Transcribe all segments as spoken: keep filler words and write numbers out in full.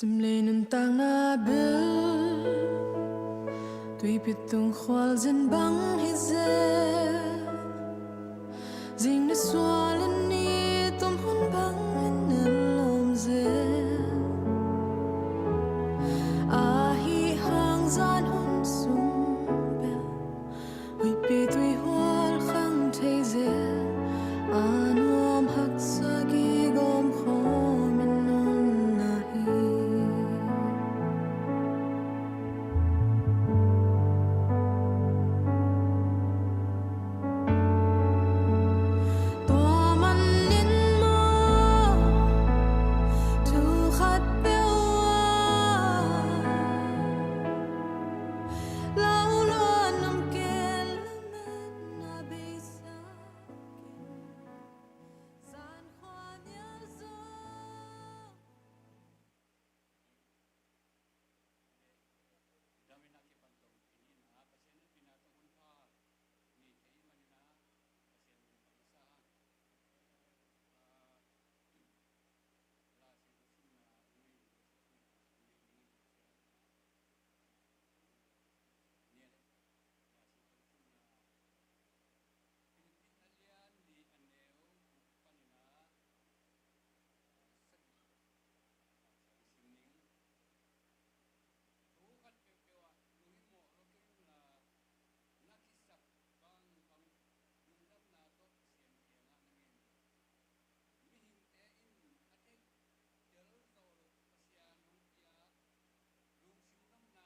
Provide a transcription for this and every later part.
Simlei nuntakna bil, tuipi tung khualzin bang hi zel. Zing nisual in ni tum hun bang in en lawm zel. Ahi hang zan hun sung bel huihpi tuihual khang thei zel. A nuam haksa kigawm khawm in nunna hi. Tua manin maw, thu khat peuh ah lau luan om kei, lametna beisa kei. Zan khua nial zaw. Damin a kipan tawh pi ni na, Pasian in pina tawh hun pha nei thei manin a, Pasian min thang masa hang. Ah, la si lo simna ung ei, lo si lo simna ung ei, ning in Pasian na, nia le. Philippi a lian li a neu guk panin a, ah, sagih, ah, siang sim ning. Thu khat peuhpeuh ah lungmawh lo kei un la, na kisap bangbang lungdamna tawh Pasian kiangah na ngen un. Mihingte in a theih tel zawh loh Pasian hong pia lungsim lomna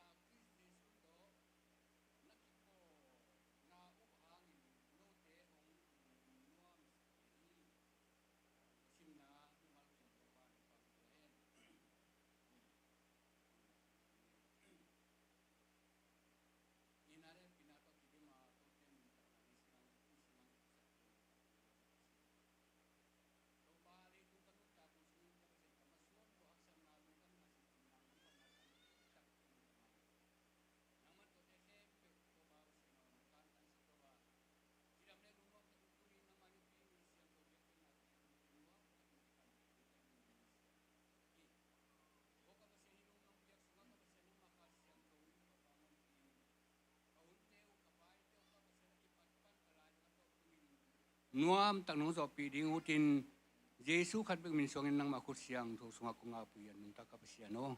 Khrist Jesu tawh na kipawlna uh hangin note hong lungnuamsak kei hi. Simna mimal kim Topa'n hong pang ta hen. Ina le pina tawh kidim a, kote nuntakna ni simang, ni simang, Topa, leitung ka nuntak uh sungin ka Pasian, ka masuan tua haksatna, lungdamna, sinphatna, lungdamna tampi tak ka nei mah hi. Nangman tuate khempeuh Topa Pasian aw, nong kantansak lo a, cidam le lungnuam tak uh tuni nangma Nupi Min Siangtho biakpiakna tungah lungkim nuam takin kipan ding ka hih min Min Siangtho tungah ka thum hi. Aw ka Pasian, hih lungnuam biak sungah ka Pasian nangma Kha Siangtho in ka pang honpi in, ka hunte uh, ka paite uh, ka Pasian a kipat pan ka lai ding a tawh tungin nuam tak nong zawhpih ding uh tin, Jesu khat bek min suangin nangmah khut siangtho sungah kong ap uh hi, a nungta ka Pasian aw.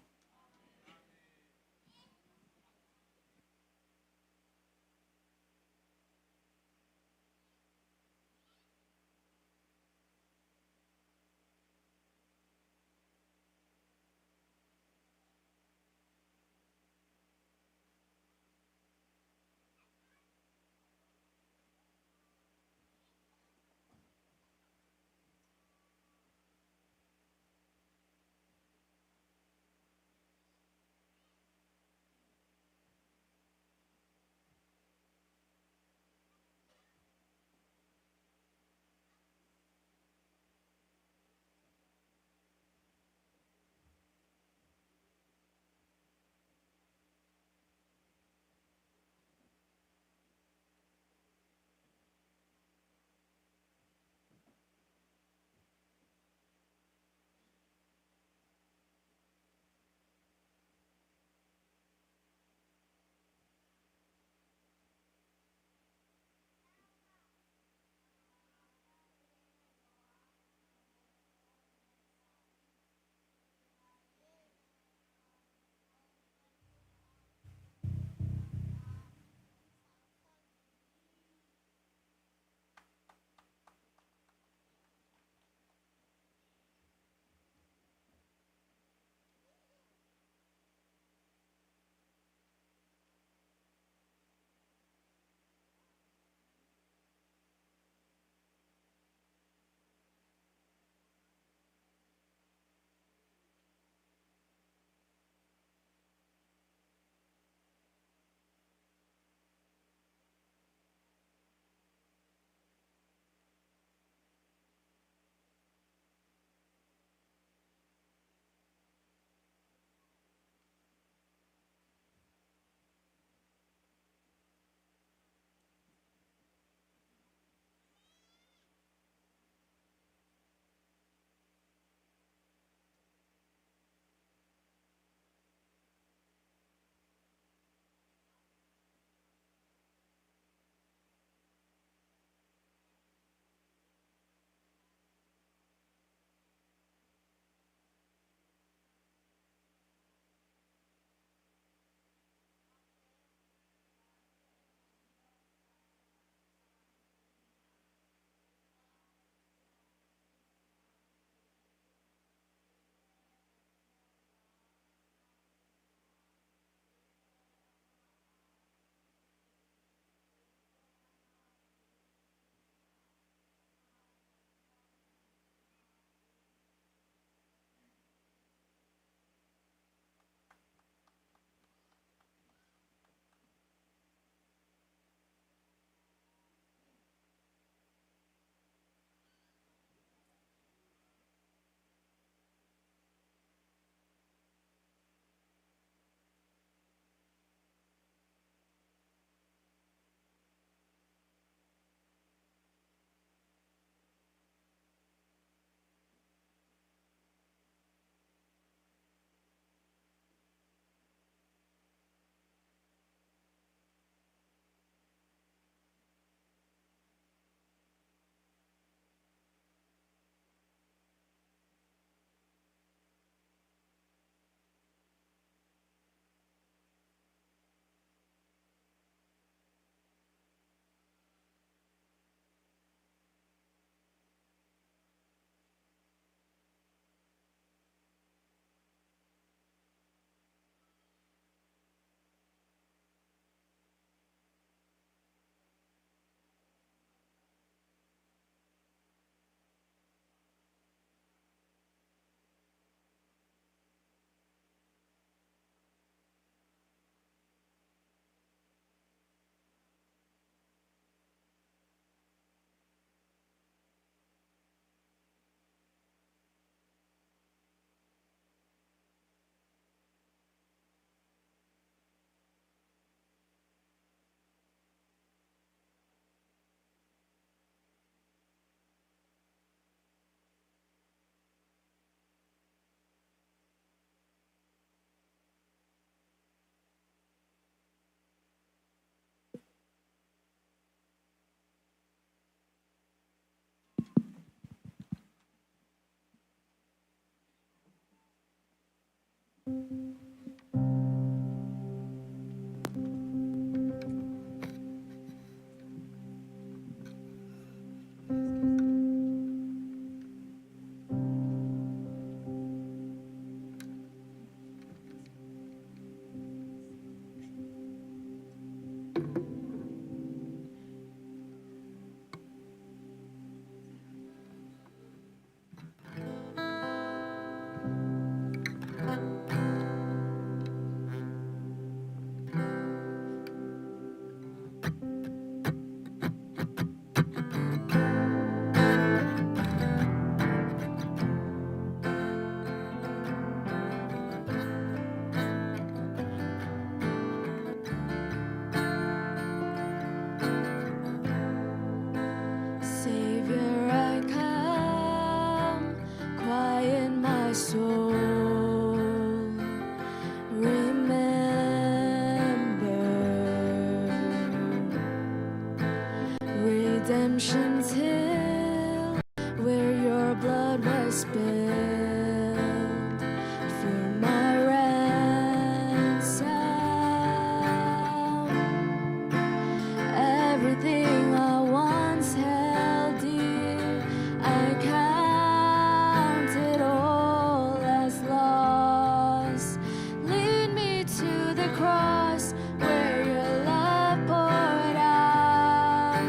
Savior, I come, quiet my soul. Remember redemption till where your blood was spilled for my ransom. Everything I once held dear, I count it all as loss. Lead me to the cross where your love poured out.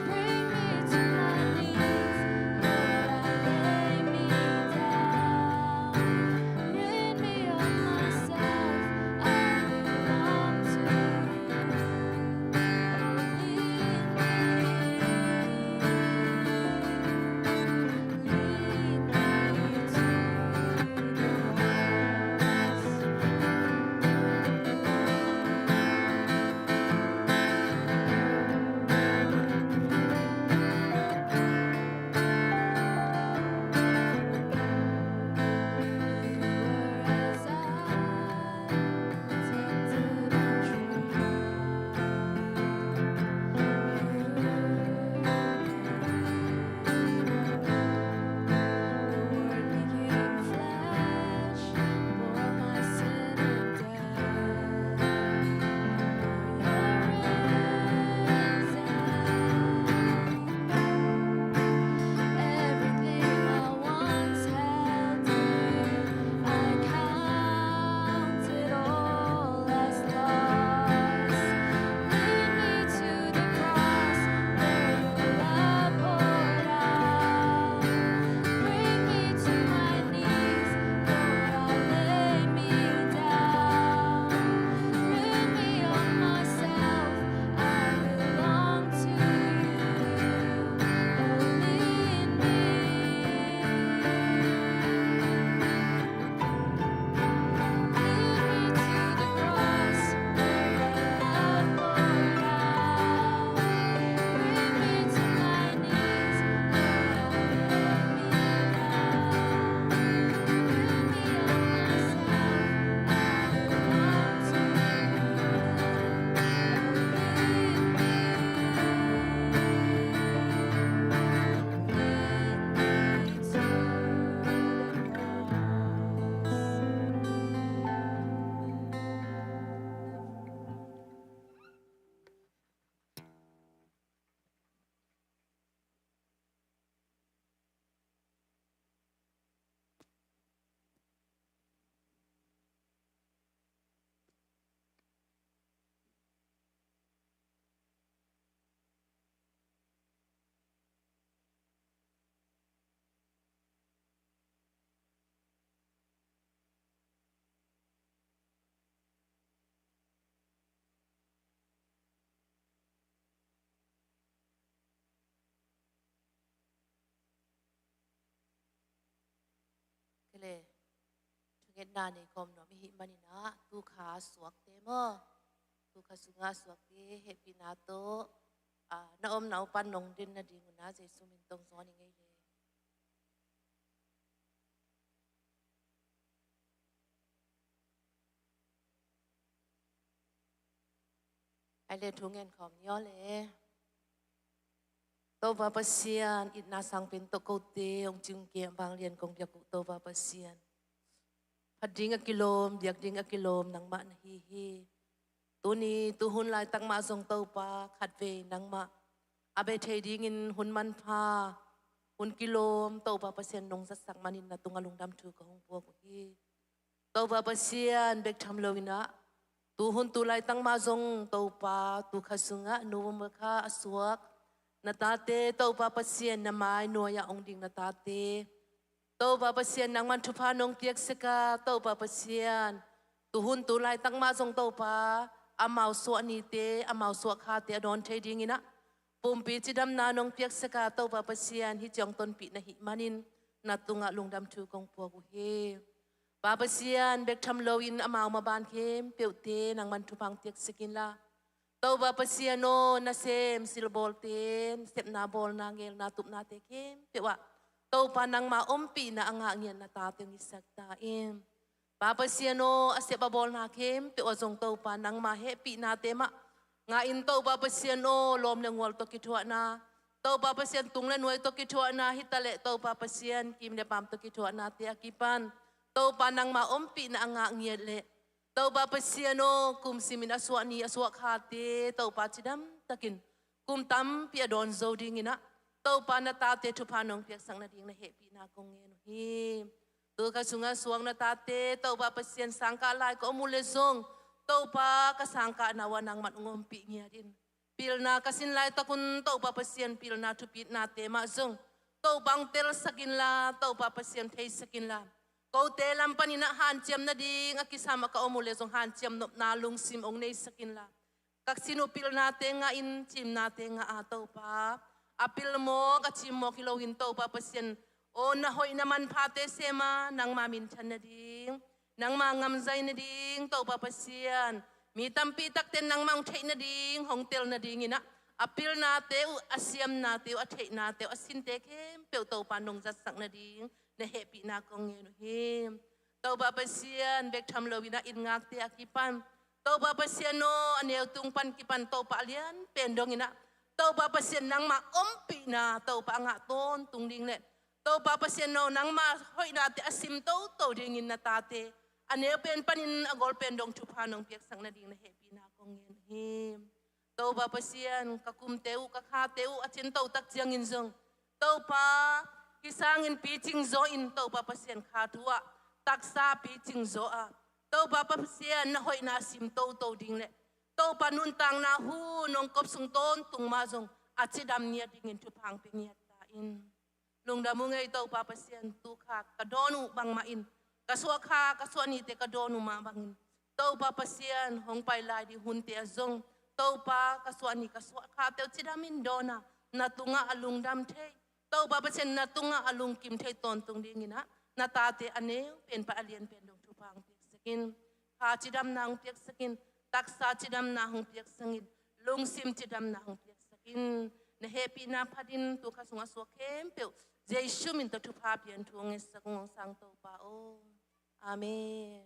Bring me to my knees, Lord, I lay me down. Rid me of myself, I belong to you. Lead me, lead me to the cross. Kei le, thungetna nei kawm nuam i hih manin ah, tu kha suakte maw, tu kha sungah suakte hehpihna tawh, ah, na omna uh pan nong den nading un ah Jesu min tawh hong zawn ing ei le. Ai le, thu ngen khawm ni aw le. Topa Pasian, itna sang pen tawh kote hong cingkem vanglian kong piak uh Topa Pasian, Phat ding a kilawm, biak ding a kilawm nangmah na hi hi. Tuni tuhun laitak mah zong Topa khatvei nangmah a bia thei dingin hun manpha, hun kilawm Topa Pasian nong zatsak manin na tungah lungdam thu ka hong puak uh hi. Topa Pasian bek tham loin ah tuhun tu laitak mah zong Topa tu kha sungah November kha a suak na tate, Topa Pasian na mai nuai-ah hong ding na tate, Topa Pasian nangman thupha nong piak sek a, Topa Pasian tuhun tu laitak mah zong Topa amau suah nite, amau suah khate a dawn thei dingin ah pumpi cidamna nong piak sek a, Topa Pasian hih ciang tonpih na hih manin na tungah lungdam thu kong puak uh hi. Pa Pasian bek tham loin amau maban khempeuhte nangman thupha hong piak sek inla, Topa Pasian aw, nasem silbawlte, sepna bawlna ngelna tupnate khempeuh ah Topa nangma ompihna a ngah ngiat na tate hong hisak ta in. Pa Pasian aw, a sep a bawlna khempeuh ah zong Topa nangma hehpihnate mah ngah in, Topa Pasian aw, lawm le ngual tawh kithuahna, Topa Pasian tung le nuai tawh kithuahna hi taleh, Topa Pasian kim le paam tawh kithuahnate a kipan Topa nangma ompihna a ngah ngiat leh, Topa Pasian aw, kum simin a suah ni a suah khate Topa cidam takin kum tampi a dawn zo dingin ah Topa na tate thupha nong piaksak nading na hehpihna kong ngen uh hi. Tu kha sungah suak na tate, Topa Pasian sangkah lai ka om uh leh zong, Topa ka sangkahna uh ah nangman hong ompih ngiat in. Pilna ka sin laitak un Topa Pasian pilna thupitnate mah zong Topa hong telsak inla, Topa Pasian theisak inla, kote lam panin ah hanciam nading a kisam a ka om uh leh zong hanciam nopna lungsim hong neisak inla, ka sin uh pilnate ngah in, cimnate ngah a, Topa a pilmawk a cimmawk hi loin Topa Pasian aw, na hoih na manphate sem a nangma minthan nading, nangma ngamzai nading, Topa Pasian mi tampi takte nangma hong theih nading, hong tel nadingin ah a pilnate uh, a siamnate uh, a theihnate uh, a sinte khempeuh Topa nong zatsak nading na hehpihna kong ngen uh hi. Topa Pasian bek tham loin ah inn ngakte a kipan Topa Pasian aw, a neu tung pan kipan Topa a lian pen dongin ah Topa Pasian nangma ompihna Topa a ngah tawntung ding leh, Topa Pasian aw, nangma hoihnate a sim toto dingin na tate a neu pen panin a gol pen dong thupha nong piaksak nading na hehpihna kong ngen uh hi. Topa Pasian, ka kumte uh, ka khate uh a cin to tak ciangin zong Topa, hih sangin picing zaw in, Topa Pasian kha thu ah taksa picing zaw a, Topa Pasian na hoihna sim toto ding leh Topa nuntakna hu nong kop sung tawntung mah zong a cidam ngiat dingin thupha hong pia ngiat ta in. Lungdam ung ei Topa Pasian, tu kha ka dawn uh bangmah in, ka suah kha ka suah nite ka dawn uh mah bangin, Topa Pasian hong pai lai ding hunte ah zong Topa ka suah ni ka suah khate uh cidam in dawn a, na tungah a lungdam thei, Topa Pasian na tungah a lungkim thei tawntung dingin ah na tate a neu pen pan a lian pen dong thupha hong piaksak in. Kha cidamna hong piaksak in, taksa cidamna hong piaksak in, lungsim cidamna hong piaksak in. Na hehpihna phatin tu kha sungah suak khempeuh Jesu min tawh thupha pian thu hong ngetsak ung, hong sang Topa aw. Amen.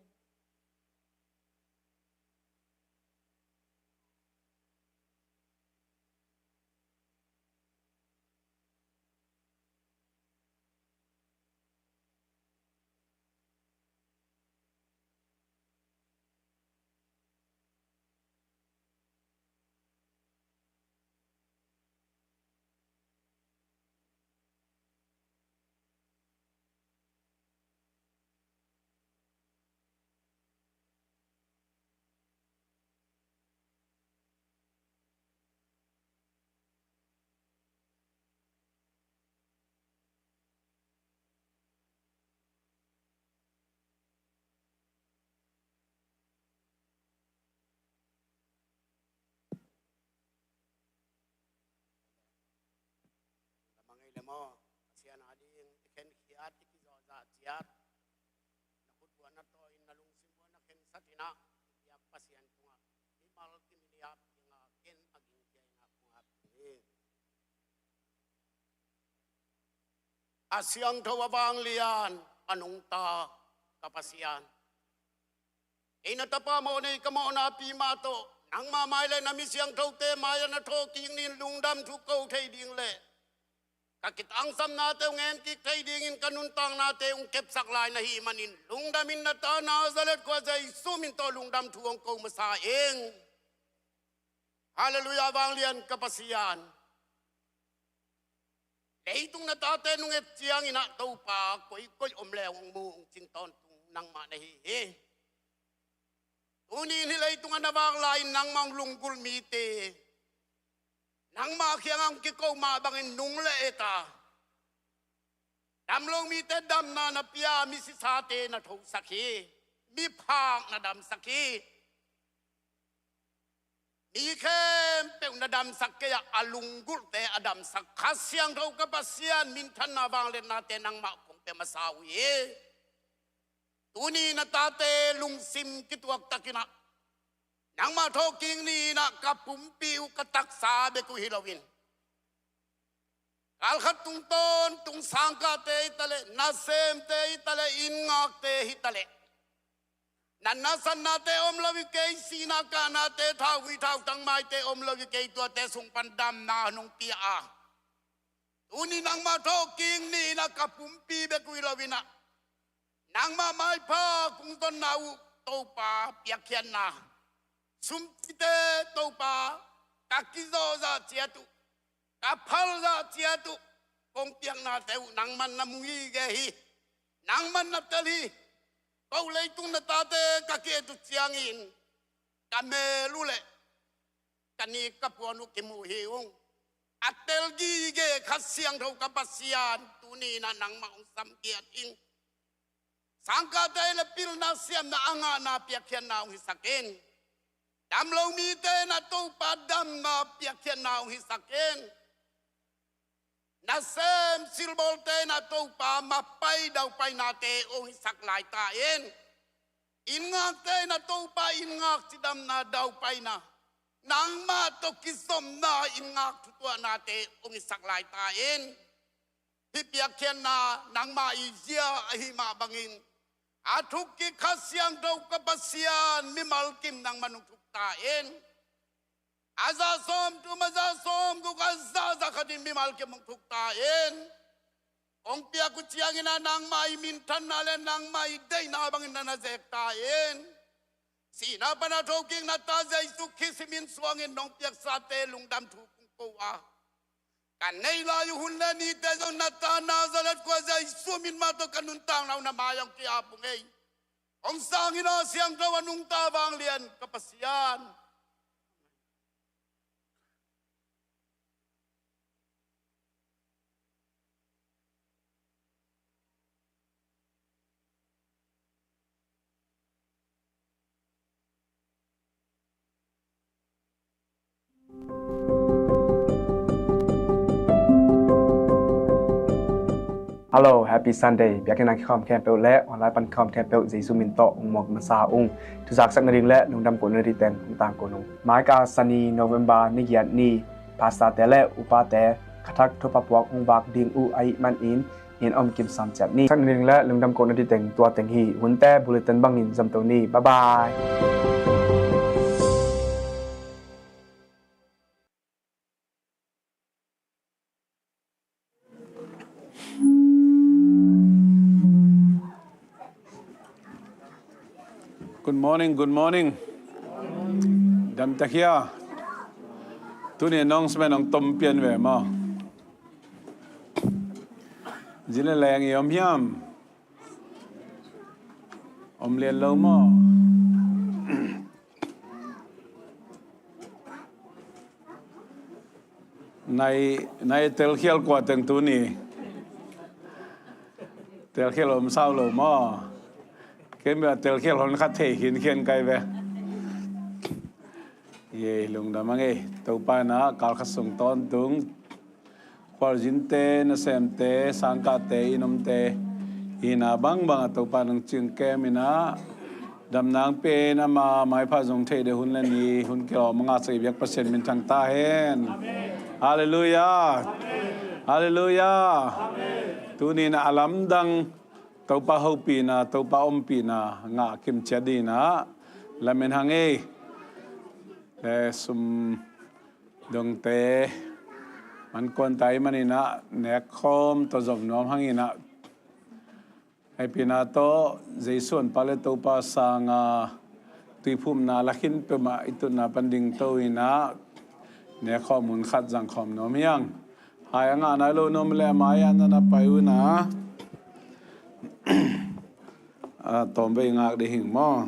Lamang ei le maw, Pasian ading i khenkhiat, i kizawhzah ciat, na khutbuahna tawh in na lungsim uh na khensat in ah, i biak Pasian tungah mimal kimiliap ding a, ken a gingkia in ah kong ap ding hi. A siangtho, a vanglian, a nungta ka Pasian, ei na tapa mawhnei ka mawhnapi mah tawh nangma mai le na mi siangthote mai-ah na thawhkik ni in lungdam thu ko thei ding leh ka kitangsapnate hong en kik thei dingin ka nuntaknate hong kepsak lai na hih manin lungdam in, na ta Nazareth khua Jesu min tawh lungdam thu hong ko masa ing. Halleluiah, vanglian ka Pasian. Leitung na tate nung et ciangin ah Topa, koikoi om leng hong mu hong cin tawntung nangmah na hi hi. Tuni in hih leitung ah na vak lai-in nangmah hong lunggulh mite, nangmah kiangah hong kiko mah bangin nung le et a, damlo mite damna na pia, misisate na thosak hi, miphak na damsak hi. Mi khempeuh na damsak kei a, a lunggulhte a damsak Kha Siangtho ka Pasian, minthanna vangliatnate nangmah kong pia masa uh hi. Tuni na tate lungsim kituak takin ah nangmah thawhkik ni-in ah ka pumpi uh, ka taksa bek uh hi loin, kalkhat tung tawntung sangkahte hi taleh, nasemte hi taleh, inngakte hi taleh, na nasatnate om lo hi kei, sihna kahnate, thauvui thautang maite om lo hi kei, tuate sung pan damna nong pia a, tuni nangmah thawhkik ni-in ah ka pumpi bek uh hi loin ah nangmah maipha kong zonna uh Topa, piakkhiatna, sumpite Topa, ka kizawh zah ciat uh, ka phal zah ciat uh, kong piaknate uh nangman na mu gige hi. Nangman na tel hi. Ko leitung na tate ka ki-et uh ciangin ka mel uh leh ka nik ka puan uh kimu hi ung. A tel gige Kha Siangtho ka Pasian, tuni in ah nangmah hong samgiat ing. Sangkahte le pilna, siamna a ngahna piakkhiatna hong hisak in. Damlo mite na Topa damna piakkhiatna hong hisak in. Nasem silbawlte na Topa mapai daupainate hong hisak lai ta in. Inngakte na Topa inngak cidamna daupaina, nangmah tawh kizopna inngak thutuahnate hong hisak lai ta in. Hih piakkhiatna nangmah i zia ahi mah bangin a thukkik Kha Siangtho ka Pasian, mimal kim nangman hong thuk ta in. A zah sawmthum, a zah sawmguk, a zah zakhatin mimal kim hong thuk ta in. Kong piak uh ciangin ah nangmah i minthanna le nangmah i deihna bangin na na zek ta in. Sihna pan a thokik na ta Jesu Khrist min suangin nong piaksate lungdam thu kong ko a, ka neih lai uh hun le nite zong na ta Nazareth khua Jesu min mah tawh ka nuntakna uh na mai-ah hong ki-ap ung ei. Hong sang in, a siangtho a nungta vanglian ka Pasian. Hello, Happy Sunday. Biakinn a kikhawm khempeuh le online pan kikhawm khempeuh Jesu min tawh hong muak masa ung. Thuzaksak nading le lungdam kohna ding teng hong tangko ung. Mai ka Sani, November ni giat ni, pastorte le upate khathak thupha puak hong vak ding uh ahih manin in om kim sam ciat ni. Sak nading le lungdam kohna ding teng tua teng hi. Hunte bulletin bangin zomto ni. Bye bye. Good morning, good morning. Dam ta hia? Tuni announcement hong tom pian ve maw. Zin le leng i om hiam? Om lian lo maw? Nai, nai telkhial kua teng tuni? Telkhial om sau lo maw? Ken bia telkhial hon khat thei khin khian kai ve. Ye, lungdam a ngei. Topa in a kal khat sung tawntung khualzinte, nasemte, sangkahte, i nomte, i na bangbang a Topa nang cingkem in a damna hong pia in, ama maipha zong thei ding hun le ni, hun kilawm a ngahsak i biak Pasian min thang ta hen. Halleluiah. Halleluiah. Tuni in a lamdang Topa hopihna, Topa ompihna ngah kimciat ding in a lamen hang ei. Eh, sum dongte, man kuanta i maninah nekkhawm tawh zom nuam hanginah, hehpihna tawh Jesu honpa le Topa sanga tuiphumna lakhin peuhmah i tutna pan dingto inah nekkhawm hun khat zangkhawm nuam hiang. Hai a ngah nai lo nuam le a mai-ah na na pai unah a tawmvei ngak ding hing maw?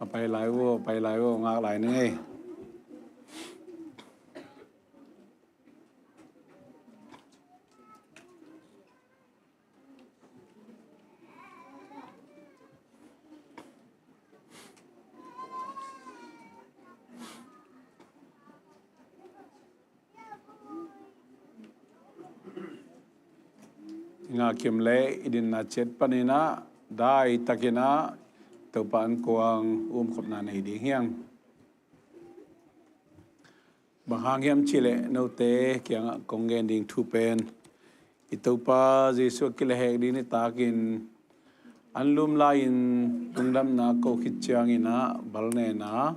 A pai lai uh, a pai lai uh, ngak lai ning ei. Nga kim le i dinna ciat paninah dai takinah Topa an kuang umkhopna nei ding hiang. Bang hang hiam cihleh note kiangah kong gen ding thu pen i Topa Jesu a kilehhek ding nitakin an lum lai-in lungdamna ko khit cianginah bal nena,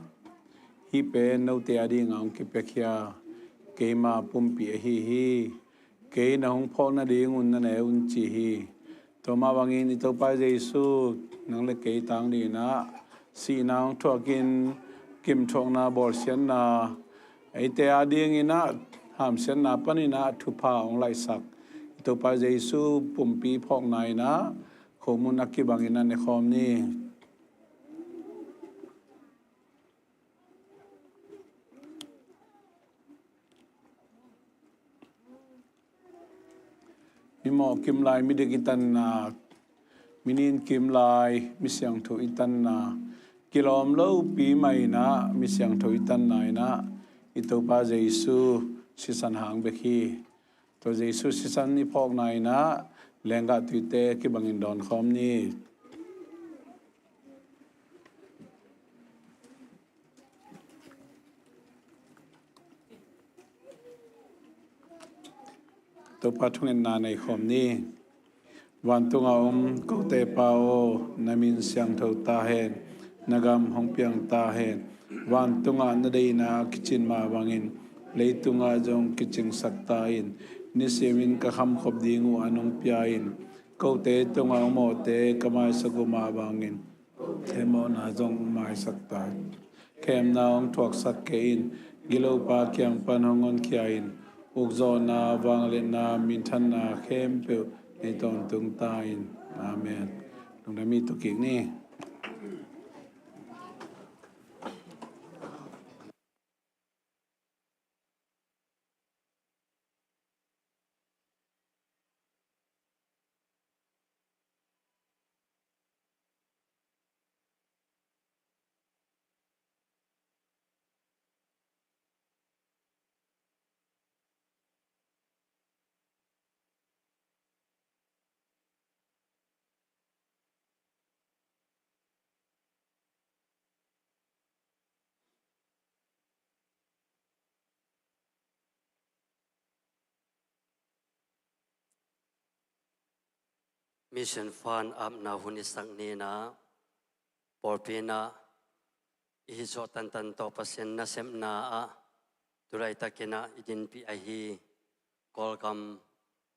hih pen note a dinga hong kipiakhia keima pumpi ahi hi. Kei na hong phawk nadingun na ne un ci hi. Tua mah bangin i Topa Jesu nang le kei tang dinah sihna hong thuakin kimthuakna bawlsiatna eite a dinginah hamsiatna paninah thupha hong laihsak i Topa Jesu pumpi phawkna inah khomun a kibanginah nekhawm ni. Mimawh kim lai midik i tanna, minin kim lai misiangtho i tanna, kilawm lopi mah inah misiangtho i tanna inah i Topa Jesu sisan hang bek hi. Tua Jesu sisan i phawkna inah lenggah tuite kibangin dawnkhawm ni. Topa thungetna nei khawm ni. Vantunga om kote Pa aw, na min siangtho ta hen, na gam hong piang ta hen. Vantungah na deihna kicin mah bangin leitungah zong kicingsak ta in. Nisimin ka khamkhop ding uh an hong pia in. Kote tungah hong mawhte ka maisak uh mah bangin kote mawhna zong maisak ta in. Khemna hong thuaksak kei in. Gilopa kiang pan hong honkhia in. Ukzawhna, vangliatna, minthanna khempeuh nei tawntung ta in. Amen. Lungdam i tukik ni. Mission fund apna hun i sak ni-in ah, pawlpi in ah i hih zawh tantan tawh Pasian nasepna ah tulaitak in ah i dinpih ahi Kawlgam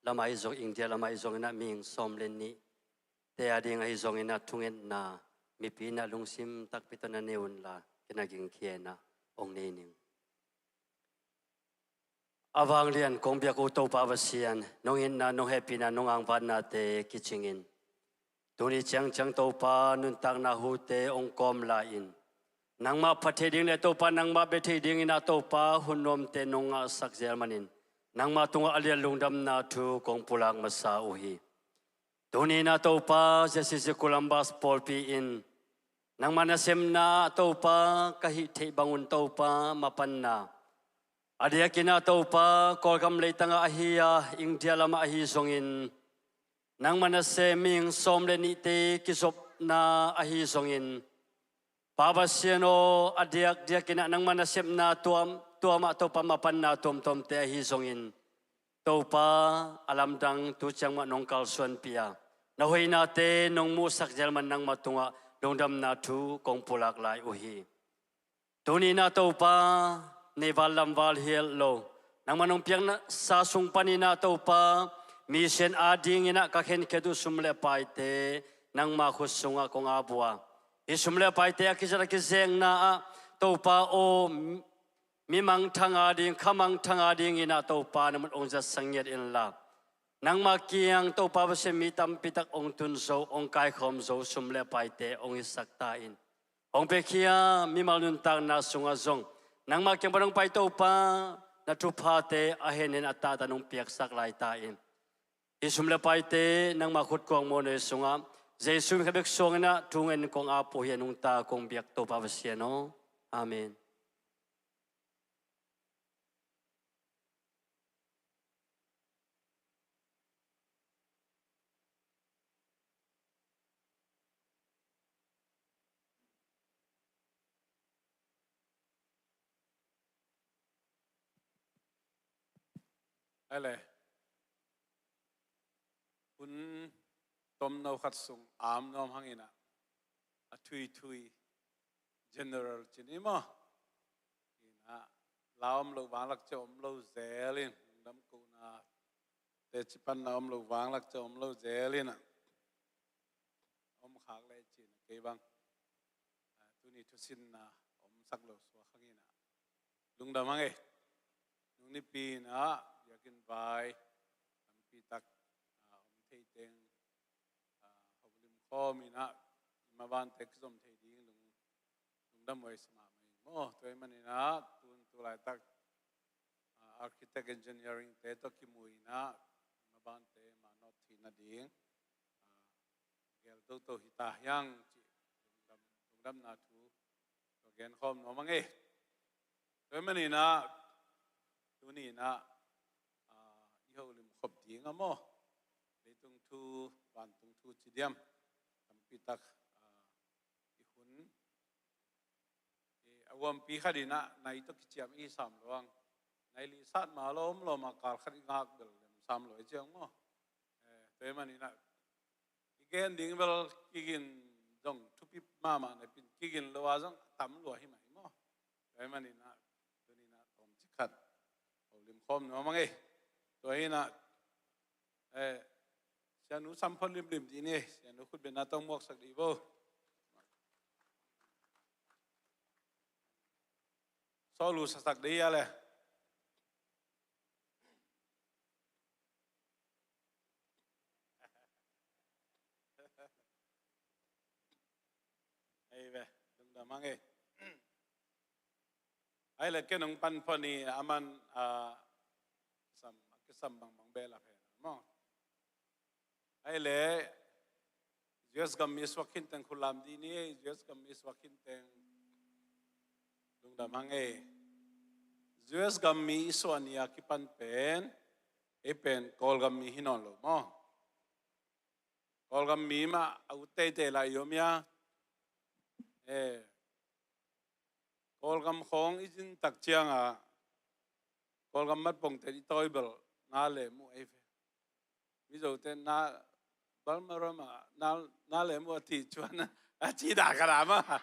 lamah ahi zong, India lamah ahi zongin ah mihing sawm le nihte a ding ahi zongin ah thungetna mipi in ah lungsim takpi tawh na nei unla, kei na gingkhia in ah hong nei ning. A vanglian kong biak uh Topa Pasian, nong itna, nong hehpihna, nong angvatnate kicingin, tuni ciangciang Topa nuntakna hute hong kawm lai-in, nangmah phat thei ding le Topa nangmah bia thei dingin ah Topa hun nuamte nong ngahsak zel manin, nangmah tungah a lian lungdamna thu kong pulak masa uh hi. Tuni in ah Topa, Z C C Columbus pawlpi in nangmah nasepna ah Topa ka hih theih bangun Topa mapanna, a diakin ah Topa Kawlgam leitangah ahi a, India lamah ahi zongin Nangmah nasem mihing sawm le nihte kizopna ahi zongin, Pa Pasian aw, a diakdiakin ah nangmah nasepna tuam, tuamah Topa mapanna tuamtuamte ahi zongin, Topa, a lamdang tu ciang mah nong kalsuanpih a, na hoihnate nong muhsak zel man nangmah tungah lungdamna thu kong pulak lai uh hi. Tuni-in ah Topa, nei val lam val hial lo, nangmah nong piaksa sung panin ah Topa, misian adingin ah ka khenkhiat uh sum le paite nangmah khut sungah kong ap uh a, hih sum le paite a kizat a kizekna ah Topa aw, mi mangthang ading, kha mangthang adingin ah Topa, na mun hong zatsak ngiat inla, nangmah kiang Topa Pasian, mi tampi tak hong tun zo, hong kaikhawm zo sum le paite hong hisak ta in. Hong piakhia mimal nuntakna sungah zong nangmah kiang pan hong pai Topa, na thuphate a henhen a tahtan hong piaksak lai ta in. Hih sum le paite nangmah khut kong muan uh hi sungah, Jesu min khat bek suangin ah thu ngen kong ap uh hi a, nungta kong biak Topa Pasian aw. Amen. Ai le, hun tomno khat sung a om nuam hangin ah, a thuithui general cin i maw? Inah, la om loh vanglak ciah om lo zel in, lungdam kohna teci panna om loh vanglak ciah om lo zel inah, om khak leh cin kei bang, ah, tuni thusinna omsak lo suak hangin ah, lungdam hang e. Nung nipi inah biakinn vai tampi tak, ah, om thei teng, ah, holim khawm inah, i mabante kizom thei ding lung, lungdam huai sa mahmah ing maw. Tua ahih manin ah tun tu laitak, ah, architect engineering te tawh kimu inah, i mabante manawt theih nading, ah, gel toto hi ta hiang cih lungdam, lungdamna thu tua gen khawm nuam hang e. Tua ahih manin ah tuni inah, ah, i holim khop ding a maw, leitung thu, vantung thu ci diam, tampi tak, ah, i hun, i, a huampi khat inah nai tawh kiciam i sam lo ang. Nai lih sat ma lo om lo ma kal khat i ngak bel lem sam lo i ciang maw. Eh, tua ahih manin ah i gen ding bel kigin zong thupi mahmah napi-in kigin lo a zong tam lua hi mah hi maw. Tua ahih manin ah tuni inah tawmcik khat holim khawm nuam hang e. Tua hi inah, eh, sianu sam phot limlim dih ni e. Sianu khutbetna tawh muaksak dih vo. Sawl uh sasak dih a le. Ei ve, lungdam hang e. Ai le, ken hong pan phot ni, aman, ah, kisam, kisam bangbang bel a phen maw. Ai le, U S gammi suak khin teng khut lam dih ni, U S gammi suak khin teng lungdam hang e. U S gammi i suah ni a kipan pen, ei pen Kawlgammi hi nawn lo maw. Kawlgammi mah a ut teitei lai i om hia. Eh, Kawlgam khawng i zin tak ciangah, Kawlgam matpongte i tawi bel na lem uh ei ve. Mizote na, Balmaram ah na, na lem uh a ti cuan a ci dan khat a mah.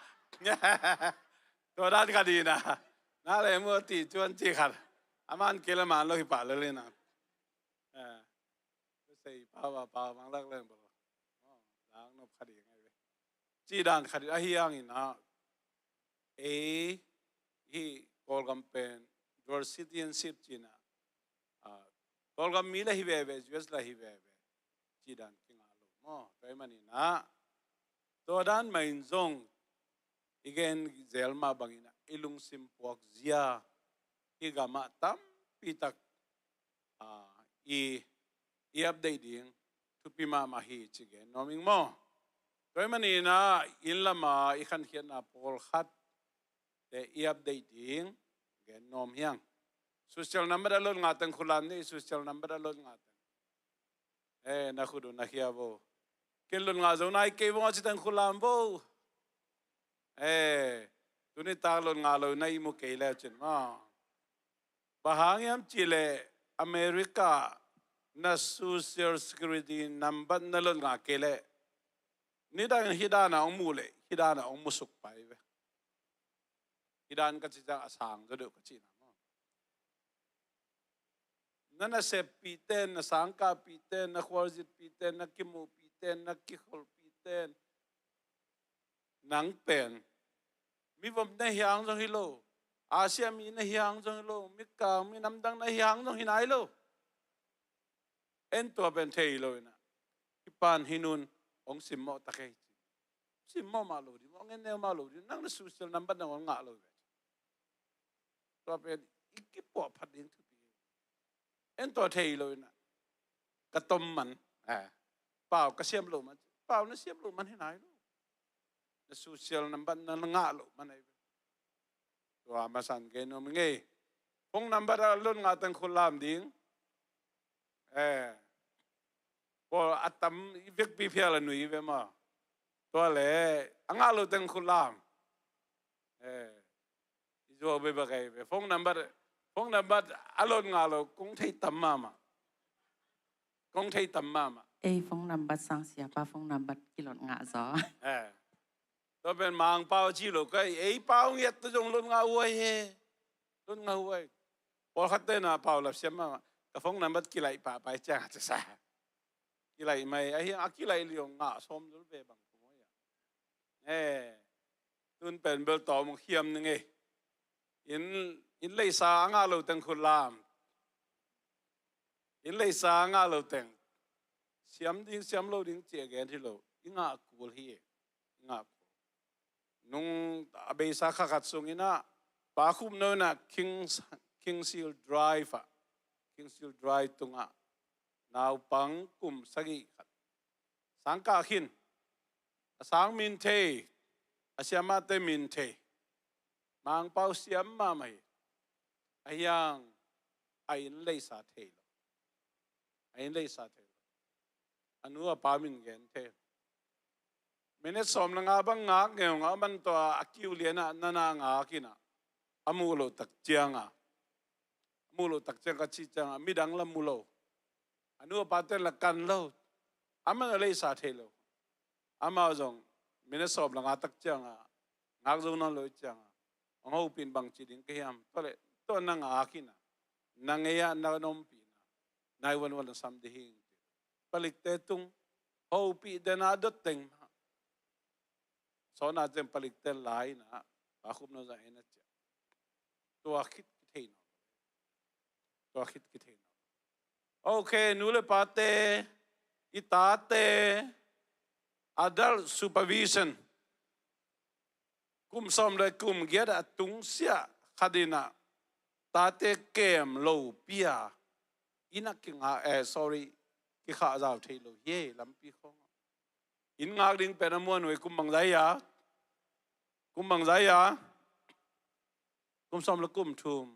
Tua dan khat inah, na lem uh a ti cuan ci khat. A man kei le man lo hi pah lel inah. Eh, tua sei pau a pau mang lak leng bel, oh, lang nop khat ding ai ve. Ci dan khat ahi hangin ah, ei hih Kawlgam pen dual citizenship ci inah, ah, Kawlgammi le hi veve, U S le hi veve, ci dan kingah lo maw. Tua ahih manin ah, tua dan mah in zong i gen zel mah bangin ah, i lungsim puak zia, hih gamah tampi tak, ah, i, i update ding thupi mahmah hi ci gen nuam ing maw. Tua ahih manin ah, inn lam a i khankhiatna pawlkhat te i update ding gen nuam hi ing. Social number a lot nga teng khut lam ni, social number a lot nga teng. Eh, na khut uh na khia vo. Ken lot ngah zo nai kei vo, a ci teng khut lam vo. Eh, tuni tak lot ngah lo na i mu kei leu cin maw. Bang hang hiam cih leh America na Social Security number na lot ngah kei leh, nidang hih dan a hong muh leh hih dan a hong musuk pai ve. Hih dan ka cih ciang a sang zaw deuh ka cihna maw. Na naseppihte in, na sangkahpihte in, na khualzinpihte in, na kimuhpihte in, na kikholhpihte in, nang pen mivom na hi hang zong hi lo, Asia mi na hi hang zong hi lo, mikang minam dang na hi hang zong hi nai lo. En tua pen thei lo in ah, hih pan hih nun hong simmawh ta kei ci. Simmawh mah lo ding, hong en neu mah lo ding, nang na social number nang hong ngah lo ve. Tua pen i kipuah phat ding thupi. En tua thei lo in ah, ka tom man, eh, pau ka siam loh man, pau na siam loh man hi nai lo. Na social number na ngah loh man ahi ve. Tua masa in gen nuam ing ei. Phone number a lot ngah teng khut lam ding. Eh, pawl a tam i vekpi phial a nui ve maw. Tua leh a ngah lo teng khut lam. Eh, i zuau bek bek ahi ve. Phone number, phone number a lot ngah lo kong thei tam mahmah. Kong thei tam mahmah. Ei phone number sang siapa phone number kilot ngah zaw. Eh. Tua pen Mangpau ci lo ka hi, ei pau ngiat tawh zong lot ngah huai hi. Lot ngah huai. Pawlkhatte na pau lap siam mahmah. Ka phone number kilaih pahpah hi ciang a ci sa. Kilaih mai, ahi a kilaih liang ngah sawm zul ve bang kum ahi a. Eh, tun pen bel tawm hong khiam ning ei. Inn, inn leisa a ngah lo teng khut lam. Inn leisa a ngah lo teng. Siam ding, siam lo ding ci a gen hi lo. I ngah kul hi. I ngah kul. Nung a beisa kha khat sung in ah, Pa Khup No in ah Kings, Kingshill Drive ah, Kingshill Drive tungah naupang kum sagih khat. Sangkah khin. A sang min thei, a siamahte min thei. Mangpau siam mahmah hi. Ahi hang a inn leisa thei lo. A inn leisa thei lo. A nu a pa min gen thei. Minute sawm le nga bang ngak ngeungau man tua a kiu lian ah na na ngak in ah. A muh loh tak ciang a. A muh loh tak ciang ka cih ciang a midang la mu lo. A nu a pate la kan lo. Aman a leisa thei lo. Amau zong minute sawm le nga tak ciang a ngak zo nawn lo ciang a, hong hopih in bang ci ding ka hiam. Tua leh tua na ngak in ah, na ngei ah na ompih in ah, nai wan wan a sam ding hi. Palikte tung hopih den a dot teng mah. Sawn a ciang palikte la in ah, Pa Khup No zong en a ciang. Tua khit kithei nawn lo. Tua khit kithei nawn lo. Ok, nu le pate, i tate, adult supervision. Kum sawm le kum giat a tungsiah khat in ah tate kem lopi a inn ah kinga, eh, sorry, kikhahzau thei lo hi ei lampi khawng. Inn ngak ding pen a muan uh ei kum bangzah a, kum bangzah a, kum sawm le kum thum.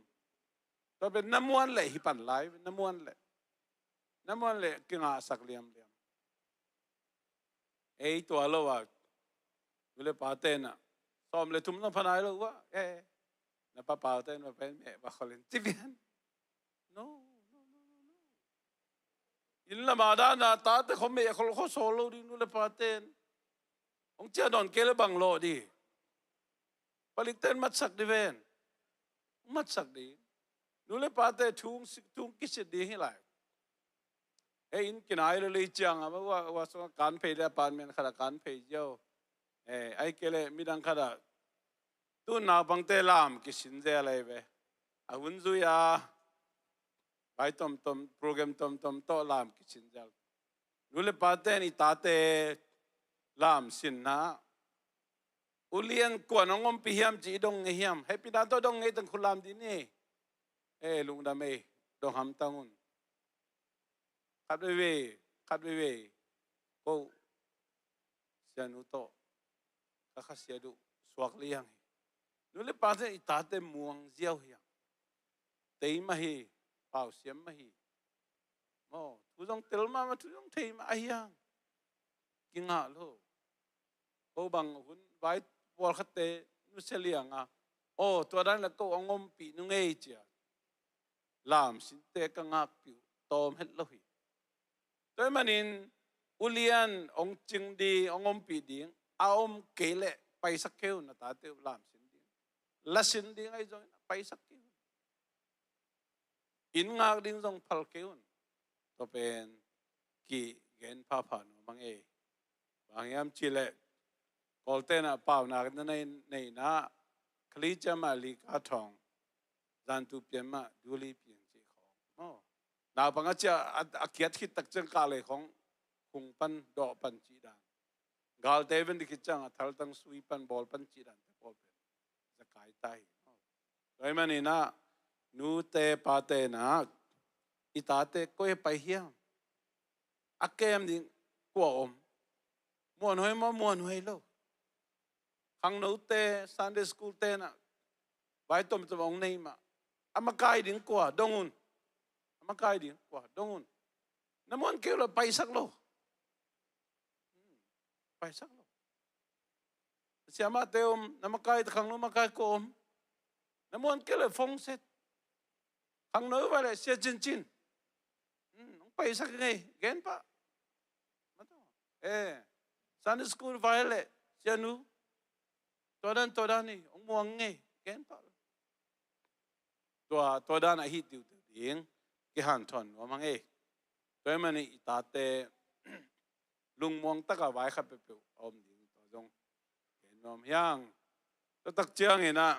Tua pen na muan leh hi pan lai, na muan leh. Na muan leh kingahsak liamliam. Ei tua lo a, nu le pate in ah, sawm le thum na pha nai lo uh a, eh, na pa paute in va pen meh va khol in ci pian. No, no, no, no, no. Inn lam a dan a tate khawng meh khol khawng sawl lo ding nu le pate in. Hong ciah nawn kei leh bang lawh ding. Palikte in matsak ding ven. Matsak ding. Nu le pate thu hong si-, thu hong kisit ding hi lai. Hei inn kinai lo lei ciang a, hua, hua sung a kan phei leh apartment khat a kan phei ziau. Eh, ahih kei leh midang khat a. Tu naupangte lam kisin zel ahi ve. A hun zui a, vai tomtom, program tomtom tawh lam kisin zel. Nu le pate in i tate lam sinna. Ulian kuan hong ompih hiam cih i dong ngei hiam? Hehpihna tawh dong ngei teng khut lam dih ni. Eh, lungdam ei, dong hamtang un. Khat veivei, khat veivei. Ko, sianu tawh ka khasiat uh suak liang hi. Nu le pate i tate muang ziau hi hang. Tei mah hi, pausiam mah hi. Maw, thu zong tel mahmah, thu zong thei mah ahi hang kingah lo. Ko bang hun vai pawlkhatte nusia lianga, aw, tua dan le ko hong ompih nung ei cia, lamsinte ka ngakpih uh tawm het lo hi. Tua ahih manin ulian hong cing ding, hong ompih ding a om kei leh paisak kei un, na tate uh lamsin ding, lasin ding ahi zongin paisak kei un. Inn ngak ding zong phal kei un. Tua pen kigen phapha nuam ing ei. Bang hiam cih leh Kawlte'n ah paunak na nei, neihna, Khalicha mah Lika Thawng, Zantu pian mah Duli pian cih khawng. Maw, naupang a ciah a, a kiat khit tak ciang kah lei khawng, khung pan dawh pan cih dan, galte ven dih khit ciang a thaltang sui pan bawl pan cih dan te pawl pen zakai ta hi. Tua ahih manin ah nute pate in ah, i tate koi ah pai hiam? A kem ding kua om? Muanhuai maw, muanhuai lo? Khangnote, Sunday school te in ah vai tomtom hong nei mah. A makai ding kua? Dong un. A makai ding kua? Dong un. Na muan kei uh leh paisak lo. Hmm. Paisak lo. Siamahte om, na makai, khangno makai kua om? Na muan kei uh leh phone set. Khangno vai leh sia cincin. Hmm, hong paisak ing ei, gen pah. Mataw. Eh, Sunday school vai leh sianu, tua dan, tua dan hi, hong muang ing ei, gen pah. Tua, tua dan ahi tiutiu ding kihanthawn nuam ing ei. Tua ahih manin i tate lungmuang taka vai khat peuhpeuh a om ding, tua zong gen nuam hi ing. Tua tak ciangin ah,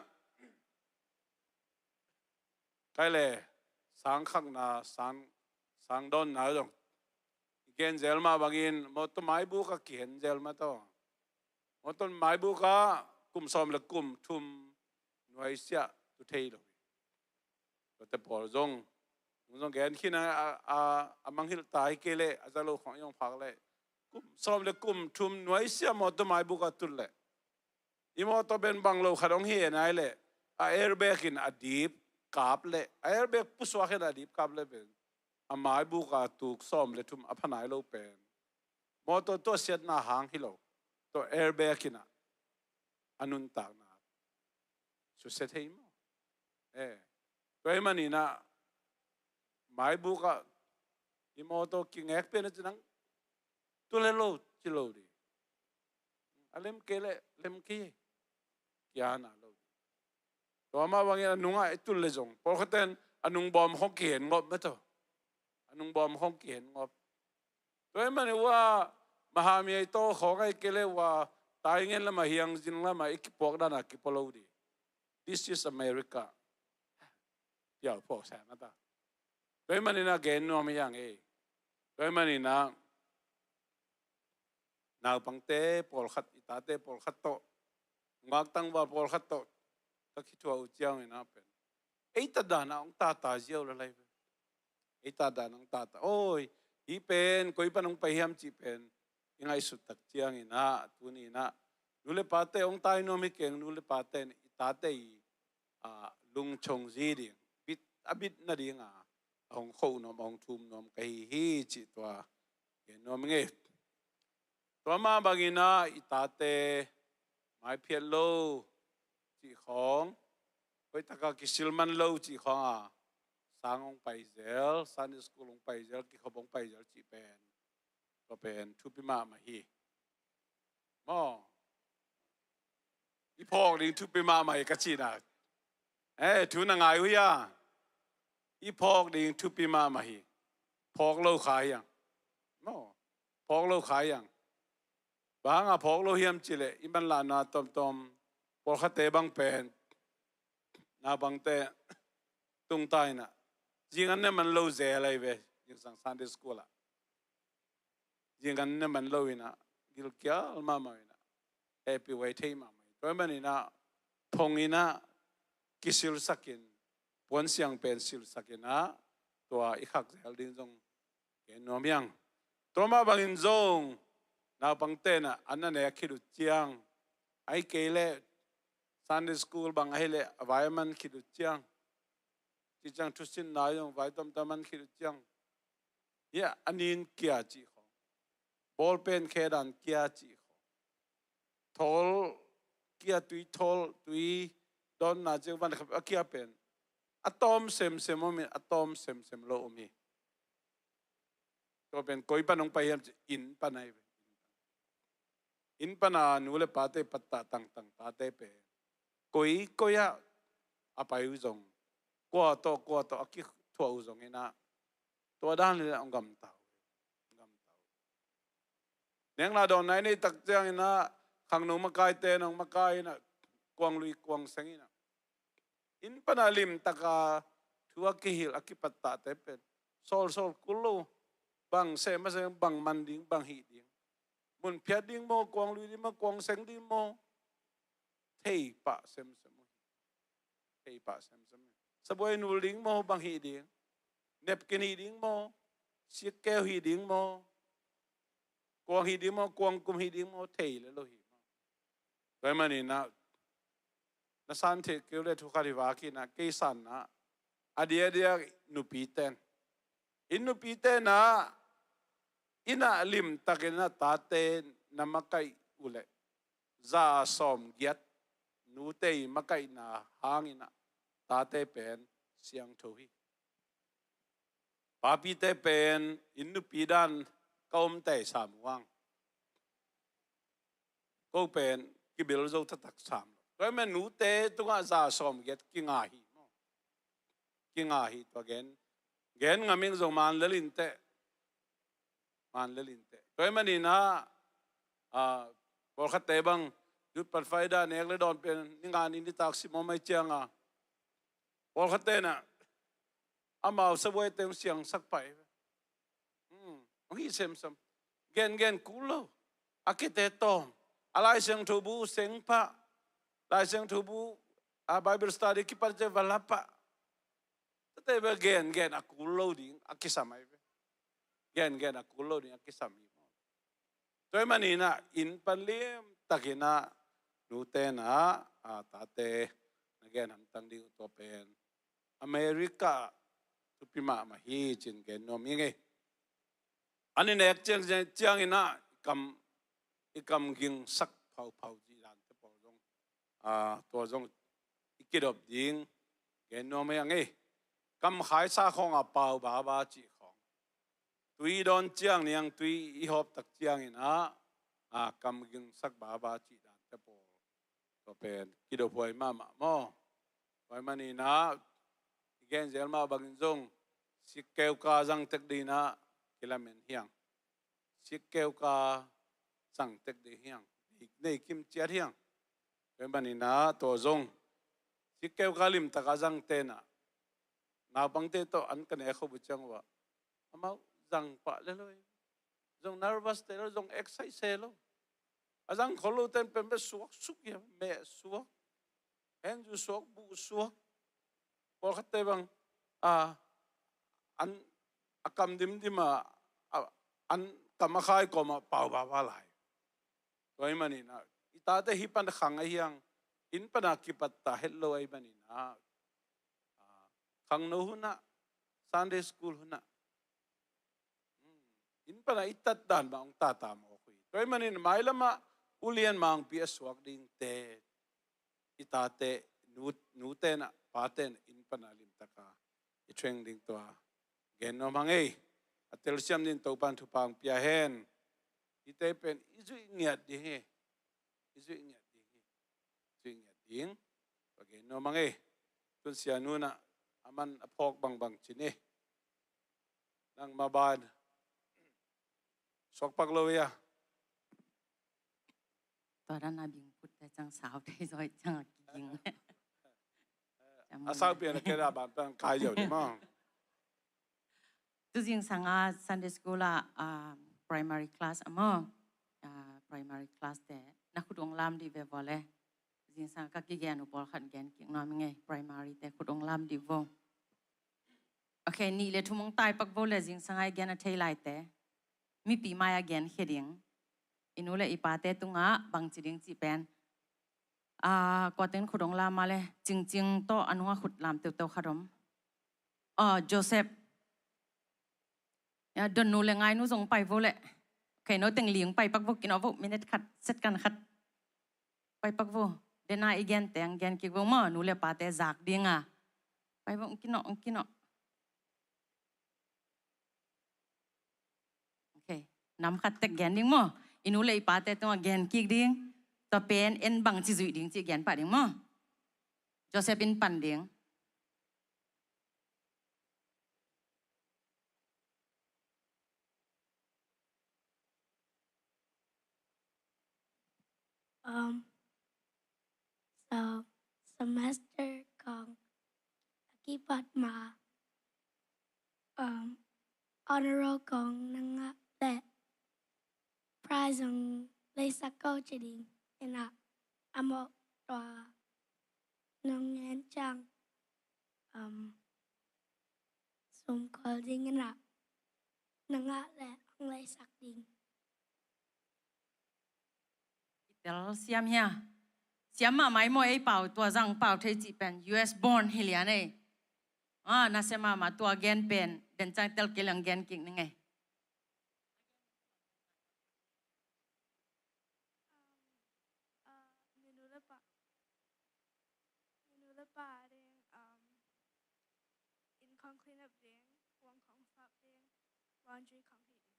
kai le, sang khakna, sang, sang dawnna zong i gen zel mah bangin mawtaw maibuk ah kihen zel mah tawh. Mawtaw maibuk ah kum sawm le kum thum nuaisiah tu thei lo hi. Tuate pawl zong, zong gen khin a, a, a, a mangngilh ta hi kei leh, a za lo khawng i hong phak leh, kum sawm le kum thum nuaisiah mawtaw maibuk ah tut leh, i mawtaw pen bang lo khat hong hi e nai leh, a airbag in a dip kap leh, a airbag pusuak in a dip kap leh pen, a maibuk a tuk sawm le thum a pha nai lo pen mawtaw tuahsiatna hang hi lo, tua airbag in ah a nuntakna susia thei maw? Eh, tua ahih manin ah maibuk ah i mawtaw kingek pen a ci nang, tu le lo ci lo ding. A lem kei leh lem kei, kiana lo ding. Tua mah bangin a nungah i tul leh zong, pawlkhatten a nung bawm khawng kihen ngop mataw. A nung bawm khawng kihen ngop. Tua ahih manin ua, mahamiai tawh khawng ahih kei leh ua, Taingen lamah, Hiangzin lamah i kipuak dan a kipua lo ding. This is America. Piau phawk sa mataw. Tua ahih manin ah gen nuam hi ing ei. Tua ahih manin ah naupangte pawlkhat, i tate pawlkhat tawh, nungak tangval pawlkhat tawh ka kithuah uh ciangin ah pen, ei tat dan ah hong tata ziau lalai ve. Ei tat dan ah hong tata. Oi, hih pen koi pan hong pai hiam cih pen i ngaihsut tak ciangin ah, tuni in ah, nu le pate hong tai nuam hi keng, nu le pate in i tate i, ah, lungchong zi ding, bit, a bit nading a, a hong khoh nuam, a hong thum nuam ka hi hi cih tua gen nuam ing ei. Tua mah bangin ah i tate maiphiat lo cih khawng, hoih taka kisil man lo cih khawng a, sang hong pai zel, Sunday school hong pai zel, kikhop hong pai zel cih pen, tua pen thupi mahmah hi. Maw, i phawk ding thupi mahmah hi ka cihna. Eh, thu na ngai uh hia? I phawk ding thupi mahmah hi. Phawk lo kha hi hang. Maw, phawk lo kha hi hang. Bang hanga phawk lo hiam cih leh, i manlahna tomtom, pawlkhatte bang pen, naupangte tungta in ah, zing an ne man lo zel ahi ve, zingsang Sunday school ah. Zing an ne man lo in ah, gilkial mahmah in ah, hehpih huai thei mahmah. Tua ahih manin ah, thong in ah kisilsak in, puansiang pen silsak in ah, tua i khak zel ding zong gen nuam hi hang. Tua mah bangin zong, naupangte in ah an na nek khit uh ciang, ahih kei leh Sunday school bang ahih leh a vai a man khit uh ciang, cih ciang thusinna zong vai tomtom man khit uh ciang, Hiah a nin kia cih khawng, bawlpen khedan kia cih khawng, thawl kia, tui thawl, tui dawnna ciang van khap a kia pen a tawm semsem om in, a tawm semsem lo om hi. Tua pen koi pan hong pai hiam cih, inn pan ahi ve. Inn pana nu le pate pattah tangtang tate pen koi koi ah a pai uh zong, kua tawh kua tawh a kithuah uh zong inah, tua dan le hong gamta uh, hong gamta uh. Nekna dawnna i nei tak ciang inah, khangno makaite nong makai inah, kuang lui kuang seng inah, inn pana limtaka thu a kihilh, a kipattahte pen sawlsawl kul lo. Bang sem a sem, bang man ding, bang hih ding, mun phiat ding maw, kuang lui ding maw, kuang seng ding maw, thei pah semsem uh hi. Thei pah semsem uh hi. Sabuai nul ding maw, bang hih ding, nepkin hih ding maw, sikkeu hih ding maw, kuang hih ding maw, kuang kum hih ding maw, thei le lo hi maw. Tua ahih maninah, na san theih kei uh le thu khat hi vak inah, kei sanna a diakdiak nupi ten, inn nupi tenah, innah limtakin a tate na makaih uh leh, za sawmgiat nute i makaihna hanginah tate pen siangtho hi. Papite pen inn nupi dan ka om tei sam uang, ko pen kibil zo taktak sam lo. Tua ahih manin nute tungah za sawmgiat kinga hi maw. Kinga hi. Tua gen, gen ngam ing zong man lel inteh. Man lel inteh. Tua ahih maninah, ah, pawlkhatte bang, youth pastor dah nek le dawn pen ni nga ni nitak sim om ahih cianga, pawlkhatte nah amau sabuaite hong siangsak pah hi. Hmm, hong hih semsem. Gengen kul lo. A kite tawm. A Lai Siangtho bu seng pah. Lai Siangtho bu, a Bible study kipan ciang va la pah. Tate bel gengen a kul lo ding a kisam ahi ve. Gengen a kul lo ding a kisam hi maw. Tua ahih maninah inn pan limtakinah nute nah, a, tate na gen hamtang ding uh, tua pen America thupi mahmah hi cin gen nuam hi ngei. An i nek ciang, cianginah i kam, i kam gingsak phauphau cih dante pawl zong, a, tua zong i kidop ding gen nuam hi a ngei. Kam khaisa khawng a pau baba cih khawng, tui dawn ciang niang tui i hawp tak cianginah, a, kam gingsak baba cih dante pawl, tua pen kidophuai mahmah maw. Tua ahih maninah i genzel mah bangin zong sikkeu ka zang tek dinah kilamen hiang. Sikkeu ka zang tek ding hiang. Nei kim ciat hiang. Tua ahih maninah tua zong sikkeu ka limtaka zang tenah, naupangte tawh an ka nek khop uh ciang uh ah, amau zang pah le lo hi. Zong nervous te lo, zong excite se lo. A zang khol lo ten pen beh suak suk hi, meh suak, henzu suak, buh suak. Pawlkhatte bang, a, an, a kam dimdim a, a, an kam a khai kawmah pau baba lai. Tua ahih maninah i tate hih pan khang ahi hiang, inn pana kipattah het lo ahih maninah, a, khangno hunah, Sunday school hunah, hmm, inn pana i tat dan mah hong tata mawk uh hi. Tua ahih manin mailamah ulian mangpi a suak dingte, i tate, nu, nute nah, pate nah inn pana limtaka i training ding tua gen nuam hang ei. A telsiam ding Topan thupha hong pia hen. Hihte pen i zuih ngiat ding hi. I zuih ngiat ding hi. Zuih ngiat ding. Tua gen nuam hang ei. Tun sianu nah, a man a phawk bangbang cin ei. Nangmah ban suak pak lo hi a. Tua dan a bing put te ciang sau te zoi ciang a kiging. A sau pian a keda ban pan kai yo di maw. Tu zingsanga Sunday school a, ah, primary class a maw. Ah, primary class te na khut hong lam dih ve vua le. Zingsanga ka kigen uh pawlkhat gen kik nuam ing ei, primary te khut hong lam dih vo. Ok, nih le thum hong tai pak vo le zingsanga i gen a thei laite mipi mai a gen khia ding. I nu le i pate tungah bangci ding cih pen, ah, kuaten khut hong lam a le, Cingcing tawh a nungah khut lam teuteu khat om. Ah, Joseph. Ya, don nu le ngai nu zong pai vo le. Kei no teng ling pai pak vo, kinawh vo, minute khat, second khat. Pai pak vo. Dena i gen teng gen kik vo maw, nu le pate zak ding a. Pai vo, ong kinawh, ong kinawh. Ok. Nam khat tek gen ding maw. I nu le i pate tungah gen kik ding. Tua pen en bangci zuih ding cih gen pah ding maw. Joseph in pan ding. Um, so semester kong a kipat ma, um, honor roll kong na ngah leh prize zong leisak ko ci ding. Ina a mawh tua nong ngen ciang, um, sum kol ding ina na ngah leh hong leisak ding. I tel siam hia? Siam mahmah i maw ei pau, tua zang pau thei cih pen U S born hi lian ei. Ah, nasia mahmah tua gen pen, den cang tel kei leng gen kik ning ei. Um, uh, minu le pa, minu le pa ding, um, inn khong clean up ding, kuang khong sap ding, laundry khong hih ding.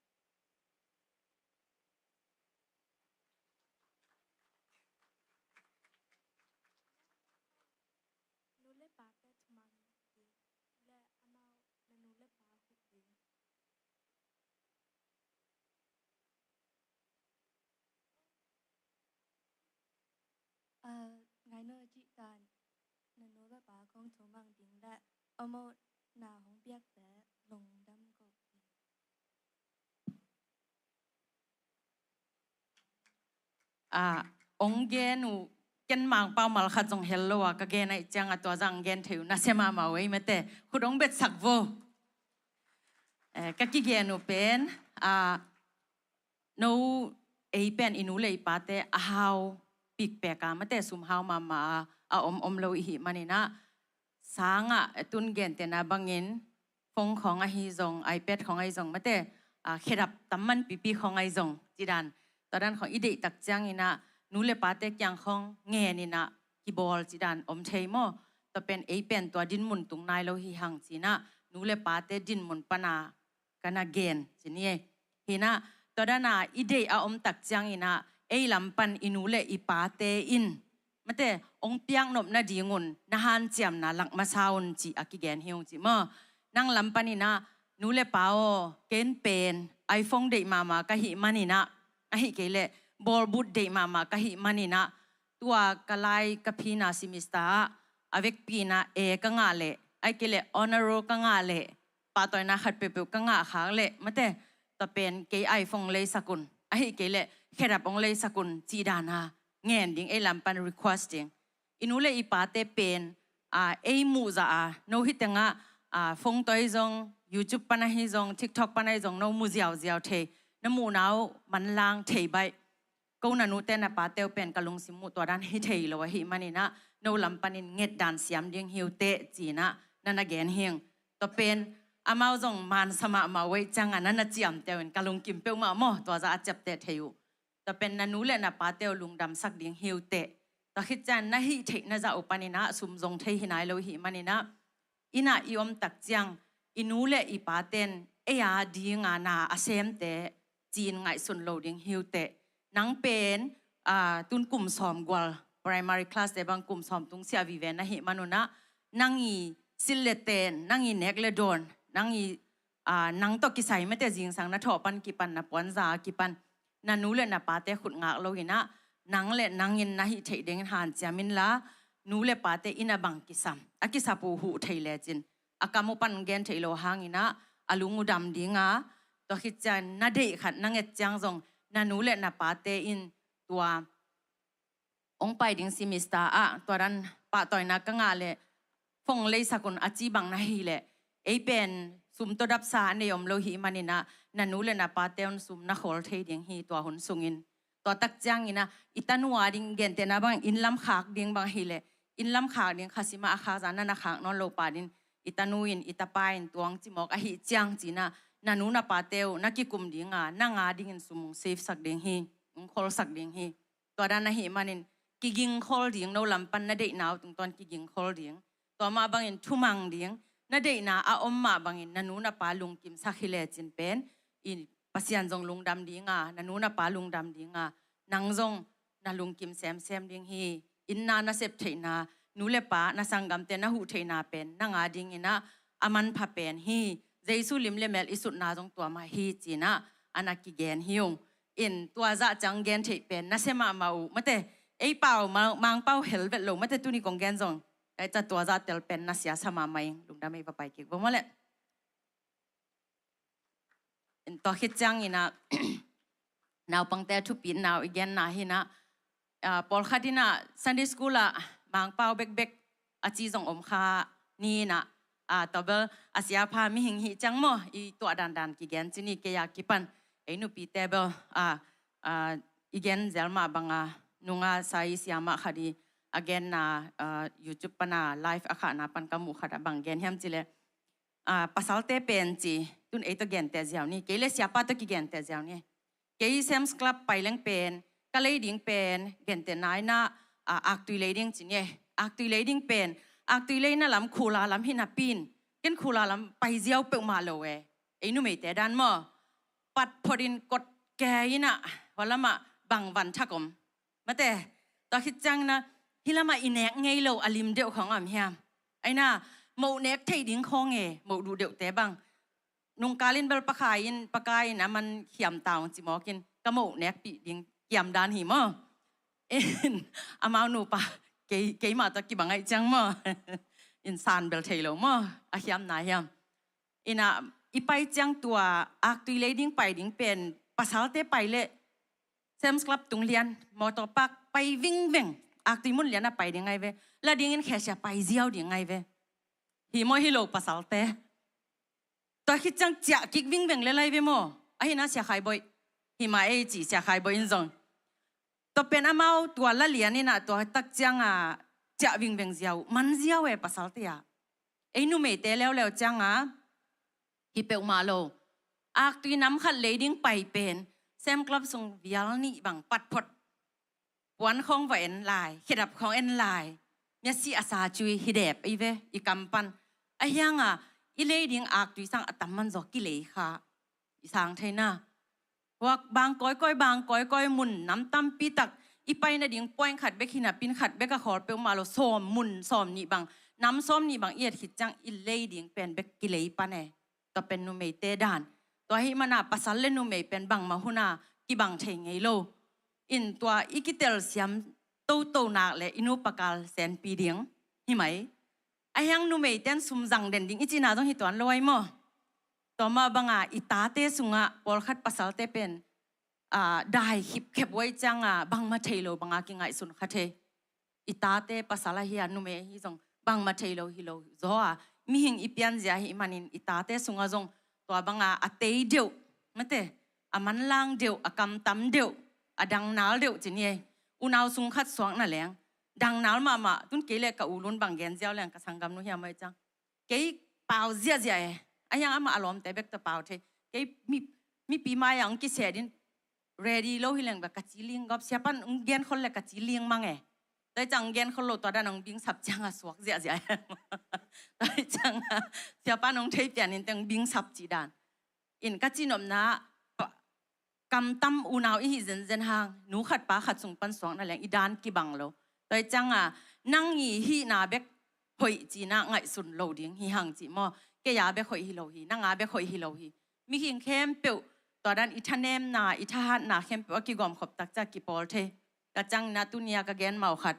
Nu le pate thuman ding le amau na nu le pa huh ding. A, ngai no cih tan na nu le pa khong thumang ding le amau na hong piakte lungdam ko ding. A, ong gen uh, ken Mangpau mal khat zong hel lo a, ka gen aih ciang a tua zang gen thei uh, nasia mahmah uh ei mate, khut ong betsak vo. Eh, ka kigen uh pen, a, no ei pen i nu le i pate a hau pikpek a, mate sum hau mahmah a, a om om lo i hih manin ah, sangah tun gentehna bangin phone khong ahi zong, iPad khong ahi zong, mate, a, khedap tamman pipi khong ahi zong, cidan, tua dan khong i deih tak ciangin ah, nu le pate kiang khong ngen in ah kibawl cidan om thei maw? Tua pen ei pen tua dinmun tung nai lo hi hang ci-in ah, nu le pate dinmun pan a ka na gen ci ni ei. Hi-in ah, tua dan a i deih a om tak ciangin ah, ei lam pan i nu le i pate in, mate, ong piak nop nadingun na hanciamna lak masa un ci a kigen hi ung ci maw? Nang lam panin ah, nu le pa aw, ken pen iPhone deih mahmah ka hih manin ah, ahih kei leh bawlbut deih mahmah ka hih manin ah, tua ka lai ka phina semester ah, a vekpi in ah A ka ngah leh, ahih kei leh honor roll ka ngah leh, pahtawina khat peuhpeuh ka ngah khak leh, mate, tua pen kei iPhone leisak un, ahih kei leh khedap ong leisak un cih dan a ngen ding, ei lam pan request ding. I nu le i pate pen, a, ei muh zah a, no hi teng ah, a, phone tawh ahi zong, YouTube pan ahi zong, TikTok pan ahi zong, no mu ziauziau thei, na muhna uh manlang thei baih. Ko na nute na pate uh pen ka lungsim uh tua dan hi thei lo ahih manin ah, no lam panin nget dan siam ding hi uh teh ci-in ah na na gen hi ung. Tua pen amau zong mansa mahmah uh ei ciang a na na ciamteh uh in ka lungkim peuhmah maw, tua zah a ciapteh thei uh. Tua pen na nu le na pate uh lungdamsak ding hi uh teh. Tua khit ciang na hih theihna zah uh panin ah sum zong thei hi nai lo i hih manin ah, inn ah i om tak ciang i nu le i paten ei a ding a na a semte ci-in ngaihsun lo ding hi uh teh. Nang pen, a, tun kum sawm gual, primary class te bang kum sawm tung siah vive na hih man un ah, nang i silh le ten, nang i nek le dawn, nang i, a, nang tawh kisai, mate, zingsang na thawh pan kipan, na puanza kipan, na nu le na pate khut ngak lo in ah, nang le nang in na hih theih dingin hanciam inla, nu le pate inn ah bang kisam, a kisap uh huh thei lecin, a kam uh pan gen theih lo hangin ah, a lung uh dam ding a, tua khit ciang na deih khat na nget ciang zong, na nu le na pate in tua ong pai ding semester ah tua dan pahtawina ka ngah leh phone leisak un a ci bang na hih leh, ei pen sum tawh dapsa a nei om lo i hih manin ah, na nu le na pate un sum na khawl thei ding hi tua hun sungin. Tua tak ciangin ah, i tanu a ding gentehna bang inn lam khak ding bang ahih leh, inn lam khak ding kha sim ah, a khak zah na na khak nawn lo pah ding, i tanu in, i tapa in tua ong ci mawk ahih ciang ci-in ah, na nu na pate uh na kikum dinga, nang a dingin sum hong save sak ding hi, hong kholsak ding hi. Tua dan ahih manin kigingkhol ding, no lam pan na deihna uh tungtawn kigingkhol ding. Tua mah bangin thumang ding, na deihna a om mah bangin na nu na pa lungkimsak hi lecin pen, i Pasian zong lungdam dinga, na nu na pa lungdam dinga, nang zong na lungkim semsem ding hi. Inn na na sep theihna, nu le pa, na sanggamte na huh theihna pen nang a dingin ah a manpha pen hi. Jesu lim le mel i sutna zong tua mah hi ci-in ah a na kigen hi ung. In tua zah ciang gen theih pen nasia mahmah uh mate. Ei pau, ma-, Mangpau hel vet lo mate, tuni kong gen zong. Ei ca tua zah tel pen nasia sa mahmah ing. Lungdam ei, va pai kik vo maw leh. In tua khit ciangin ah naupangte thupitna uh i genna hi-in ah, ah, pawlkhat in ah Sunday school ah Mangpau bekbek a ci zong om kha ni-in ah, ah, tua bel a siapha mihing hi ciang maw, i tuah dandan kigen ci ni. Kei a kipan ei nupite bel, ah, ah, i gen zel mah banga nunga sai siamah khat i a genna, ah, YouTube pana live a khahna pan ka muh khat ah bang gen hiam cih leh, ah, pasalte pen ci, tun ei tawh genteh ziau ni, kei le siapa tawh kigenteh ziau ni. Kei Sam's Club pai leng pen, ka lei ding pen, gentehna in ah, ah, aktui lei ding ci ni. Aktui lei ding pen, aktui leina lam, khula lam hi napi-in, ken khula lam pai ziau peuhmah lo e. Ei numeite dan maw, pat phot in kot ke in ah, hua lamah bang van thak om. Mate, tua khit ciangin ah, hih lamah i nek ngei lo a lim deuh khong om hiam? Aina, moh nek thei ding khong e, moh duh deuhte bang. Nungkal in bel Pakai in, Pakai in a man khiam ta ung ci mawk in, ka moh nekpih ding kiam dan hi maw. In, amau nupa, kei, keimah tawh kibang ahih ciang maw. In san bel thei lo maw, a khiamna hiam. In ah, i pai ciang tua, aktui lei ding pai ding pen, pasalte pai leh, Sam's Club tung lian, motor park pai vingveng, aktui mun lian ah pai ding ahi ve. La dingin khehsia pai ziau ding ahi ve. Hi maw, hi lo pasalte. Tua khit ciang ciah kik vingveng le lai ve maw. Ahi-in ah Sia Khai Bawi. Hi mah ei ci Sia Khai Bawi in zong. Tua pen amau tua la lian in ah tua tak ciang a ciah vingveng ziau, man ziau e pasalte ah. Ei numeite leuleu ciang a, hi peuhmah lo. Aktui nam khat lei ding pai pen, Sam's Club sung vial nih bang pat phot. Puan khong va en lai, khedap khong en lai. Mia si a sa cui hi dep i ve, i kam pan. A hiang a, i lei ding aktui sang a tam man zaw kilei kha. I sang thei na. Huak bang kawikawi, bang kawikawi mun, nam tampi tak. I pai nading point khat bek hi napi-in khat bek a khawl peuhmah lo, sawm mun, sawm nih bang. Nam sawm nih bang i et khit ciang i lei ding pen bek kilei pan e. Tua pen numeite dan. Tua ahih manin ah pasal le numei pen bangmah hun ah kibang thei ngei lo. In tua i kitelsiam toto nak leh i nupa kal senpi ding. Hi mai. A hiang numeite'n sum zang den ding i cihna zong hi tuan lo ai maw. Tua mah banga i tate sungah pawlkhat pasalte pen, ah, dai khipkhep uh ahih ciang a bangmah thei lo banga kingaihsun kha thei. I tate pasal ahi a, numei ahi zong bangmah thei lo hi lo zaw a, mihing i pianzia ahih manin i tate sungah zong tua banga a tei deuh, mate, a manlang deuh, a kamtam deuh, a dangnal deuh ci ni ei. Unau sung khat suak na leng dangnal mahmah, tun kei le ka u Lun bang gen ziau leng, ka sanggamnu hiam ahih ciang. Kei pau ziahziah e. A hiang amah a lawmte bek tawh pau thei. Kei mi, mipi mai-ah hong kiseh din ready lo hi leng bek ka ci ling gawp, siapa'n hong genkhol le ka ci ling mang e. Tua ahih ciang hong genkhol lo, tua dan hong bingsap ciang a suak ziahziah e. Tua ahih ciang a siapa'n hong thei pian in teng bingsap cih dan. In ka cihnopna, pa, kamtam unau i hih zenzen hang, nu khat pa khat sung pan suak na leng i dan kibang lo. Tua ahih ciang a, nang i hihna bek hoih cihna ngaihsun lo ding hi hang cih maw. Kei a bek hoih hi lo hi, nang a bek hoih hi lo hi. Mihing khempeuh, tua dan i thanemna, i thahatna khempeuh a kigawmkhop tak ciang kipawl thei. Ka ciangin a tuni a ka gen mau khat,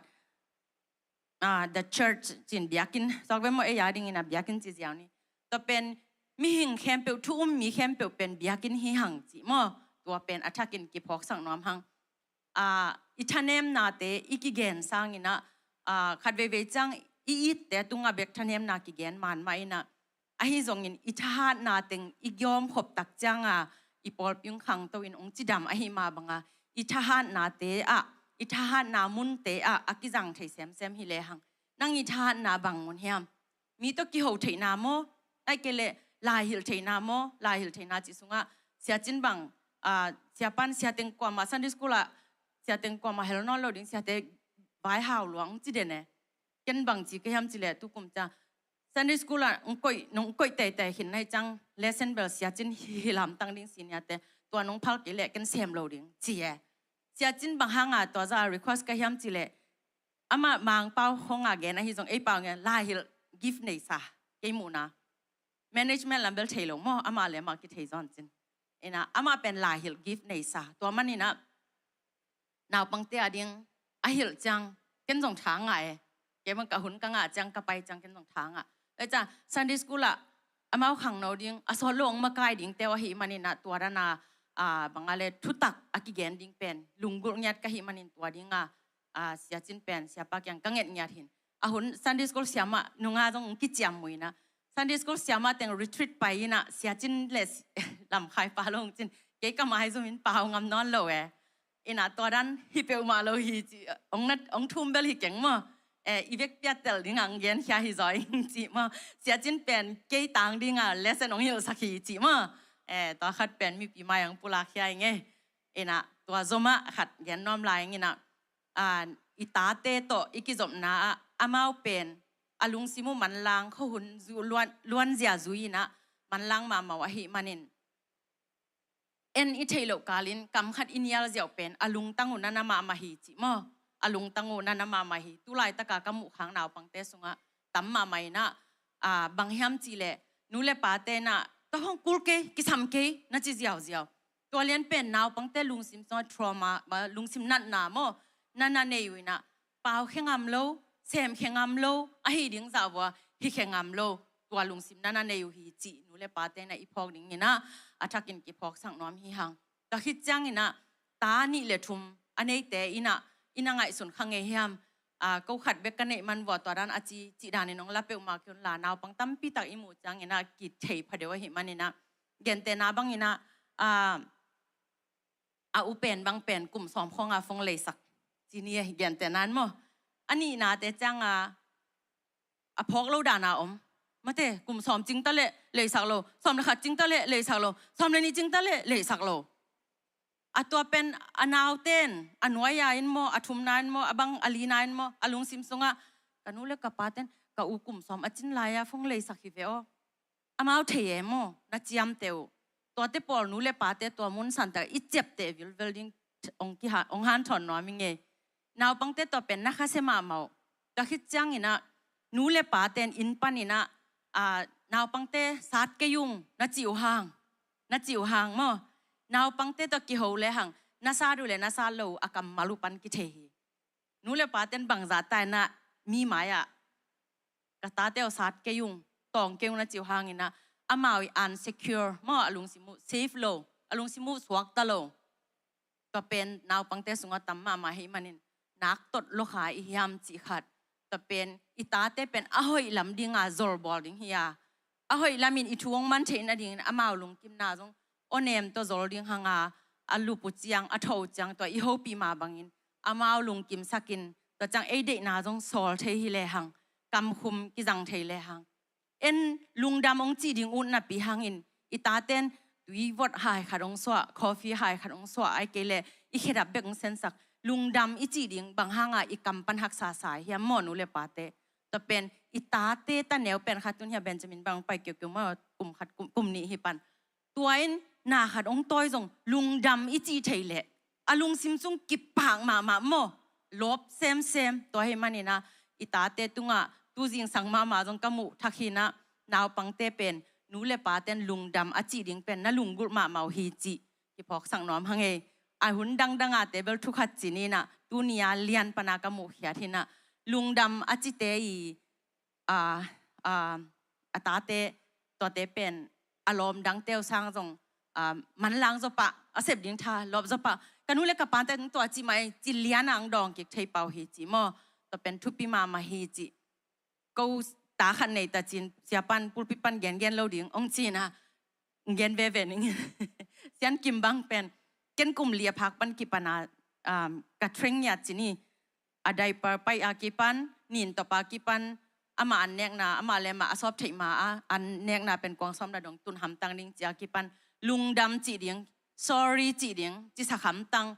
ah, the church ci-in biakinn, suak ve maw, ei a dingin a biakinn ci ziau ni. Tua pen mihing khempeuh, thu um mi khempeuh pen biakinn hi hang cih maw. Tua pen a thakin kiphawksak nuam hang. Ah, i thanemnate i kigen sangin a, ah, khat veivei ciang i itte tungah bek thanemna kigen man mah in a, ahi zongin i thahatna teng i gawmkhop tak ciang a, i pawlpi hong khangto in hong cidam ahih mah banga, i thahatnate ah, i thahatna munte ah a kizang thei semsem hi lehang. Nang i thahatna bang mun hiam? Mi tawh kiho theihna maw? Ahih kei leh Laihilh theihna maw, laihilh theihna cih sungah Sia Cin bang, ah, Sia Pan, Sia Teng kuamah Sunday school ah, Sia Teng kuamah hel nawn lo ding, Sia Teng vai hau luang ci den e. Ken bang ci ka hiam cih leh tukum ciang Sunday school ah nong koih, nong koih teitei khin na hi ciang lesson bel Sia Cin hi lamtang ding senior te, tua nong phal kei leh ken sem lo ding ci e. Sia Cin bang hanga tua zah request ka hiam cih leh, amah Mangpau hong a gen ahi zong ei pau ngen laihilh gift neisa, kei muhna management lam bel thei lo maw, amah le amah kithei zaw cin. Ina amah pen laihilh gift neisa, tua man ina naupangte a ding a hilh ciang ken zong tha ngah e. Kei bang ka hun ka ngah ciang, ka pai ciang ken zong tha ngah. Tua ciang Sunday school ah amau khangno ding, a sawt lo hong makai ding teu ahi man ina tua dan a, a, bang a le thutak a kigen ding pen lunggulh ngiat ka hi man in tua ding a, a, Sia Cin pen Sia Pa kiang ka nget ngiat hin. A hun Sunday school siamah nunga zong kiciam muina. Sunday school siamah teng retreat pai ina Sia Cin le si-, Lam Khai Pa lo hong cin, kei ka mai zum in pau ngam nawn lo e. Ina tua dan hi peuhmah lo hi ci, ong nat, ong thum bel hi keng maw. E, i vek piat tel ding ang gen khia hi zaw ing ci maw. Sia Cin pen kei tang ding a lesson ong hilhsak hi ci maw. E, tua khat pen mipi mai ang pulak khia ing e. Ina tua zomah khat gen nuam lai ing ina, a, i tate tawh i kizopna ah amau pen a lungsim uh manlang khuahun zu luan, luanzia zui ina manlang mahmah uh ahi manin, en i theih loh kalin kam khat i nial ziau pen a lungtang uh nana mahmah hi ci maw. A lungtang uh nana mahmah hi. Tulaitaka ka muh khang naupangte sungah tam mahmah ina, a, bang hiam cih leh nu le pate na, ka hong kul kei, kisam kei na ci ziauziau. Tua lian pen naupangte lungsim sungah trauma, ma, lungsim natna maw, nana nei uh ina, pau khe ngam lo, sem khe ngam lo, ahi ding zah vua hi khe ngam lo, tua lungsim nana nei uh hi cih nu le pate na i phawk ding ina a thakin kiphawksak nuam hi hang. Tua khit ciang ina ta nih le thum a neite ina, ina ngaihsun kha ngei hiam, a, ko khat bek ka neih man vua tua dan a ci, cih danin ong la peuhmah kei un la, naupang tampi tak i muh ciang ina kithei phadeuh ahi man ina, gentehna bang ina, a, a u pen bang pen kum sawm khawng a phone leisak ci ni e, gentehna in maw. A nihnate ciang a, a phawk lo dana om. Mate, kum sawm cing ta leh leisak lo, sawm le khat cing ta leh leisak lo, sawm le nih cing ta leh leisak lo. A tua pen a nauten a nuai-a in maw, a thumna in maw, a bang a lina in maw, a lungsim sungah, ka nu le ka paten ka u kum sawm a cin lai-a phone leisak hi ve aw. Amau thei e maw, na ciamteh uh. Tuate pawl nu le pate tua mun santak i ciapteh vilvel ding ong kiha-, ong hanthawn nuam ing e. Naupangte tua pen na khasia mahmah uh. Tua khit ciang ina nu le paten inn pan ina, a, naupangte sat kei ung na ci uh hang, na ci uh hang maw. Naupangte tua kiho le hang, na sat uh le na sat lo uh a kammal uh pan kithei hi. Nu le paten bangzah ta ina mi mai-ah ka tate uh sat kei ung, tawng kei ung na ci uh hang ina amau i unsecure maw, a lungsim uh safe lo, a lungsim uh suakta lo. Tua pen naupangte sungah tam mahmah hi manin, nak tot lua kha i hiam cih khat. Tua pen i tate pen a hoih lam dinga zolbawl ding hi a, a hoih lamin i thu hong man theih nadingin amau lungkimna zong awnem tawh zol ding hanga, a lup uh ciang, a tho uh ciang tua i hopih mah bangin amau lungkimsakin, tua ciang ei deihna zong sawl thei hi lehang, kamkhum kizang thei lehang. En lungdam hong cih ding ut napi hangin i taten tui vot hai khat hong suah, coffee hai khat hong suah, ai kei leh i khedap bek hong sensak. Lungdam i cih ding bang hanga i kam pan haksa sa hiam maw nu le pate? Tua pen i tate ta neu pen khat tun hia, Benjamin bang pai kiukiu maw, kum khat kum, kum nih hi pan. Tua in na khat hong tawi zong lungdam i cih thei leh a lungsim sung kipak mahmah maw, lawp semsem. Tua hi manina i tate tungah tu zingsang mahmah zong ka muh thak hina, naupangte pen nu le paten lungdam a cih ding pen na lunggulh mahmah uh hi cih kiphawksak nuam hang ei. A hun dangdanga te bel thu khat ci nina, tuni a lian pana ka muhkhiat hina, lungdam a cite i, a, a, a tate, tuate pen a lawm dangte uh sang zong, a, manlang zaw pah, a sep ding tha lawp zaw pah. Ka nu le ka pate tua ci mai, ci liana ang dawng kik thei pah uh hi ci maw. Tua pen thupi mahmah hi ci. Ko ta khat nei ta cin, sia pan pulpit pan gengen lo ding hong cina, gen veve ning. Sian Kim bang pen, ken kum li a phak pan kipana, um, ka treng ngiat ci ni. A diaper pai a kipan, nin tawp a kipan, amah an nekna, amah le amah a sawp theih ma a an nekna pen kuang sawm na dong tun hamtang ding ci a kipan lungdam cih ding, sorry cih ding, cisak hamtang,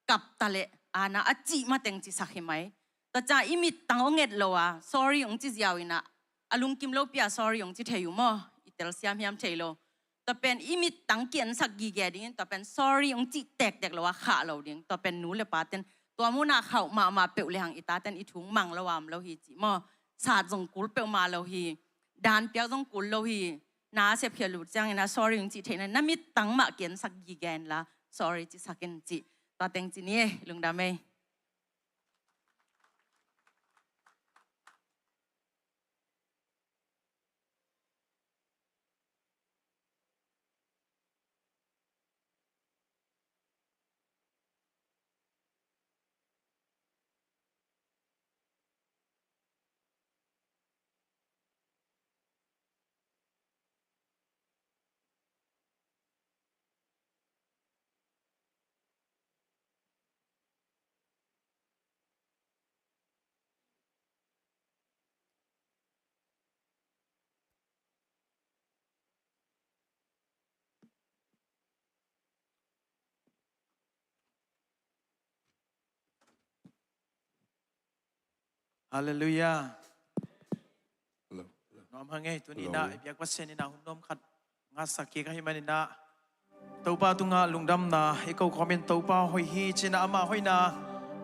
kap ta leh ana a cih mateng cisak hi mai. Tua ciang i mittang hong et lo a sorry hong ci ziau in ah, a lungkim lopi a sorry hong ci thei uh maw? I telsiam hiam thei lo. Tua pen i mittang kiensak gige dingin tua pen sorry hong cih tektek lo a khah lo ding. Tua pen nu le paten tua munah khauh mahmah peuh le hang i taten i thu mang lo a om lo hi cih maw? Sat zong kul peuhmah lo hi. Dan piak zong kul lo hi. Na sepkhiat lut ciangin ah sorry hong cih theihna na mittang mah kiensak gige inla sorry cisak in cih. Tua teng ci ni e, lungdam e. Halleluiah. Hello. Nuam hang ei, tuni in ah i biak Pasian in ah hun nuam khat ngahsak kik ahih manin ah Topa tungah lungdamna i ko khawm in, Topa hoih hi ci-in ah ama hoihna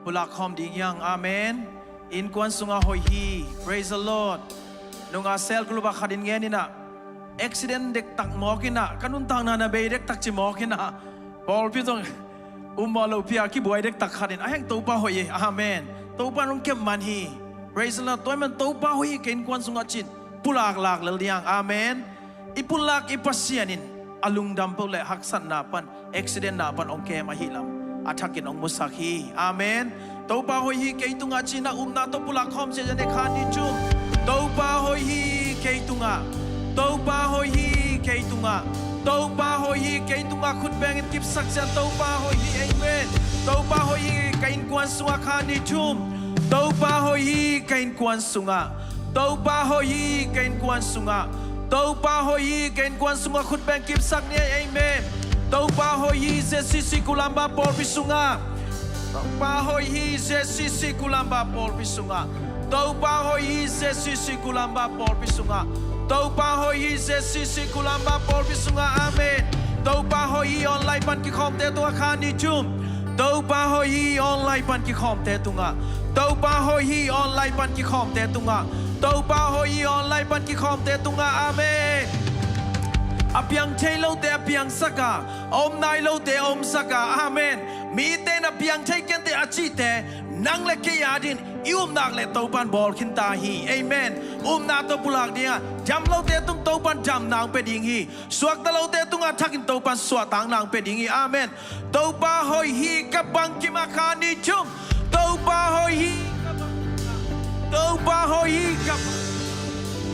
pulak khawm ding hi hang. Amen. Innkuan sungah hoih hi. Praise the Lord. Nunga cell group ah khat in ngen in ah, accident dektak mawk in ah, ka nuntakna na bei dektak ci mawk in ah, pawlpi zong um mawh lopi a kibuai dektak khat in, a heng Topa hoih hi. Amen. Topa in hong kep man hi. Praise the Lord. Tua ahih man Topa hoih hi ka innkuan sungah ci-in pulak lak lel ding hi hang. Amen. I pulak i Pasian in a lungdam peuh le haksatna pan, accident na pan hong kem ahih lam a thakin hong musak hi. Amen. Topa hoih hi kei tungah ci-in ah upna tawh pulak khawm ziahziah ni, khan ni thum. Topa hoih hi kei tungah. Topa hoih hi kei tungah. Topa hoih hi kei tungah. Khut bengin kipsak ciang Topa hoih hi. Amen. Topa hoih hi ka innkuan sungah, khan ni thum. Topa hoih hi ka innkuan sungah. Topa hoih hi ka innkuan sungah. Topa hoih hi ka innkuan sungah. Khut beng kipsak ni ei. Amen. Topa hoih hi Z C C Kulamba pawlpi sungah. Topa hoih hi Z C C Kulamba pawlpi sungah. Topa hoih hi Z C C Kulamba pawlpi sungah. Topa hoih hi Z C C Kulamba pawlpi sungah. Amen. Topa hoih hi online pan kikhawmte tungah, khan ni thum. Topa hoih hi online pan kikhawmte tungah. Topa hoih hi online pan kikhawmte tungah. Topa hoih hi online pan kikhawmte tungah. Amen. A piang thei lote a piangsak a, a om nai lote a omsak a. Amen. Mite in a piang thei kei inteh a cihte, nang le kei adingin i upna le Topa in bawl khin ta hi. Amen. Upna tawh pulak ding a, dam lote tung Topa in damna hong pia ding hi. Suakta lote tungah thakin Topa in suahtakna hong pia ding hi. Amen. Topa hoih hi ka bangkim ah, khan ni thum. Topa hoih hi ka bangkim ah. Topa hoih hi ka,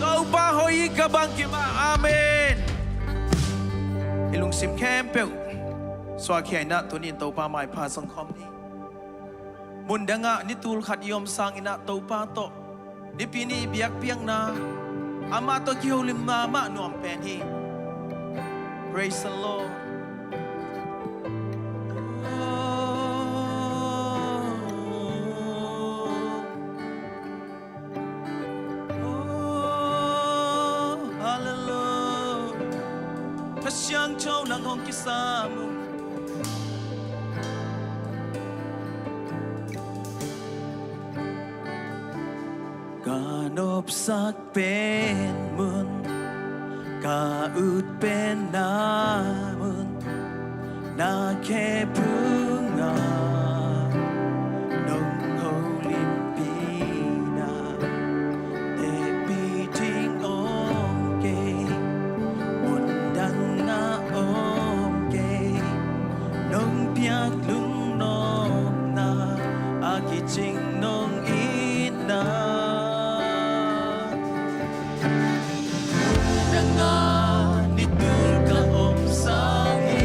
Topa hoih hi ka bangkim ah. Amen. I lungsim khempeuh suahkhia in ah tuni in Topa maipha zong khawm ni. Mundangah ni tul khat i om sangin ah Topa tawh Nipi ni biakpiakna, amah tawh kiholimna mah nuam pen hi. Praise the Lord. Oh, hallelujah. Kha Siangtho nang hong kisam uh. Ka nopsak pen mun, ka ut pen na mun, na khe phung ah nong holimpihna tepih ding om kei, mundang ah om kei, nong piak lungnopna a kicing nong itna. Nang a ni tul ka om sangin,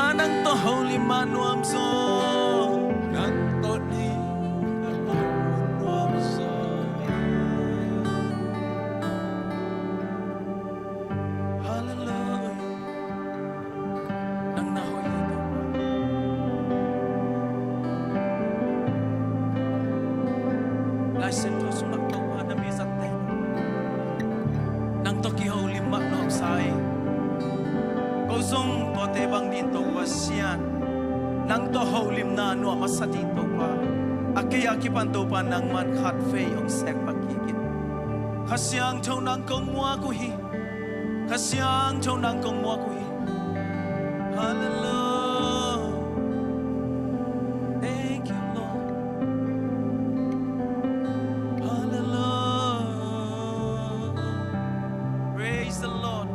Nang tawh holim mah nuam zaw. Nang tawh ding a nuam zaw. Hallelujah. Nang na hoih hi Topa. Lai Siangtho sungah Topa na mi zatte nang tawh kiholim mah nuamsa hi. Ko zong tuate bang ding Topa Sian, nang tawh holimna nuam a sa ding Topa. A kei a kipan Topa nangman khatvei hong sek mah kik in. Kha Siangtho nang kong muak uh hi. Kha Siangtho nang kong muak uh hi. Hallelujah. Thank you, Lord. Hallelujah. Praise the Lord.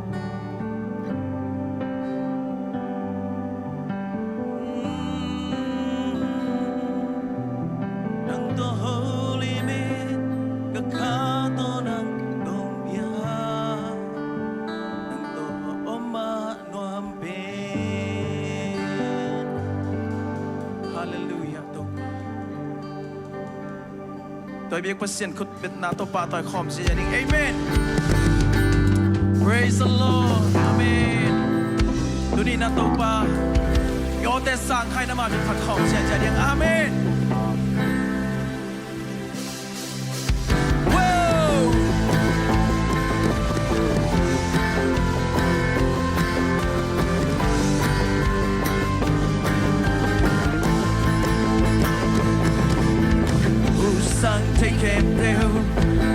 Nang tawh holim in, ka kha tawh nang kong biak, nang tawh om mah nuam pen. Hallelujah, Topa. Tua i biak Pasian khut betna Topa tawh i khawm ziazia ding. Amen. Praise the Lord. Amen. Tuni-in ah Topa i awte sang khaina mah bek khat khawm ziazia ding. Amen. Wow. Usang thei khempeuh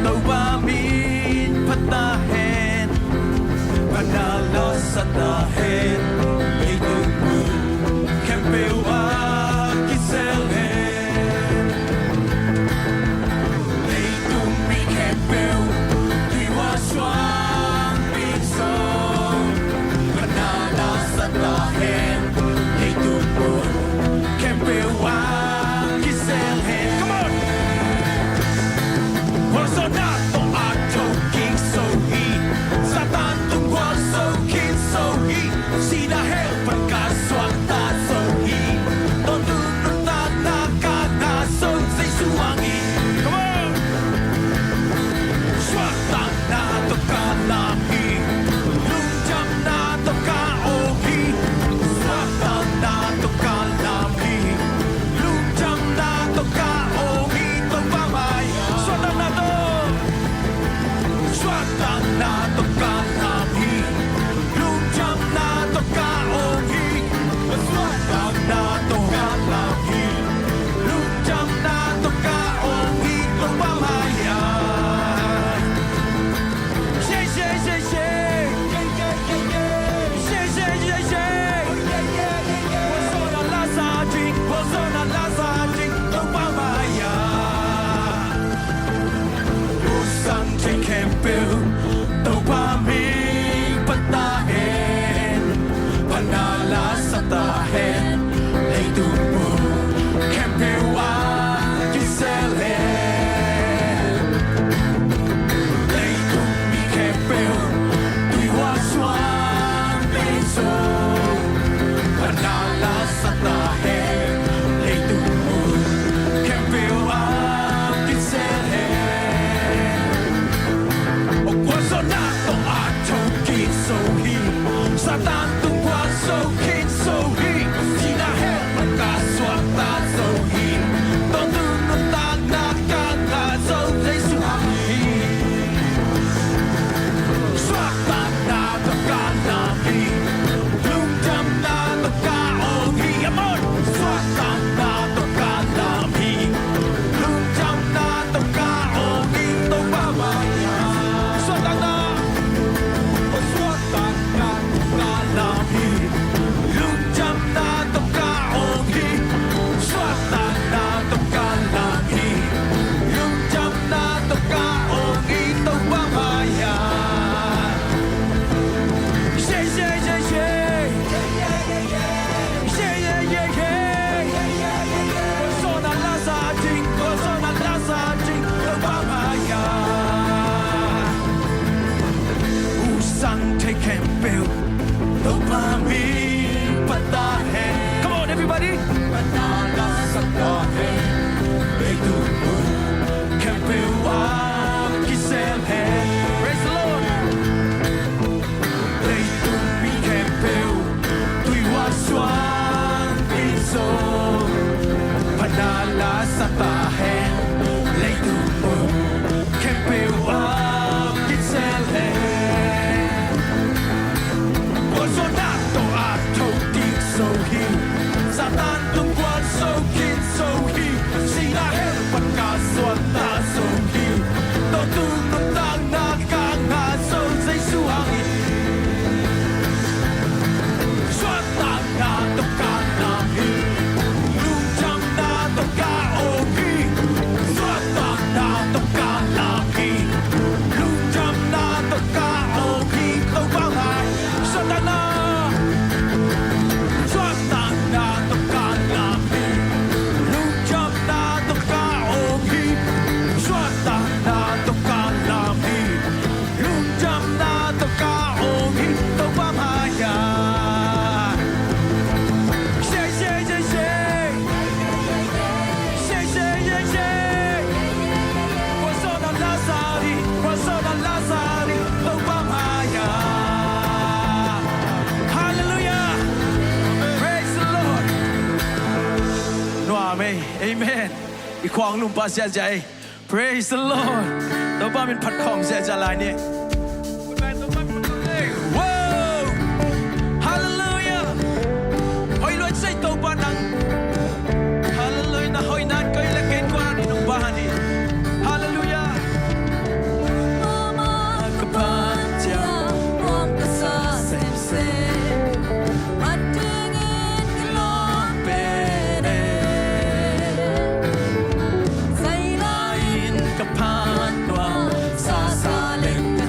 Topa min phat ta hen, phatna la sa ta hen. Leitung mun khempeuh ah kisel hen. Leitung mi khempeuh tui hua suang pin sawm, phatna la sa ta hen. Leitung mun khempeuh ah kisel hen. Come on! Khualzawhna tawh a tho khin zo hi. Satan tung khualzo khin zo hi. Amen. I khuang lum pah ziahziah ei. Praise the Lord. Topa min phat khawm ziahziah lai ni. Wow! Hallelujah. Hoih lua ei Topa nang. Hallelujah. Na hoihna in koi le kei in kua'n i nung bang hi. Hallelujah. Mama ka phat ciang, nuam ka sa semsem. Phat dingin ka lawm pen e. Zaila in ka phat nuam, sa sa leng ka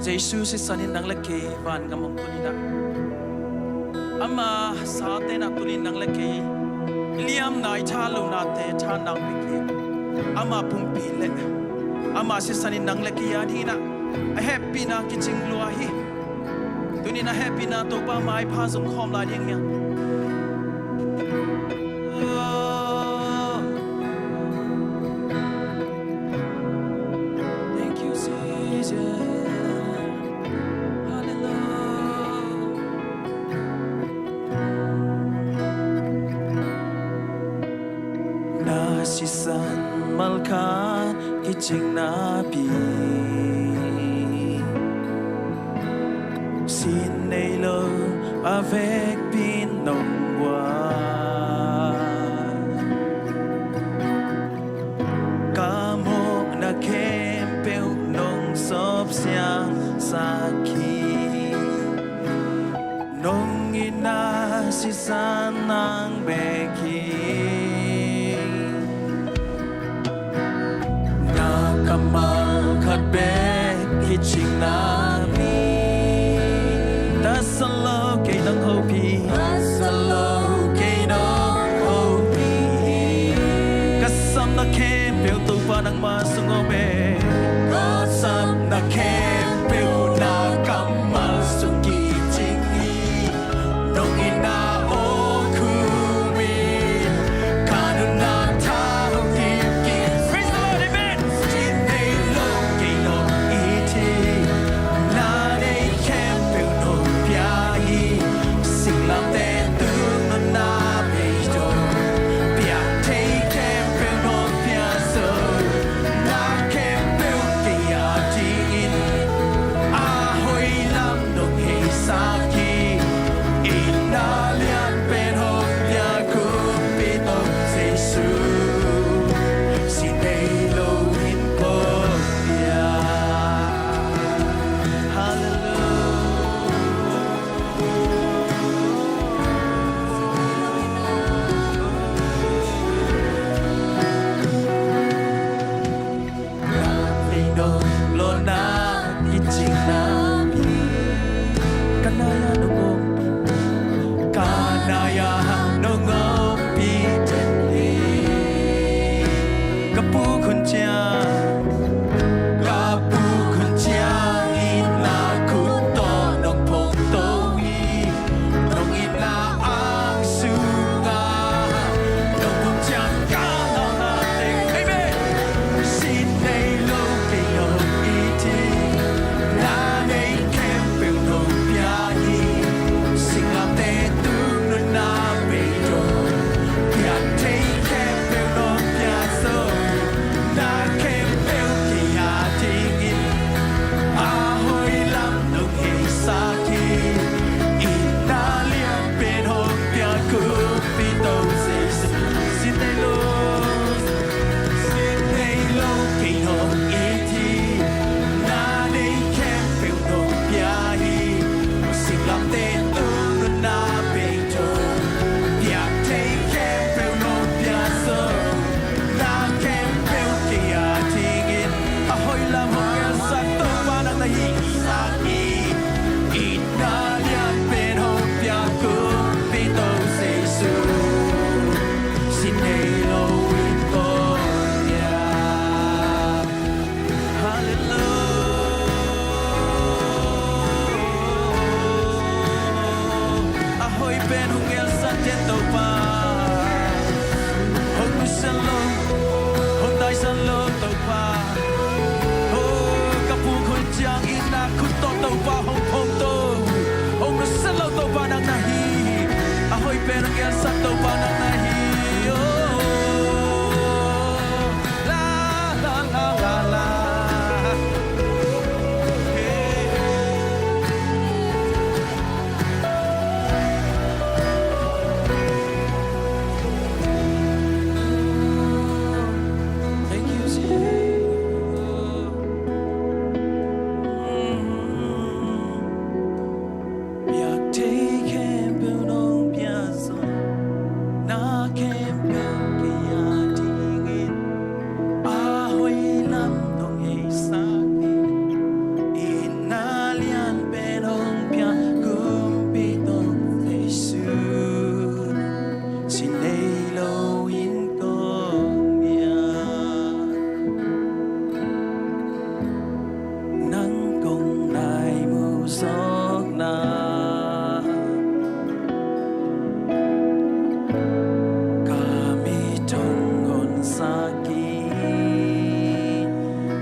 Jesu sisan in nang le kei vangam hong tun in ah, ama sate na tun in nang le kei i liamna, i tha lonate tha nang pek hi. Ama pumpi le ama sisan in nang le kei a ding in ah a hehpihna kicing lua hi. Tuni in a hehpihna Topa maipha zong khawm lai ding hi. Oh. Thank you, Jesus. Hallelujah. Na sisan malkhat kicing napi, sin nei lo a vekpi nong guan. Ka mawhna khempeuh nong sawp siangsak hi. Nong itna sisan nang bek hi. Na kammal khat bek kicing napi, tasam lo kei nong hopih, tasam lo kei nong hopih hi. Ka sapna khempeuh Topa nangma sung om e. Ka sapna khempeuh na kammal sung kicing hi. Nong itna aw khum in ka nuntak tha hong kip kik. Praise the Lord, amen. Sin nei lo kei nong it hi. Na nei khempeuh nong pia hi. Singlamteh tung nunna bei dong, piak thei khempeuh nong pia zo. Na khempeuh kei a dingin a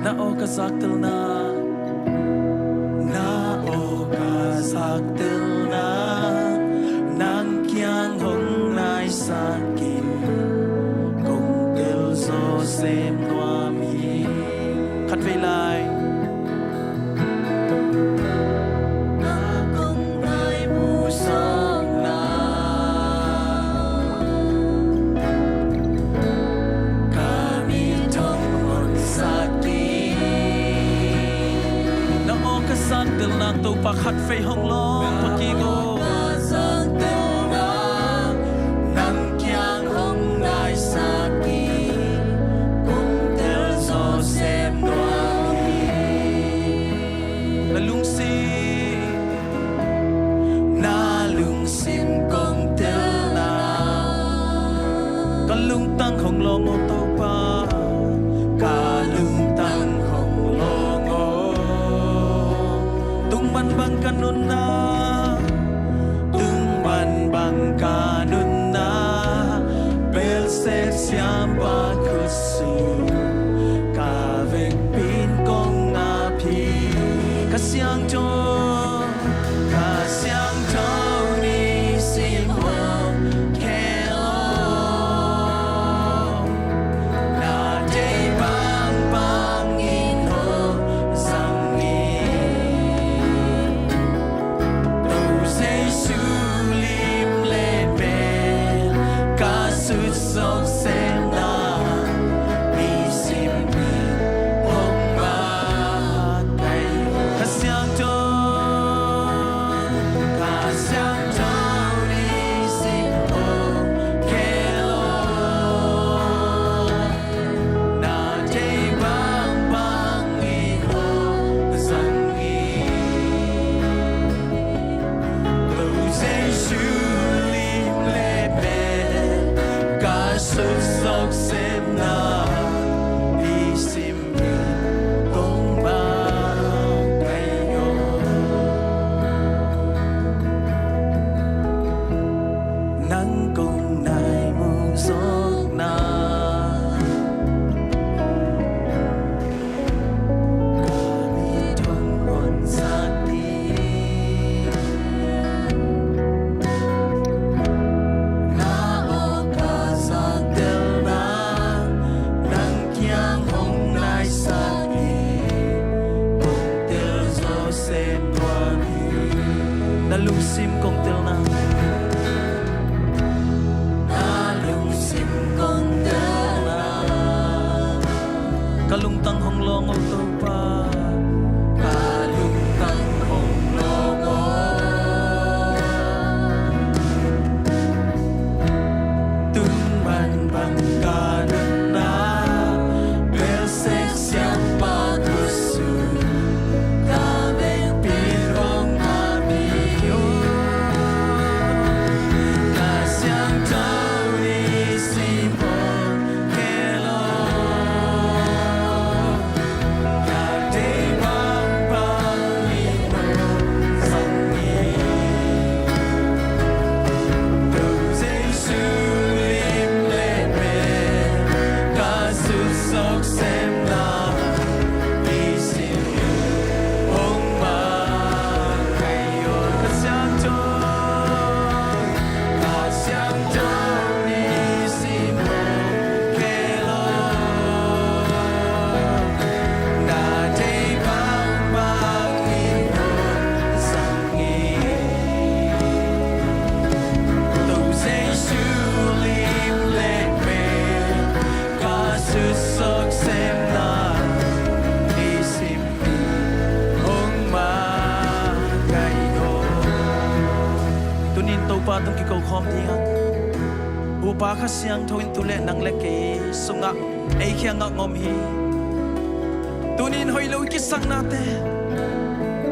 Na aw ka zaktelna, na aw ka zaktelna, nang kiang hong naisak in, kong tel zaw sem nuam hi. Khatvei lai. Na kong nai mu zawkna, ka mit hong honsak in. Na aw ka zaktelna Topa khatvei hong lawng pakik aw. Nang kiang hong naisak in, kong tel zaw sem nuam hi. Na lungsim, na lungsim kong telna, ka lungtang hong lawng aw Topa, ka lungtang hong lawng aw. Tung bangbang ka nunna, tung bangbang ka nunna, bel sep siampa khut sung, ka vekpi in kong ap hi. Kha Siangtho, Kha Siangtho nisim hong khel aw. Na deih bangbang in hong zang in. Topa Jesu lim le mel ka sut zawk semna, nisim in hong makaih aw. Kha Siangtho, Kha Siangtho nisim hong khel aw. Na deih bangbang in hong zang in. Topa Jesu lim le mel ka sut zawk semna, nisim in hong makaih aw. Nang kong nai mu zawkna, ka mit hong honsak in. Na aw ka zaktelna, nang kiang hong naisak in, kong tel zaw sem nuam hi. Na lungsim kong telna, na lungsim kong telna, ka lungtang hong lawng aw Topa, ka lungtang hong lawng aw. Tung bangbang ka nunna, bel sep siampa khut sung, ka vekpi in hong ap hi. Kha Siangtho nisim hong khel aw. Na deih bangbang in hong zang in. Topa Jesu lim le mel ka sut zawk semna, nisim in hong makaih aw. Kha Siangtho, Kha Siangtho nisim hong khel aw. Na deih bangbang in hong zang in. Topa Jesu lim le mel ka sut zawk semna, nisim in hong makaih aw. Tuni in Topa tung kiko khawm ding a, Topa Kha Siangtho in tu le nang le kei sungah ei kiangah hong om hi. Tuni in hoih lo i kisaknate,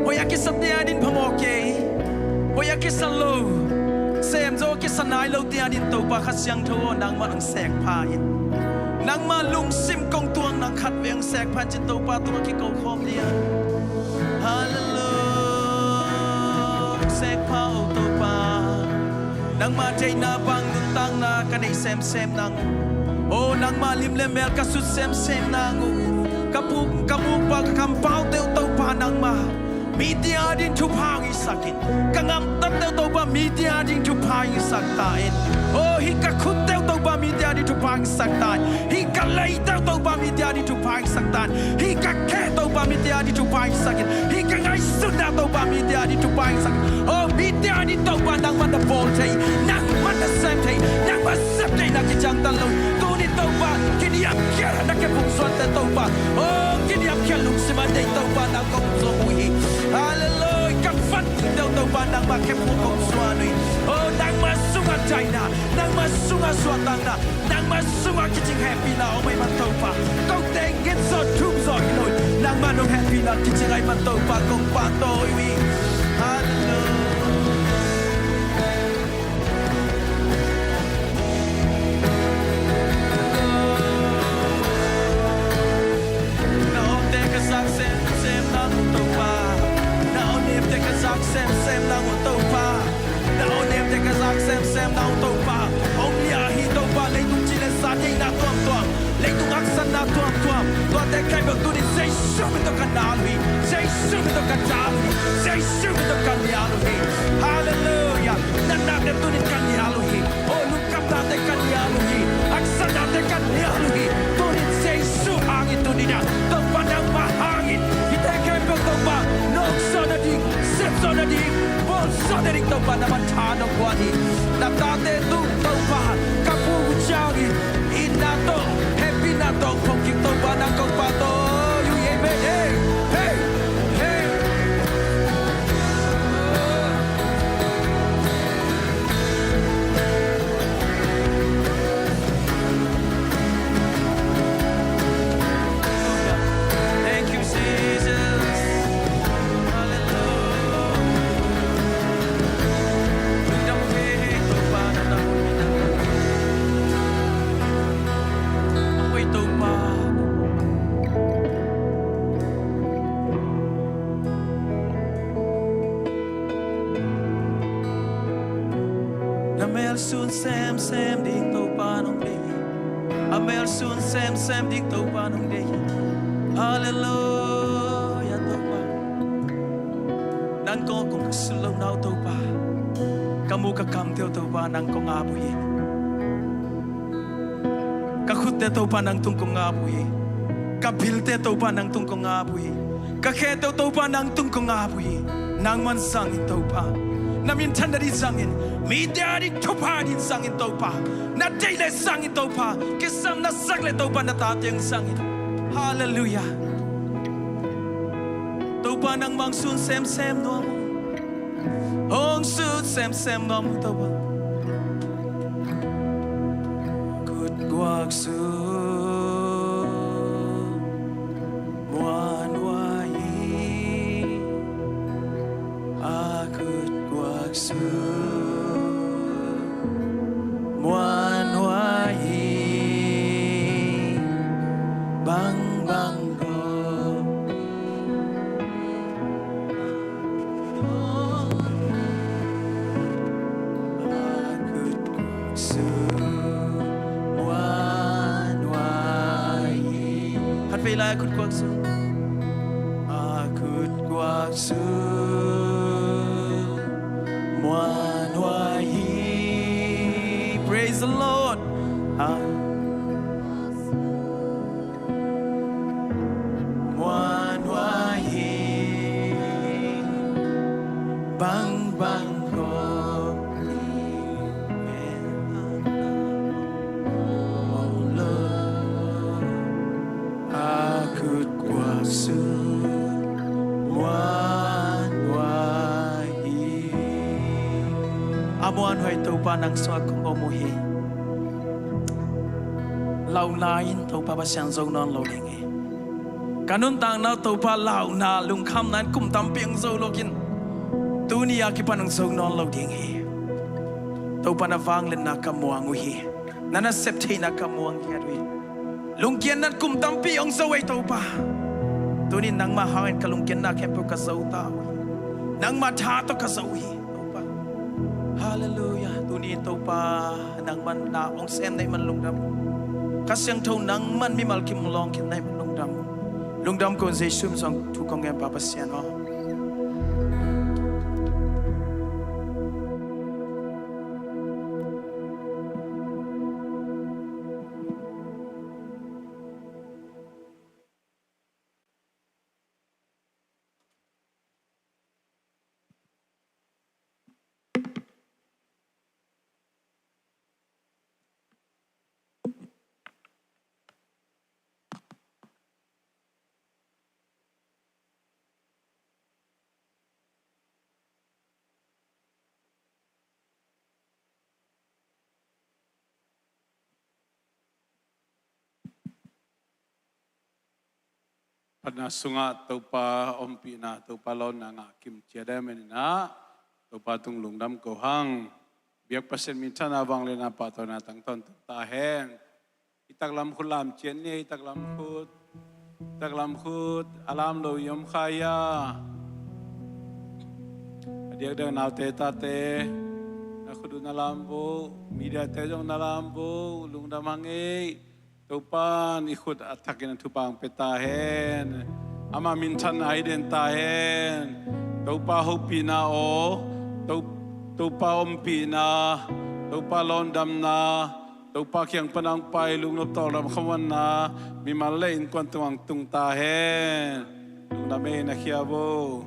hoih a kisate adingin phamawh kei. Hoih a kisa lo, semzaw a kisa nai lote adingin Topa Kha Siangtho aw, nangmah hong sekpha in. Nangmah lungsim kong tuakna khatvei hong sekpha in ci-in Topa tungah kiko khawm ding a. Halleluia. Sekpha aw Topa. Nangmah deihna bang nuntakna ka nei semsem nang uh. Aw, nangmah lim le mel ka sut semsem nang uh. Ka puk, ka mukpau, ka kampaute uh Topa nangmah mite ading thupha hong hisak in. Ka ngamtatte uh Topa mite ading thupha hong hisak ta in. Oh, hih ka khutte uh Topa mite ading thupha hong hisak ta in. Hih ka leite uh Topa mite ading thupha hong hisak ta in. Hih ka khe Topa mite ading thupha hong hisak in. Hih ka ngaihsutna Topa mite ading thupha hong hisak in. Oh, mite ading Topa nangmah na bawl thei, nangmah na sem thei, nangmah sep theihna kiciangtan lo. Tuni Topa, kiniamkhiat na khe phungsuante Topa. Oh, kiniamkhiat lungsim a nei Topa nang kong zong uh hi. Halleluiah. Ka vantung deuh Topa nangmah khe phung kong suan uh hi. Oh, nangmah sungah daihna, nangmah sungah suahtakna, nangmah sungah kicing hehpihna om ahih man Topa. Kote nget zawh thum zawh hi lo hi. Nangmah nong hehpihna kicing ahih man Topa kong pahtawi uh hi. Halleluiah. Na omte ka zak semsem nang uh Topa. Na omte ka zak semsem nang uh Topa. Na omte ka zak semsem nang uh Topa. Hong liah hi Topa, leitung ci le sa theihna tuamtuam, leitung haksatna tuamtuam, tuate khempeuh tuni Jesu min tawh ka nal uh hi. Jesu min tawh ka dal uh hi. Jesu min tawh ka nial uh hi. Halleluiah. Na nate tuni ka nial uh hi. Oh, lungkhamnate ka nial uh hi. Haksatnate ka nial uh hi. Tuni Jesu hangin tuni na Topa nangmah hangin hihte khempeuh Topa nong sawh nading, sep sawh nading, bawl sawh nading Topa nangmah tha nong guan hi. Na tate tung Topa ka phu uh ciangin itna tawh, hehpihna tawh phawk kik Topa nang kong pahtawi uh hi. Amen. Hey, hey, hey. Thank you, Jesus. Hallelujah. Lungdam uh hi, Topa, na na hun hi na. Oi, Topa. Na mel sun semsem ding Topa nong deih hi. A mel sun semsem ding Topa nong deih hi. Halleluiah Topa. Nang kong kong ka sulh lohna uh Topa. Ka mu ka kamte uh Topa nang kong ap uh hi. Ka khutte Topa nang tung kong ap uh hi. Ka bilte Topa nang tung kong ap uh hi. Ka khete uh Topa nang tung kong ap uh hi. Nangman zangin Topa. Na minthan nading zangin. Mite ading thupha ding zangin Topa. Na deih le zangin Topa. Kisam na sak le Topa na tate hong zangin. Halleluiah. Topa nangmah hong sun semsem nuam uh. Hong sun semsem nuam uh Topa. Khut guak sun muanhuai hi. A khut guak sun muanhuai hi. Bangbang ko. Khat vei lai a khut guak sun. A khut guak sun muanhuai hi. Praise the Lord. A muanhuai hi. Bangbang ko. A khut guak sun muanhuai hi. A muanhuai Topa nang sungah kong om uh hi. Launa in Topa Pasian zo nawn lo ding hi. Ka nuntakna Topa launa lungkhamna in kum tampi hong zo lo khin. Tuni a kipan hong zo nawn lo ding hi. Topa na vangliatna ka muang uh hi. Na nasep theihna ka muang ngiat uh hi. Lungkiatna in kum tampi hong zo ei Topa. Tuni nangmah hangin ka lungkiatna khempeuh ka zo ta uh hi. Nangmah tha tawh ka zo uh hi. Topa. Halleluiah. Tuni in Topa nangman na hong sem na hih man lungdam uh. Kha Siangtho nangman mimal kim hong lawng khin na hih man lungdam uh. Lungdam ko, Jesu min suang thu kong ngen, Pa Pasian aw. Phatna sungah Topa ompihna, Topa lawnna ngah kim ciat ahih manin ah, Topa tung lungdam ko hang. Biak Pasian minthanna, vangliatna, pahtawina tangtawn tung ta hen. I taklam khut lam ciat ni, i taklam khut, i taklam khut a lam lo i om kha hia? A diakdiak naute tate, na khut uh na lam vo, mediate zong na lam vo, lungdam hang ei. Topa'n i khut a thakin a thupha hong pia ta hen. Ama minthanna hi den ta hen. Topa hopihna aw, To-, Topa ompihna, Topa lawndamna, Topa kiang pan hong pai lungnop tawldam khamuanna mimal le innkuan tungah hong tung ta hen. Lungdam ei, na khia vo.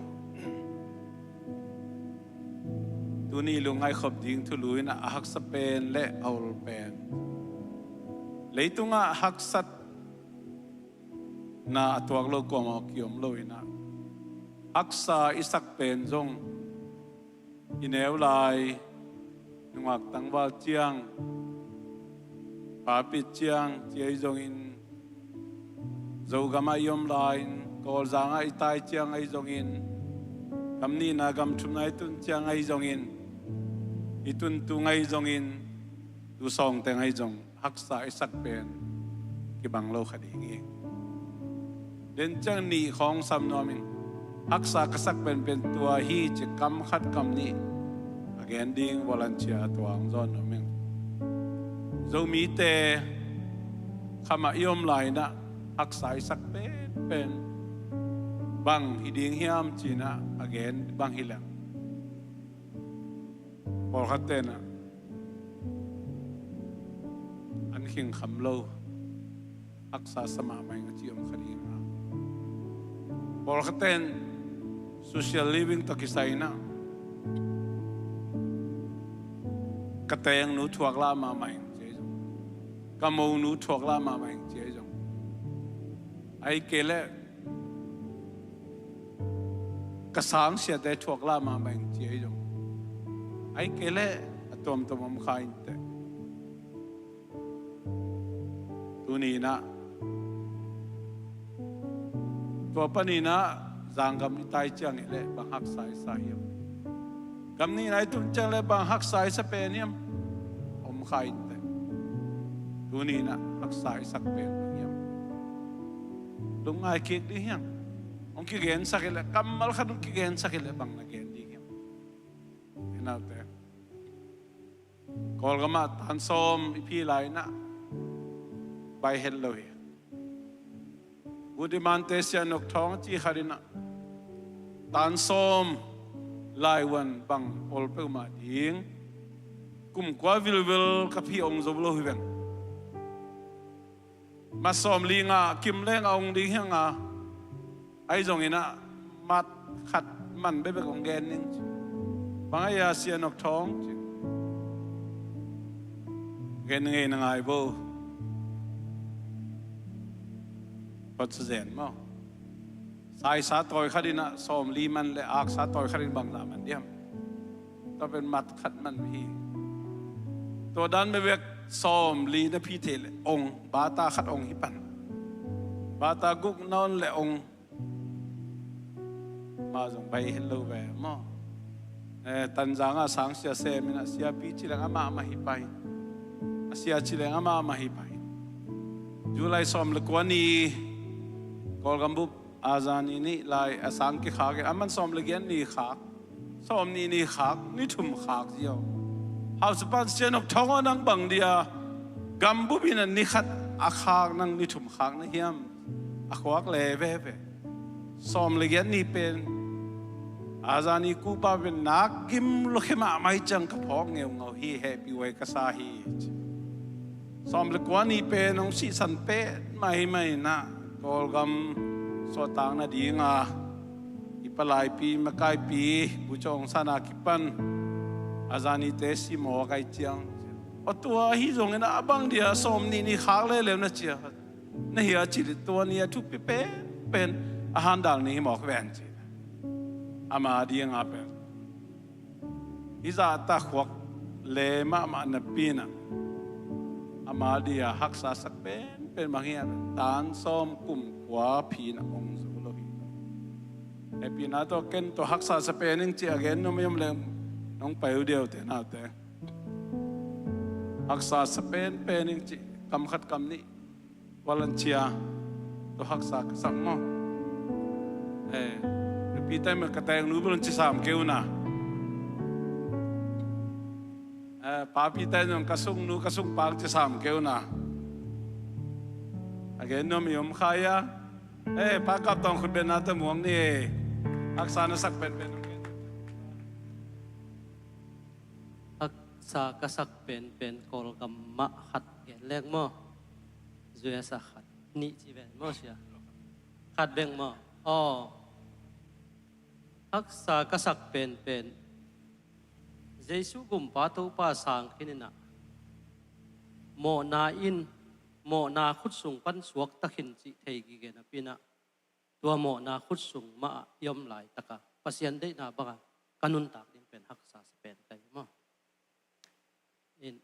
Tuni lungngaih khop ding thulu in a haksa pen le a ol pen. Leitungah haksatna a tuak lo kuamah kiom lo in ah, haksa i sak pen zong i neu lai, nungak tangval ciang, papit ciang ci ahi zongin, Zogam ah i om lai-in, Kawlzang ah i tai ciang ahi zongin, gam nihna gam thumna i tun ciang ahi zongin, i tun tung ahi zongin, tu sawngteng ahi zong, haksa i sak pen kibang lo kha ding hi. Den ciang nih khawng sam nuam ing. Haksa ka sak penpen tua hi ci kam khat kam nih a gen ding volunteer tua hong zawn nuam ing. Zomite khamah i om lai-in ah haksa i sak penpen bang hi ding hiam ci-in ah a gen bang hi leng, pawlkhat ten ah an khing kham lo, haksa sa mahmah ing a ci om kha ding a. Pawlkhat ten social living tawh kisai-in ah, ka tengnu thuak lah mahmah ing ci ahi zong, ka monu thuak lah mahmah ing ci ahi zong, ahih kei leh ka sangsiate thuak lah mahmah ing ci ahi zong, ahih kei leh a tuamtuam om kha inteh. Tuni-in ah, tua panin ah zanggam i tai ciang hi leh bang haksa i sa hiam? Gam nihna i tun ciang leh bang haksa i sa pen hiam? Om kha inteh. Tuni-in ah haksa i sak pen bang hiam? Lungngai kik ding hiam? Hong kigensak hi leh, kammal khat hong kigensak hi leh bang na gen ding hiam? Hi naute, Kawlgam ah tan sawm i phi lai-in ah bai het lo hi. Good Imante Sia Nok Thawng a ci khat in ah, tan sawm laivuan bang ol peuhmah ding, kum kua vilvel ka phi ong zo lo hi veng. Mat sawmli ngah kim leng a ong ding hi hang a, ahi zongin ah mat khat man bekbek ong gen ning ci. Bang ahi a, Sia Nok Thawng ci. Gen ngei na ngai bo. Phat sa zen maw. Saisa tawi khat in ah sawmli man le aksa tawi khat in bangzah man diam? Tua pen mat khat man hi. Tua dan bekbek sawmli na phi thei le ong, bata khat ong hi pan. Bata guk na on le ong. Mah zong bai het lo ve maw. Eh, Tanzang ah sangsia sem in ah siapi ci leng amah mah hi pai. A sia ci leng amah mah hi pai. July sawm le kua ni Kawlgam bup a zan ni nih lai a sang kikhak in, a man sawm le giat ni khak, sawm nih ni khak, ni thum khak ziau. Hausapan Sia Nok Thawng aw, nang bang dia gam bup in a ni khat a khak, nang ni thum khak na hiam? a khuak le veve. Sawm le giat ni pen a zani kupa pen nak gim lua khia mahmah hi ciang ka phawk ngeungau hi, hehpih huai ka sa hi. Sawm le kua ni pen hong sihsan pet mahmah hi manin ah Kawlgam suahtak nadinga i palaipi makaipi bucawng sana kipan a zanite simawk ai ciang, aw tua ahi zongin a bang dia sawm nih ni khak leuleu na cia na hia cih leh tua ni a thupi penpen a handal ni hi mawk ven ci. Ama dinga pen hih zahta khuak le mahmah napi in ah ama dia haksa sak penpen bang hiam, tan sawm kum kua phin ah hong zo lo hi. Hehpihna tawh ken tua haksa sa pen ing cih a gen nuam hiam leh nong pai uh deuh te naute. Haksa sa penpen ing cih kam khat kam nih Volunteer tua haksa ka sak maw? Eh, nupi tai mah ka teng nu bel ci sam kei una. Eh, papi tai zong ka sung nu ka sung pa ci sam kei una. A gen nuam i om kha ia. Eh, pa kap tawng khut beng na ta muang ni. Haksa na sak penpen. Haksa ka sak penpen Kawlgam mah khat gen leng maw? U S a khat nih ci ven maw sia? Khat beng maw? Aw. Haksa ka sak penpen Jesu gumpa Topa sang khin in ah mawhna in mawhna khut sung pan suak ta khin cih thei gige napi in ah tua mawhna khut sung mah ah i om laitaka Pasian deihna banga ka nuntak ding pen haksa sa pen ka hi maw? In,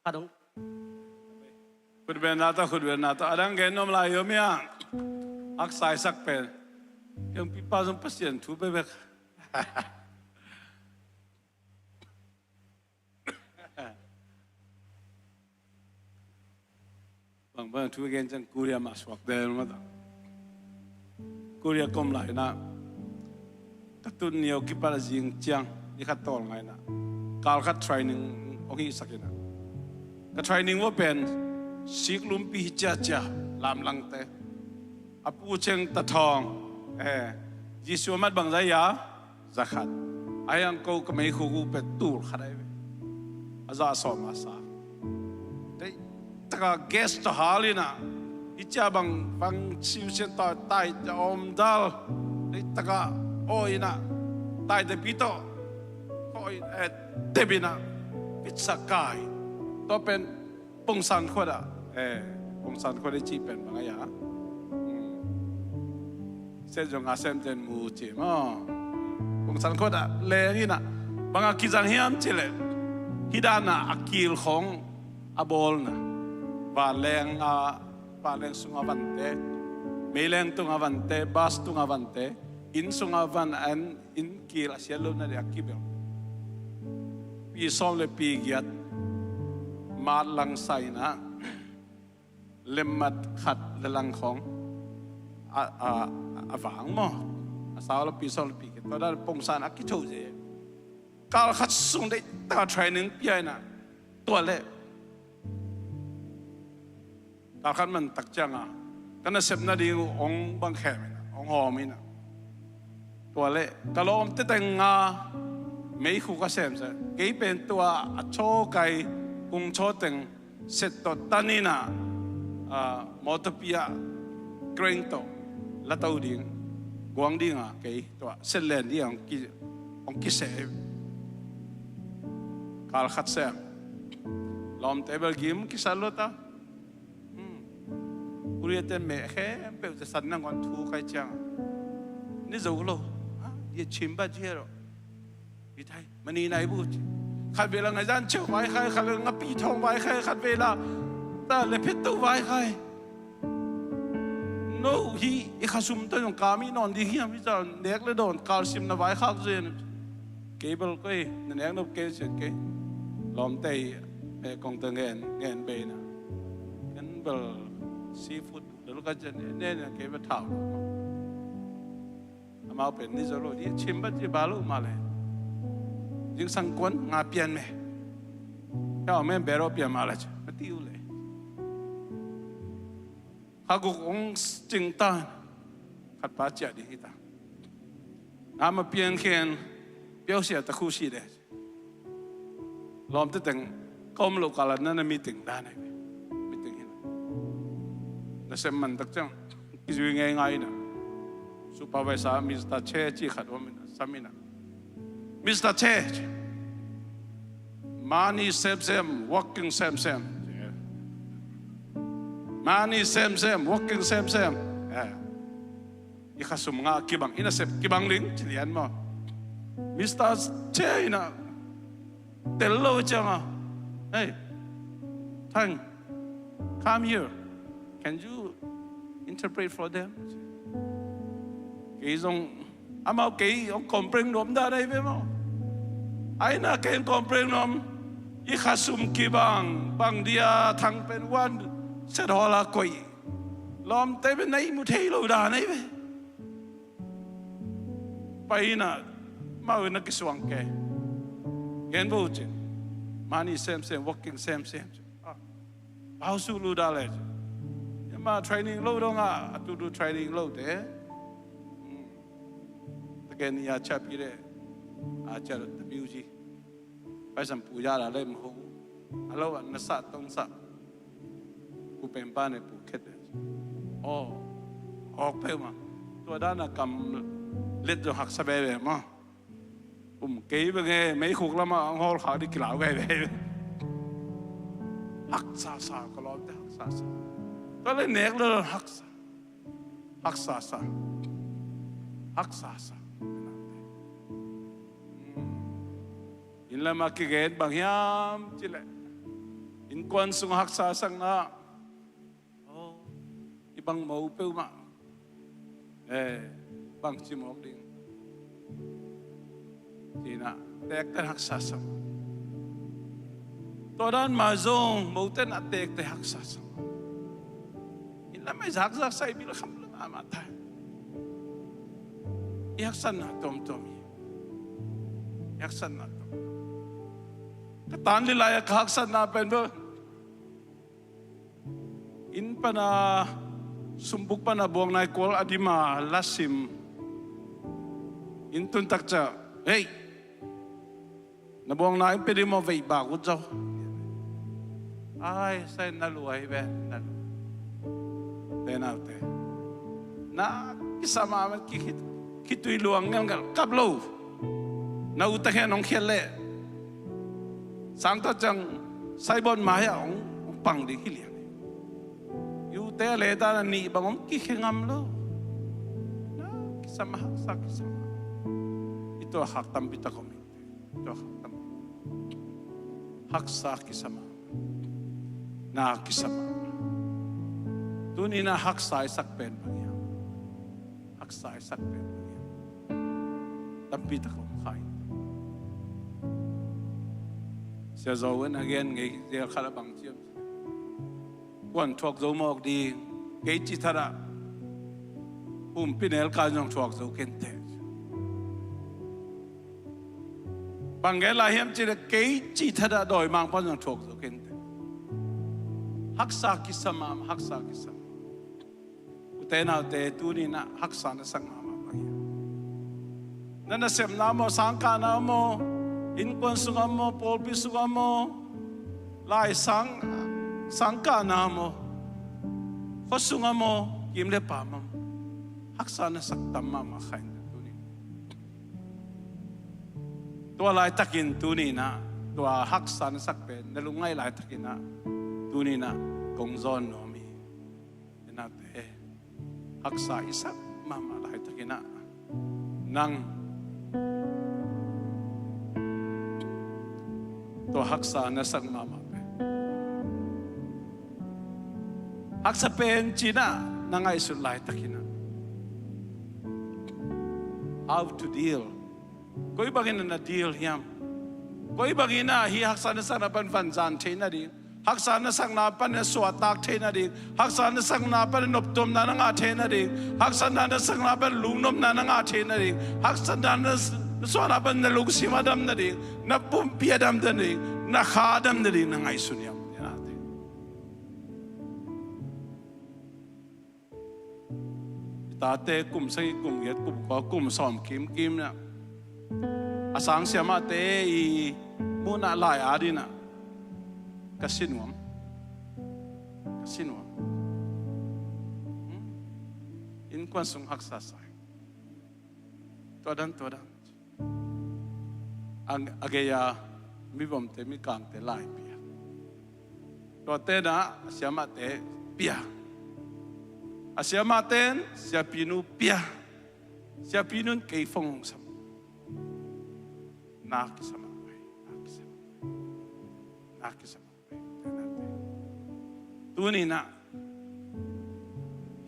khat hong. Khut beng na ta, khut beng na ta. A dang gen nuam lai om ia. Haksa i sak pen. Kei hong pipa zong Pasian thu bekbek. Bangbang thu gen ciang Korea mah suak del mah ta. Korea ka om lai in ah ka tun ni a kipat a zing ciang ni khat tawlnga in ah kal khat training hong hihsak in ah ka training vua pen sik lumpi hi ciacia lamlangte. A pu ceng ta thawng. Eh, Jesu a mat bang zai a za khat. Ai ang ko ka mei khuk uh pet tul khat ai ve. A za sawm a sa. Dei taka gas ta hal in ah i cia bang bang siusia ta tai ta om dal. Dei taka aw in ah tai ta pi tawh. Ko in eh tep in ah pizza kai. Tua pen Pongsan khuat ah, eh, Pongsan khuat i cih pen bang a ia. Hmm. Sen zong a sem ten mu ci maw. Pongsan khuat ah leng in ah bang a kizang hiam cih leh hih dan ah a kil khawng a bawlna. Vanleng a, vanleng sung a vante, meileng tung a vante, bus tung a vante, inn sung a van an inn kil a siat lo na ding a kibel. Pi sawm le pi giat mat lang sa in ah lemmat khat le lang khawng a, a, a vang maw? A sau lo pi sawm le pi giat. Tua dan Pongsan a kitho ze. Kal khat sung dei taka training pia in ah tua leh kal khat man tak cianga ka nasep nading uh hong bang khem in ah hong hawm in ah tua leh ka lawmte teng nga meikhu ka semsa. Kei pen tua a chaw kai kung chaw teng set tawh tan in ah, ah, mawtawpi ah crane tawh la to ding guang dinga kei tua set len ding hong ki, hong kiseh. Kal khat sem lawmte bel gim kisa lo ta. Hmm. Korea te meh khempeuh te san nangawn thu kai ciang ni zo lo. Ha? Ye chim ba jia lo. Bi thai mani nai bu ci. Khat vela ngai zan cheu vai khai, khat vela ngapi thawng vai khai, khat vela ta le phet to vai khai. No hi i khasum ta zong kami nawn ding hiam hi zan nek le dawn kalsim na vai khak zen. Kei bel koi na nek nop kei sian kei. Lawmte hi, eh, kong ta ngen, ngen bei na. Ken bel seafood lel ka cian ne ne kei bel thau. Amau pen ni zo lo di chim bat ci ba lo ma le. Zingsang kuan nga pian me. Ka om em bero pian ma le ci. Ma ti u le. Kha guk hong cing ta. Khat pa ciah ding hi ta. Ngam a piang khen, piausia ta khu si de. Lawmte teng ka om loh kal ah na, na meeting dan ahi ve. Meeting hi na. Nasem man tak ciang kizui ngeingai na. Supervisor Mister Che ci khat om hi na, sam hi na. Mister Che, money sem sem, working sem sem. Money sem sem, working sem sem. Eh. I khasum ngah kibang, i nasep kibang ding ci lian maw. Mister Che in a tel lo ciang a, "Hey, Thang, come here. Can you interpret for them?" Kei zong, amau kei hong complain nuam dan ahi ve maw. Ahi na kei hong complain nuam, i khasum kibang, bang dia Thang pen one set hall a koih. Lawmte pen na ihmu thei lo dan ahi ve. Pai in a, amau in a kisuang ke. Gen vo cin. Money sem sem, working sem sem. Ah, bau su lu da le cin. Ama training lo dong a, a tu du training lo te. Hmm. Taken ya cha pi le. A cha lo ta biu ji. Pai sam pu ya la le mho. A lo a na sa tong sa. Pu pen pa ne pu khet de. Oh, hok pe ma. Tua dan a kam let zong haksa veve ma. Um kei ve nge, mei khuk lama ang hol khak di kilau veve. Haksa sa, ka lawmte haksa sa. Tua le nek lo haksa. Haksa sa. Haksa sa. Inn lam a kigen bang hiam cih leh, innkuan sung haksa sakna. Oh, i bang mo peuhmah. Eh, bang ci mawk ding. Ci-in a, tekte haksa sa. Tua dan mah zong, mote in a tekte haksa sa. Inn lam a i zak zak sa i bil kham lam a mah ta. I haksatna tuamtuam hi. I haksatna tuamtuam. Ka tan lilai a ka haksatna pen beuh. Inn pan a, sumbuk pan a buang nai kual a dim a la sim. Inn tun tak ciang, "Hei! Na buang nai pen dim a veih bak ut zaw." Ai, sai na luai ve, na luai. Te naute. Na kisam a man ki khit, khitui luang ngelngel kap lo. Na u ta khen hong khiat leh. Sang ta ciang saibon ma hia hong, hong pang ding hi liang. I u te le ta na nih bang hong kikhia ngam lo. Na kisam a haksa kisam a. I tua khak tampi tak om in. Tua khak tam. Haksa kisam a. Na kisam a. Tuni na haksa i sak pen bang hiam. Haksa i sak pen bang hiam. Tampi tak om khai. Sia Zo in a gen ngei zel khat a bang ciam. Kuan thuak zo mawk ding. Kei ci thada. Humpi nel kan zong thuak zo kente. Bang gen lai hiam ci le kei ci thada dawimang pan zong thuak zo kente. Haksa kisam a, haksa kisam. Ute naute tuni na haksa na sak mahmah bang hiam. Na nasepna maw, sangkahna maw, innkuan sungah maw, pawlpi sungah maw, lai sang, sangkahna maw, khua sungah maw, kim le pam maw, haksa na sak tam mahmah kha in tuni. Tua laitakin tuni na, tua haksa na sak pen na lungngaih laitakin na, tuni na kong zawn nuam hi. Te naute, haksa i sak mahmah laitakin ah, nang tua haksa na sak mahmah pen, haksa pen ci-in ah na ngaihsut laitakin ah, how to deal. Koi bangin na deal hiam? Koi bangin ah hih haksa na sakna pan vanzan thei nading, haksa na sakna pan na suahtak thei nading, haksa na sakna pan na noptuamna na ngah thei nading, haksa na sakna pan lungnopna na ngah thei nading, haksa na suahna pan na lungsim a dam nading, na pumpi a dam nading, na kha a dam nading na ngaihsun hiam? Te naute. tate kum sagih, kum giat, kum kua, kum sawm kimkim inah, a sang siamahte i muhna lai-at inah, ka si nuam, ka si nuam. Hmm? Innkuan sung haksa sa hi. Tua dan, tua dan. A, a gei-a mivomte, mikangte lai pia. Tuate inah a siamahte pia. A siamahte in siapinu pia. Siapinu in kei phone hong sam. Na kisa mah pai, na kisa mah pai, na kisa mah pai. Tuni inah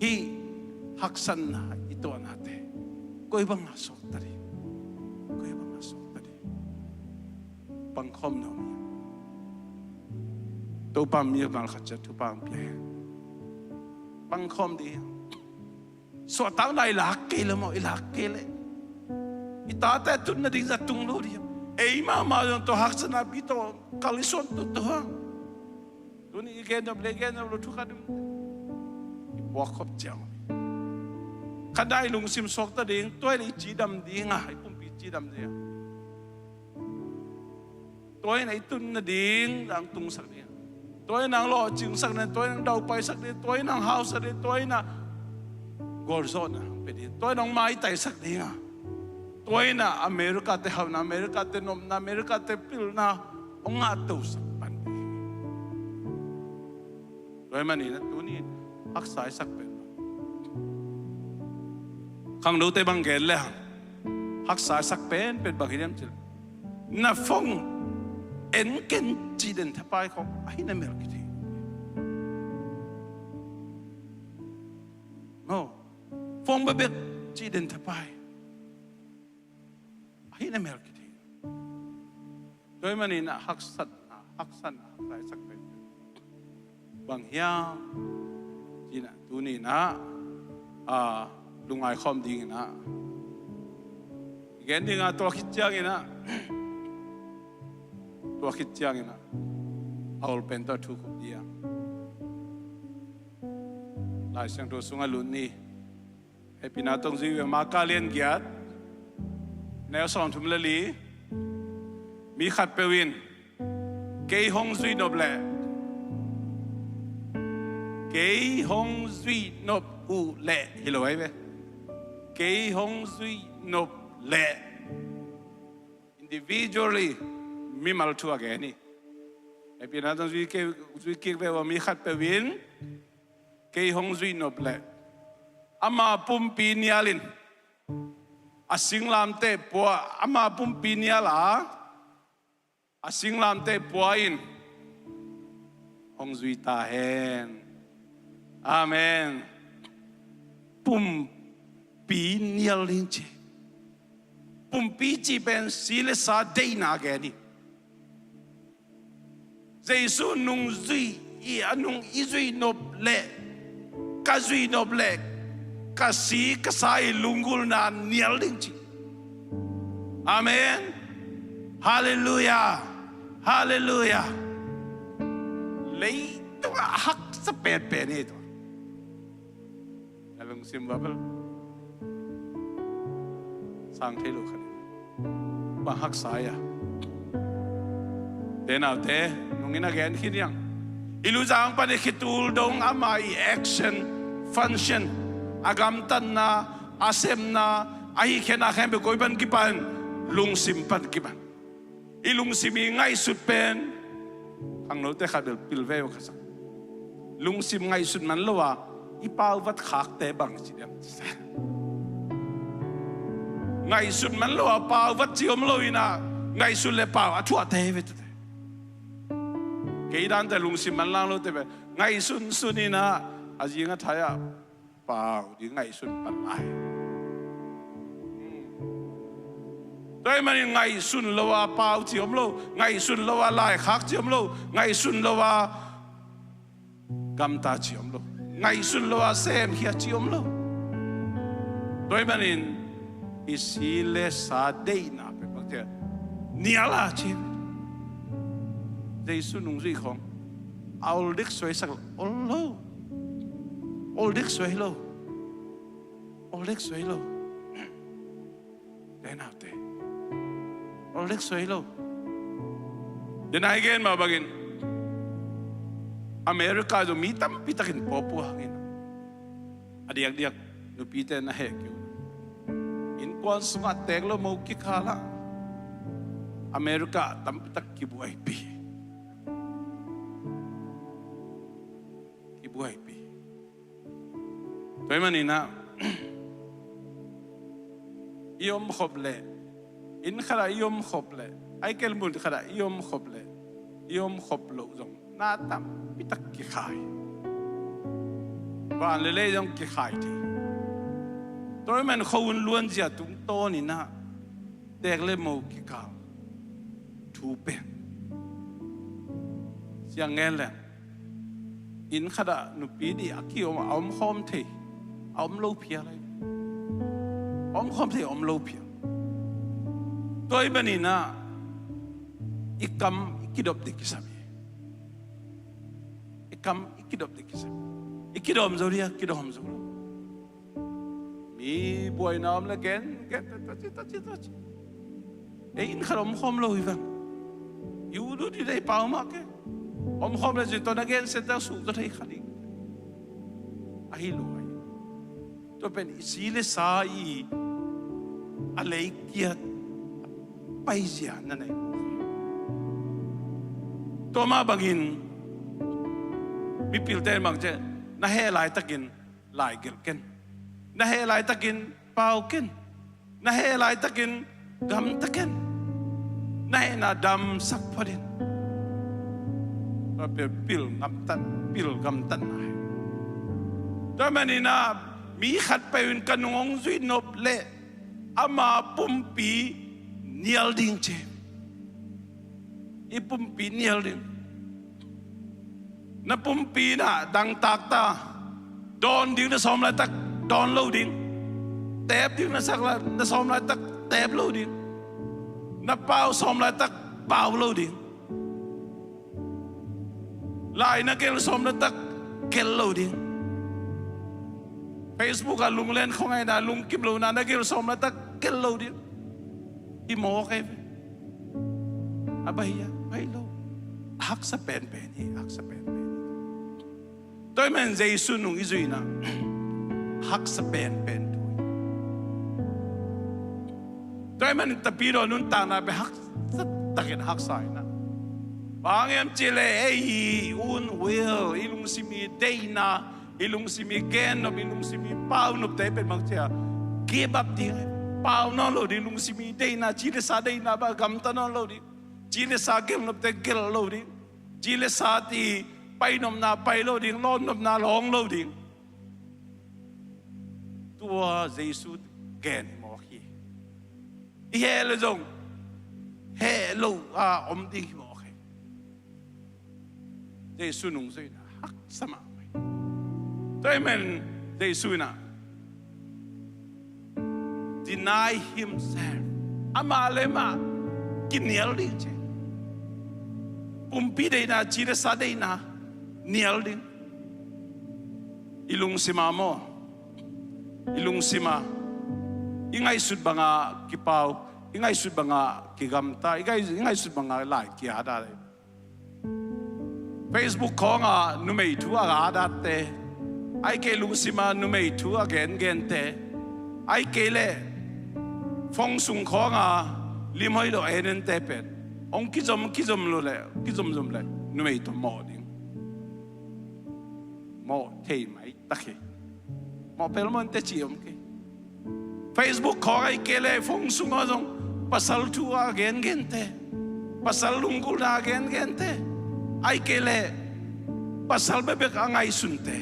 hih haksatna i tuahnate koi banga suakta ding, koi banga suakta ding. Pangkhawm nuam hi. Topa mimal khat ciat thupha hong pia hi. Pangkhawm ding hi. Suahtakna i lak kei leh maw, i lak kei leh i tate tun nading zah tung lo ding. Ei mahmah zong tua haksatna pi tawh kal i suan tutu hang. Tuni i gen nop le gen nop lo thu khat um, i puak khop ciang. Khatna i lungsim suakta ding, tua i cidam ding a, i pumpi cidam ding a. Tua in a i tun nading nang tungsak ding a, tua in nang lawhcingsak ding, tua in nang daupaisak ding, tua in nang hausak ding, tua in a gualzawhna hong pia ding, tua in nang maitaisak ding a, tua in a America-te hauhna, America-te nopna, America-te pilna hong ngahtosak pan ding. Tua ahih manin a tuni in haksa i sak pen, khangnote bang gen le hang, haksa i sak penpen bang hi diam cih leh, na phone en ken cih den thapai khawng ahi na mel kithei. Maw, phone bekbek cih den thapai ahi na mel kithei. Tua ahih manin a haksatna, haksatna, haksa i sak pen bang hiam cih na, tuni in a, a, lungngai khawm ding in a, i gen ding a, tua khit ciangin a, tua khit ciangin a, a ol pen tawh thu khup ding a, Lai Siangtho sungah lut ni. Hehpihna tawh hong zui ve, Marka lian giat, neu sawmthum le li. Mi khatpeuh in kei hong zuih nop leh, kei hong zuih nop uh leh, hi lo ahi ve. Kei hong zuih nop leh, individually, mimal thu a gen hi. Hehpihna tawh hong zui kik, zui kik ve ua, mi khatpeuh in kei hong zuih nop leh, ama pumpi nial in, a singlamteh pua, ama pumpi nial a, a singlamteh pua in hong zui ta hen. Amen. Pumpi nial ding ci. Pumpi cih pen si le sa deihna gen hi. Jesu nungzui i, a nung i zuih nop leh, ka zuih nop leh, ka si ka sa i lunggulhna nial ding ci. Amen. Halleluiah. Halleluiah. Leitungah a haksa penpen hi tua. Na lungsim bang bel sang thei lo kha ding. Bang haksa ia. Te naute, nungin a gen khin hiang. I luzang pan i khitul dong ama i action, function, a gamtatna, a sepna, a hihkhiatna khempeuh koi pan kipan, lungsim pan kipan. I lungsim i ngaihsut pen, khangnote khat bel pil ve uh ka sa. Lungsim ngaihsut man lo a i pau vat khakte bang ci diam? Ngaihsut man lo a pau vat ci om lo in a, ngaihsut le pau a thuahte ve tute. Kei dante lungsim manlang lote ve. Ngaihsun sun in a, a zing a thai a pau ding ngaihsun pan lai. Tua ahih manin ngaihsun lo a pau ci om lo, ngaihsun lo a laikhak ci om lo, ngaihsun lo a gamta ci om lo, ngaihsun lo a semkhia ci om lo. Tua ahih manin i si le sa deihna pen bang ci a, nial a ci. Jesu nungzui khawng a ol dek suai sak lo, ol lo, ol dek suai lo. Ol dek suai lo. Te naute, ol dek suai lo. Denai gen mah bangin America zong mi tampi takin pawpua hangin a diakdiak nupite na heh kei uh. Innkuan sungah teek lo mo kikal ah America tampi tak kibuaipi. Kibuaipi. Tua ahih manin ah i omkhop leh, inn khatah i omkhop leh, ahih kei leh mun khatah i omkhop leh, i omkhop loh zong na tampi tak kikhai. Van le lei zong kikhai thei. Tua ahih manin khuahun luanzia tungtawnin ah teek le mo kikal thu pen siang ngen leng, inn khatah nupi nih a ki-om, a omkhawm thei a om lo phial lai. A omkhawm thei a om lo phial. Tua ahih manin ah i kam i kidop ding kisam hi. I kam i kidop ding kisam hi. I kidawm zo dia, kidawm zo lo. Mi buaina om le gen, gen, taci, taci, taci. Ei, inn khat omkhawm lo hi vang. I ut ut i dei pau mah ke. Omkhawm le zin tawh na gen sen tawh suk tawh thei kha ding. Ahi lo ahi. Tua pen i si le sa i a lei kiat paizia na nei. Tua mah bangin mipilte bang ciah na heh laitakin laigelh ken. Na heh laitakin pau ken. Na heh laitakin gamta ken. Na hehna damsak phot in. Tua pen pil gamtat, pil gamtatna hi. Tua manin ah mi khat peuh in ka nung hong zuih nop leh ama pumpi nial ding ci. I pumpi nial ding. Na pumpi na dangtak ta. Dawn ding na sawm laitak dawn lo ding. Teep ding na sak lai, na sawm laitak teep lo ding. Na pau sawm laitak pau lo ding. Lai na gelh sawm laitak gelh lo ding. Facebook ah lunglen khong aina lungkim lo na na gelh sawm laitak gelh lo ding. Hi mawk ei ve. A baih hia? Baih lo. A haksa penpen hi, a haksa penpen hi. Tua ahih manin Jesu nung i zuihna haksa penpen thu hi. Tua ahih manin tapidaw nuntakna pen haksa takin haksa hi na. Bang hang hiam cih leh ei i own will, i lungsim i deihna, i lungsim i gennop, i lungsim i paunopte pen bang ci a give up ding. Pau nawn lo ding, lungsim i deihna, ci le sa deihna bang gamta nawn lo ding. Ci le sa gelhnopte gelh lo ding. Ci le sa i painopna pai lo ding, lawnnopna lawng lo ding. Tua Jesu gen hi mawk hi. I heh le zong heh lo a om ding hi mawk hi. Jesu nungzuihna haksa mahmah hi. Tua ahih manin Jesu in ah deny himself. Amah le amah kinial ding ci. Pumpi deihna, ci le sa deihna nial ding. I lungsim ah maw, i lungsim ah i ngaihsut banga kipau, i ngaihsut banga kigamta, i ngai-, i ngaihsut banga lai kiada. Facebook khawngah numei thu a adatte, ahih kei leh lungsim ah numei thu a gengente, ahih kei leh phone sung khawngah lim hoih lo a enente pen hong kizom, kizom lo leh, kizomzom leh numei tawh mawh ding. Mawh thei mai tak hi. Mawh pelmawh in teci om kei. Facebook khawng ahih kei leh phone sungah zong pasal thu a gengente, pasal lunggulhna a gengente, ahih kei leh pasal bekbek a ngaihsunte,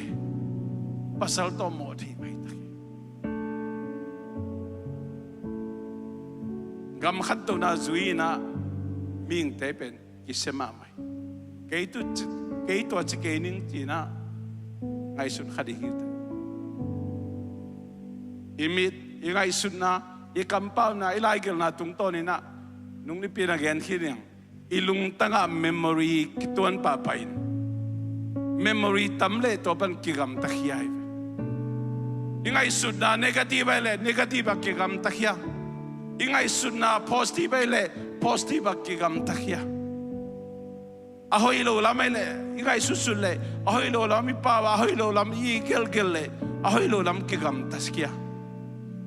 pasal tawh mawh thei mai tak hi. Gam khat tawh na zui in ah mihingte pen kisia mahmah hi. Kei tu ci, kei tua ci kei ning ci in ah ngaihsun kha ding hi. I mit, i ngaihsutna, i kampauna, i laigelhna tungtawn in ah nungnipi in ah gen khin hi ing. I lungtang ah memory kituan pahpah in, memory tam leh tua pan kigamta khia hi ve. I ngaihsutna negative ahih leh negative ah kigamta khia. I ngaihsutna positive ahih leh positive ah kigamta khia. A hoih lo lam ahih leh i ngaihsutsut leh a hoih lo lam i pau a, a hoih lo lam i gelgel leh a hoih lo lam kigamta khia.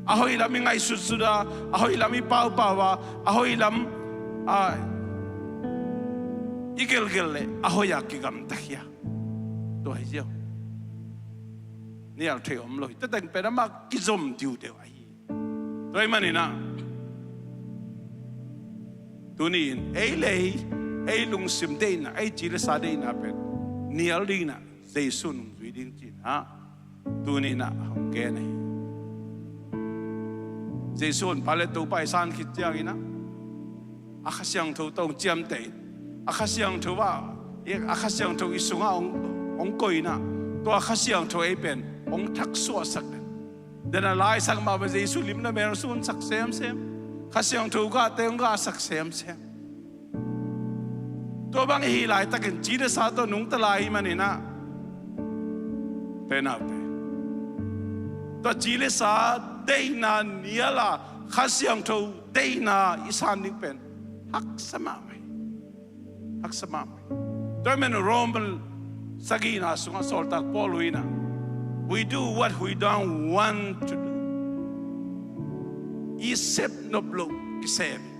A hoih lam i ngaihsutsut a, a hoih lam i paupau a, a hoih lam, a, i gelgel leh a hoih a kigamta khia. Tua hi ziau. Nial thei om lo hi. Tua teng pen amah kizom diudeu ahi. Tua ahih manin ah, tuni-in ei le ei, ei lungsim deihna, ei ci le sa deihna pen nial dingin ah Jesu nungzui ding ci-in ah tuni-in ah hong gen ahi. Jesu honpa le Topa i san khit ciangin ah a Kha Siangtho tawh hong ciamteh in, a Kha Siangtho ah, a Kha Siangtho i sungah hong, hong koih in ah, tua Kha Siangtho ei pen hong thaksuahsak in. Dena laisak mah bang Jesu lim le mel hong sunsak semsem, Kha Siangtho gahte hong gahsak semsem. Tua bang i hih laitakin ci le sa tawh nungta lai ahih manin ah, te naute, tua ci le sa deihna nial a Kha Siangtho deihna i san ding pen haksa mahmah hi. Haksa mahmah hi. Tua ahih manin Rom sagihna sungah sawltak Paul in ah, "We do what we don't want to do." I sep nop loh kisem hi.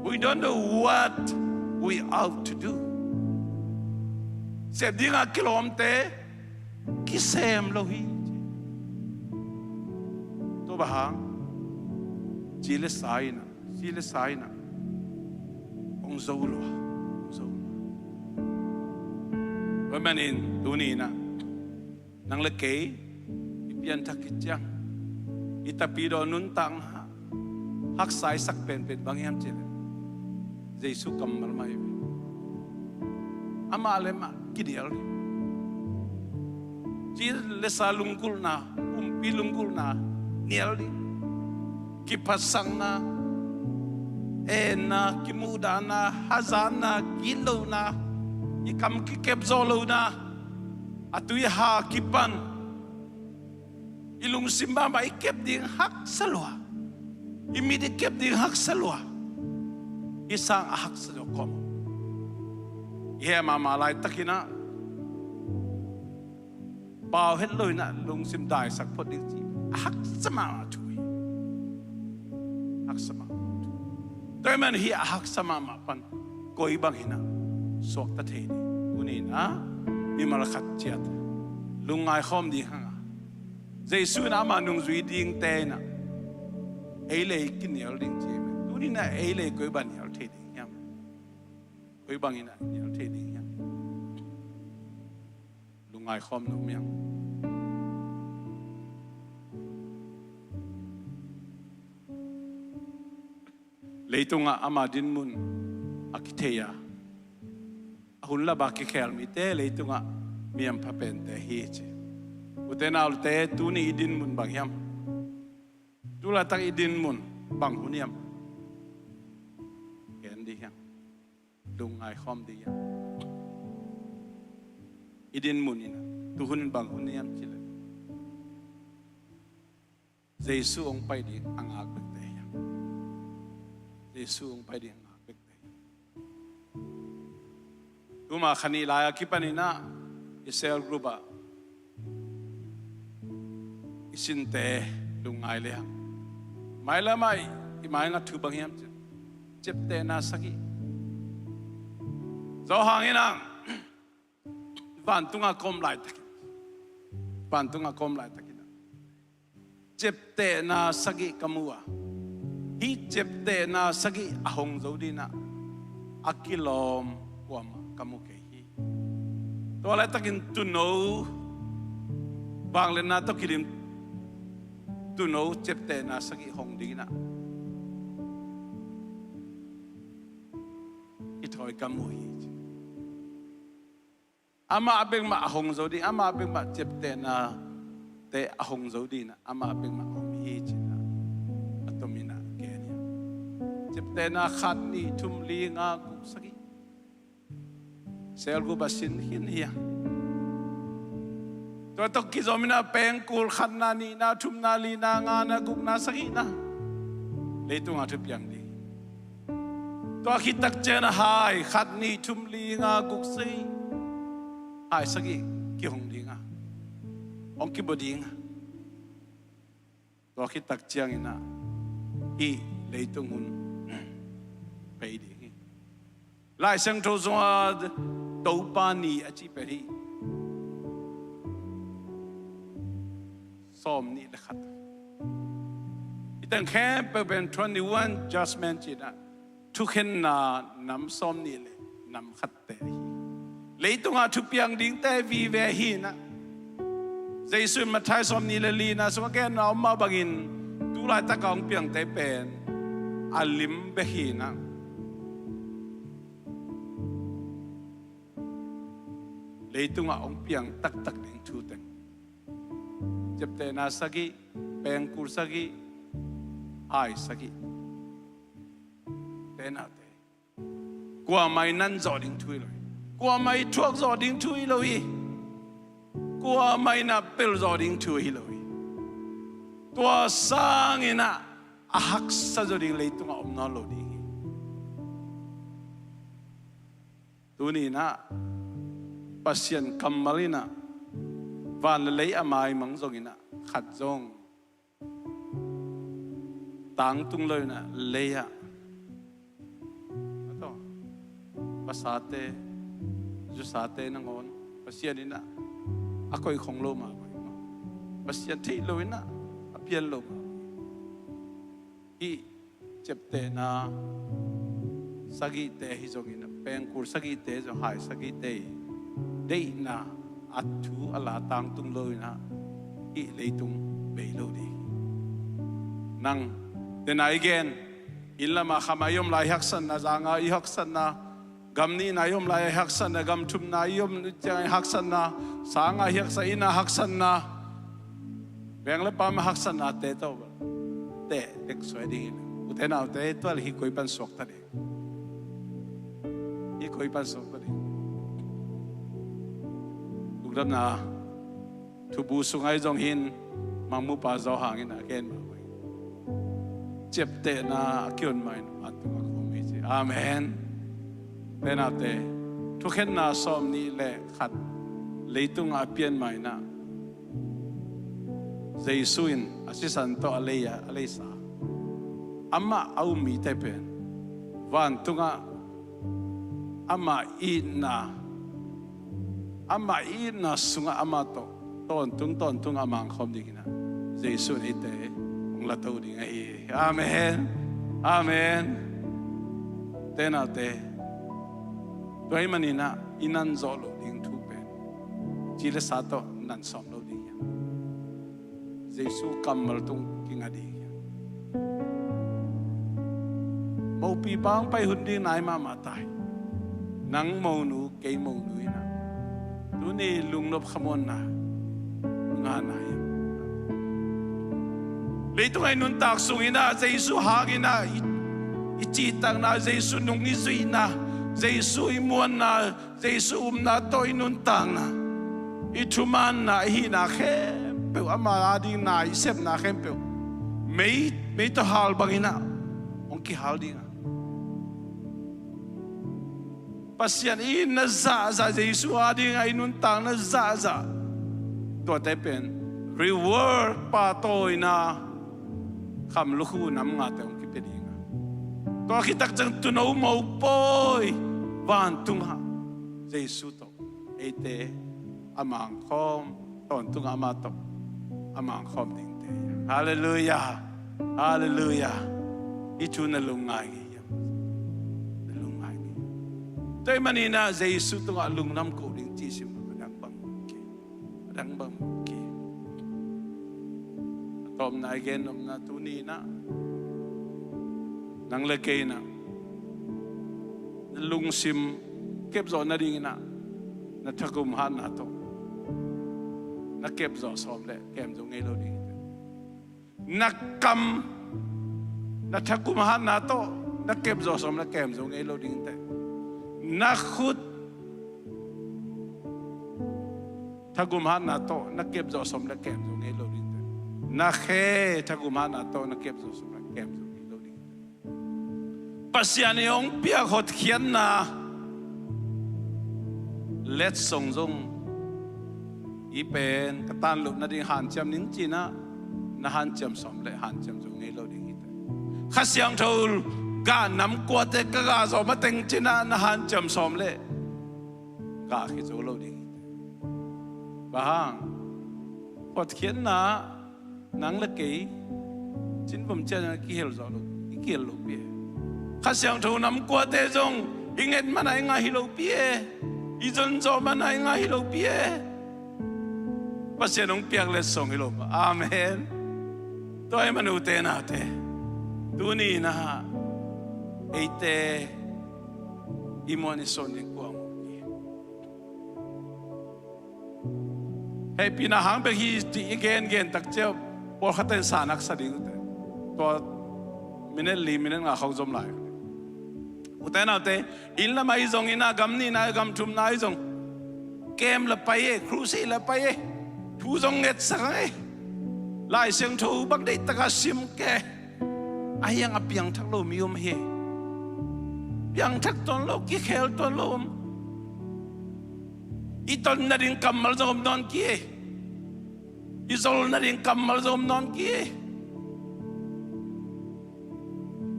We don't know what we ought to do. Sep dingah kilawmte kisem lo hi. Tua bang hang, ci le sa in ah, ci le sa in ah hong zo lua, hong zo lua. Tua ahih manin tuni-in ah nang le kei i pianthak khit ciang i tapidawh nuntakna haksa i sak penpen bang hiam cih leh Jesu kammal mah hi ve. Amah le amah kinial ding. Ci le sa lunggulhna, pumpi lunggulhna nial ding. Kiphatsakna, enna, kimuhdahna, hazatna, gitlona, i kam kikep zawh lohna, a tui a ha kipan, i lungsim mahmah i kep ding haksa lua, i mit i kep ding haksa lua, hih sang a haksa zaw kawm. I heh mahmah laitakin ah pau het lo in ah lungsim daisak phot ding ci a haksa mahmah thu hi. Haksa mahmah thu. Tua ahih manin hih a haksa mahmah pan koi bangin ah suakta thei ding, tuni-in ah mimal khat ciat lungngai khawm ding hang a, Jesu in ah ama nungzui dingte in ah ei le ei kinial ding ci hi. Tuni-in ah ei le ei koi bang nial thei ding hiam? Koi bangin ah nial thei ding hiam? Lungngai khawm nuam ing. Leitungah ama dinmun a kithei a, a hun lap a kikhel mite leitungah mi hampha pente hi ci. Ute naute, tuni i dinmun bang hiam? Tu laitak i dinmun bang hun hiam? Gen dih hiam? Lungngai khawm dih hiam? I dinmun in ah tu hun in bang hun hiam cih leh Jesu hong pai ding a ngak bekte hiam? Jesu hong pai ding a ngak bekte hiam? Tuma kha nih lai a kipanin ah i cell group ah i sinte lungngai le hang, mailam ah i maingat thu bang hiam cih leh ciaptehna sagih. Zo hang in ah vantung a ka om laitakin, vantung a ka om laitakin ah ciaptehna sagih ka mu a, hih ciaptehna sagih a hong zo dingin ah a kilawm kuamah ka mu kei hi. Tua laitakin tuuno, vangliatna tawh kidim tuuno ciaptehna sagih hong dingin ah i thawi ka mu hi. Amah bek mah a hong zo ding, amah bek mah ciaptehnate a hong zo dingin ah amah bek mah a om hi ci-in ah a tomin ah gen hi. Ciaptehna khat, nih, thum, li, nga, guk, sagih, cell group ah sin khin hi a. Tua tawh kizom in ah pengkul khatna, nihna, thumna, lina, ngana, gukna, sagihna, leitungah thu piang ding. Tua khit tak ciangin ah hai khat, nih, thum, li, nga, guk, sagih, hai sagih kihong ding a, hong kibua ding a, tua khit tak ciangin ah hih leitung hun pei ding hi. Lai Siangtho sungah Topa ni a cih pen hih sawm nih le khat. Hih teng khempeuh pen twenty-one judgment ci-in ah, thukhenna nam sawm nih le nam khatte hi. Leitungah thu piang dingte vive hi-in ah, Jesu in Matthai sawm nih le lina sungah gen a om mah bangin, tu laitakah hong piangte pen a lim bek hi-in ah, leitungah hong piang taktak ding thu teng, ciaptehna sagih, pengkul sagih, hai sagih. Te naute, kuamah in nan zawh ding thu hi lo hi. Kuamah in thuak zawh ding thu hi lo hi. Kuamah in ah pel zawh ding thu hi lo hi. Tua sangin ah a haksa zaw ding leitungah om nawn lo ding hi. Tuni-in ah Pasian kammal in ah van le lei a maimang zongin ah, khat zong tangtung lo-in ah lei-ah, a tawh, vasate, zusate nangawn Pasian in ah a koih khong lo mah bang hi maw. Pasian theih lo-in ah a pian lo mah bang hi. Hih ciaptehna sagihte hi zongin ah, pengkul sagihte zong, hai sagihte hi, deihna a thu a la tangtung lo-in ah hih leitung bei lo ding hi. Nang, dena i gen, inn lamah khamah i om lai i haksatna, zanga i haksatna, gam nihna i om lai i haksatna, gam thumna i om ciang i haksatna, sanga i haksatna, inn a haksatna, veng le pam a haksatnate tawh teh tek suai ding hi. Ute naute, tua le hih koi pan suakta ding. Hih koi pan suakta ding. Lungdamna thubu sungah i zong hin, Mangmupa Zo hangin a gen mah uh hi. Ciaptehna a kion mah in vantungah khawm hi ci. Amen. Te naute, thukhenna sawm nih le khat leitungah a pian mah in ah, Jesu in a sisan tawh a lei a, a leisa, amah a um mite pen vantungah amah itna, amah itna sungah amah tawh tawntung tawntung a mangkhawm dingin ah Jesu in eite hong lato ding ahi hi. Amen. Amen. Te naute, tua ahih manin ah i nan zawh loh ding thu pen ci le sa tawh nan sawm lo ding hi. Jesu kammal tung kinga ding hi. Mopipa hong pai hun ding nai mahmah ta hi. Nang monu, kei monu in ah, tuni lungnop khamuanna ngahna hi. Leitungah i nuntak sungin ah Jesu hangin ah i, i cihtakna, Jesu nung i zuihna, Jesu i muanna, Jesu upna tawh i nuntakna, i thumaanna, i hihna khempeuh, ama adingin i sepna khempeuh mei, mei tawh hal bangin ah hong kihal ding a, Pasian i itna zahzah, Jesu adingin i nuntakna zahzah, tuate pen reward, pahtawina, kham lukhu nam ngate hong kipia ding a, tua khit tak ciang tuuno mopawi vantungah Jesu tawh eite a mangkhawm, tawntungah amah tawh a mangkhawm dingte hi. Halleluiah. Halleluiah. Hih thu na lungngai ngei hiam? Na lungngai ngei. Tua ahih manin ah Jesu tungah lungdam ko ding cih sim a dang bang kei. A dang bang kei. A tawpna i gen nopna tuni in ah, nang le kei in ah na lungsim kepzawh nadingin ah na thakum hatna tawh na kepzawh sawm le kem zo ngei lo ding hi teh. Na kam, na thakum hatna tawh na kepzawh sawm le kem zo ngei lo ding hi teh. Na khut, Thagum hatna tawh na kep zawh sawm le kem zo ngei lo ding hi. Na khe thagum hatna tawh na kep zawh sawm le kem zo ngei lo ding hi. Pasian in hong piak hotkhiatna letsong zong, hih pen ka tan loh nading hanciam ning ci-in ah, na hanciam sawm le hanciam zo ngei lo ding hi. Kha Siangtho gah nam kuate ka gah zawh mateng ci-in ah, na hanciam sawm le gah khit zo lo ding hi. Bang hang? Hotkhiatna nang le kei cinvom ciang i kihel zawh lo, i kihel lo pi e. Kha Siangtho nam kuate zong i nget man a i ngah hi lo pi e. I zon zawh man a i ngah hi lo pi e. Pasian hong piak letsong hi lo maw. Amen. Tua ahih manin ute naute, tuni-in ah eite i muan i sawn ding kua mawk hi. Hehpihna hang bek hi cih i gengen tak ciang, pawlkhatte in sa nak sa ding ute. Tua minute li, minute nga khawng zom lai. Ute naute, inn lam ahi zong, inn a gam nihna, gam thumna ahi zong, camp la pai e, crusade la pai e, thu zong ngetsak ang e. Lai Siangtho bang deih taka sim kei. Ahi hang a piangthak lo mi om hi. Piangthak tuan lo, kikhel tuan lo om. I ton nading kammal zong om nawn kei. I zol nading kammal zong om nawn kei.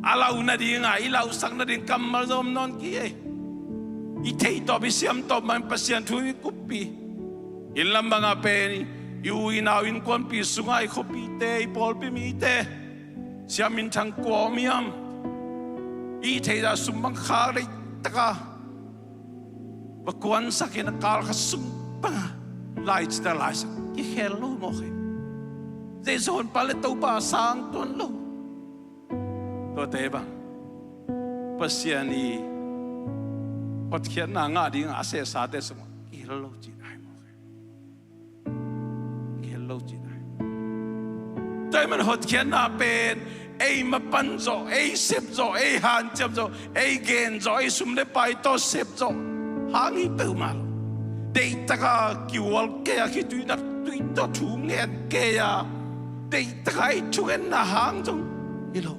A lau nading a, i lausak nading kammal zong om nawn kei. I theitawp, i siamtawp mah in Pasian thu i kuppih. Inn lam bang a pen i u i nau innkuanpih sungah, i khuapihte, i pawlpi mite, siam minthang kua om hiam? I theih zah sum bang khak deih taka va kuansak in a kal khat sung banga lai cita laisak kikhel lo mawk hi. Jesu honpa le Topa a sang tuan lo. Tuate bang Pasian i hotkhiatna ngah ding a sehsate sungah kihel lo cihna hi mawk hi. Kihel lo cihna hi. Tua ahih manin hotkhiatna pen ei mapan zawh, ei sep zawh, ei hanciam zawh, ei gen zawh, ei sum le pai tawh sep zawh hang hi peuhmah lo. Deih taka kihual kei a, khitui nak tui tawh thu ngen kei a, deih taka ei thungetna hang zong hi lo.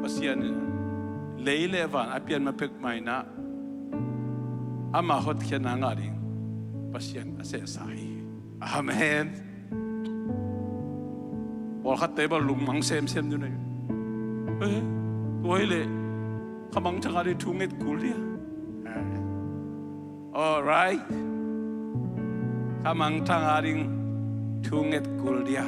Pasian in lei le van a pian ma pek mah in ah, ama hotkhiatna ngah ding Pasian a sehsa hi. Amen. Pawlkhatte bang lungmang semsem ding uh na hi. Eh, tua hi leh khamangthang a ding thu nget kul dia. Alright. Khamangthang a ding thu nget kul dia.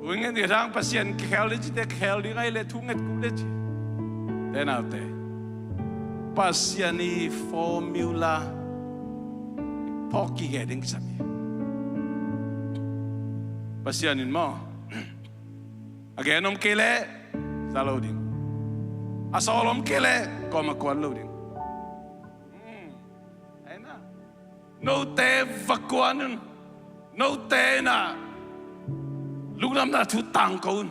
Thu nget nget hang Pasian kikhel ding cite kikhel ding ahih leh thu nget kul dia ci. Ute naute, Pasian i formula phawk kigei ding kisam hi. Pasian in maw, a gen om kei leh za lo ding. A sawl om kei leh kawm a kuan lo ding. Hmm. Ahi na. Note va kuan un. Note in ah lungdamna thu tangko un.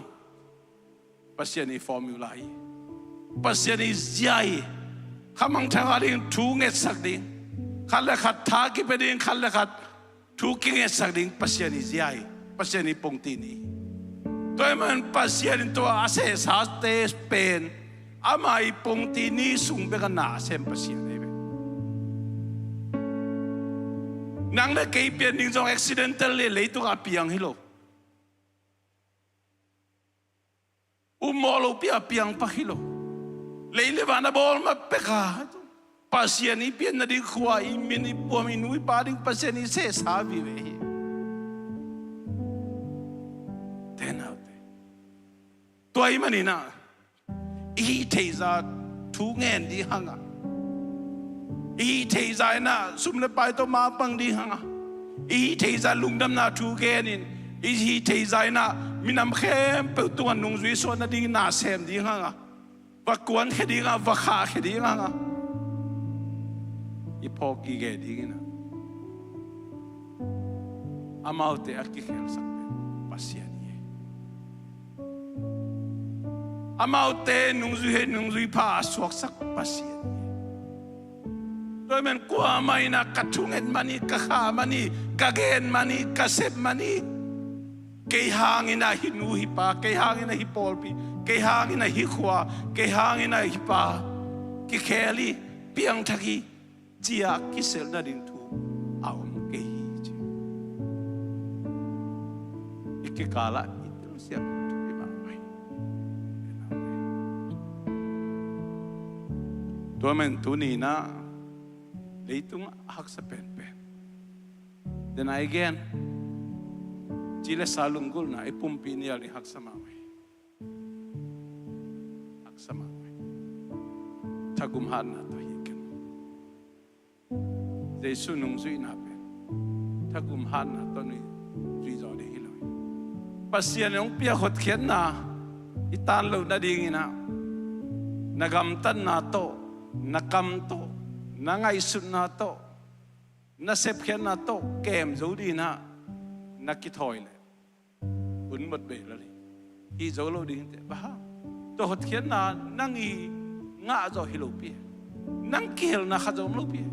Pasian i formula hi. Pasian i zia hi. Khamangthang a ding thu ngetsak ding. Khat le khat tha kipia ding, khat le khat thu kingetsak ding Pasian i zia hi. Pasian i pongtih ni. Tua ahih manin Pasian in tua a sehsate pen ama i pongtih ni sung bek a na a sem Pasian ahi ve. Nang le kei pian ding zong accidental le leitung a piang hi lo. Um mawh lopi a piang pak hi lo. Lei le van a bawl ma pek a, Pasian i pian nading khua, i min i puam, i nu i pa ding Pasian i sehsa vive hi. Ute naute, tua ahih manin ah i hih theih zah thu ngen ding hang a, i hih theih zah in ah sum le pai tawh mapang ding hang a, i hih theih zah lungdamna thu gen in, i hih theih zah in ah minam khempeuh tungah nungzui suah nading na sem ding hang a, va kuankhia ding a, va khahkhia ding hang a, i phawk kigei ding in ah, amaute a kikhelsak pen Pasian hi. Amaute nungzui hei nungzui pha a suaksak Pasian hi. Tua man kuamah in ah ka thunget man hi, ka kha man hi, ka gen man hi, ka sep man hi. Kei hangin ah hih nu hih pa, kei hangin ah hih pawlpi, kei hangin ah hih khua, kei hangin ah hih pa kikhel hi, piangthak hi, ci-a kiselh nading thu a om kei hi, ci. I kikal ah i telsiam thu hi mahmah hi. Tua man tuni-in ah leitung a haksa penpen, den a i gen, ci le sa lunggulhna i pumpi nial ding haksa mahmah hi. Haksa mahmah hi. Thagum hatna tawh hi ken. Jesu nungzuihna pen thagum hatna tawh nungzui zaw ding hi lo hi. Pasian in hong piak hotkhiatna i tan loh nadingin ah na gamtatna tawh, na kam tawh, na ngaihsutna tawh, na sepkhiatna tawh kem zo dingin ah na kithawi leh, hun mot bei lel hi. Hih zo lo ding hi teh. Bang hang? Tua hotkhiatna nang i ngah zawh hi lopi hi. Nang kihelna khat zong om lopi hi.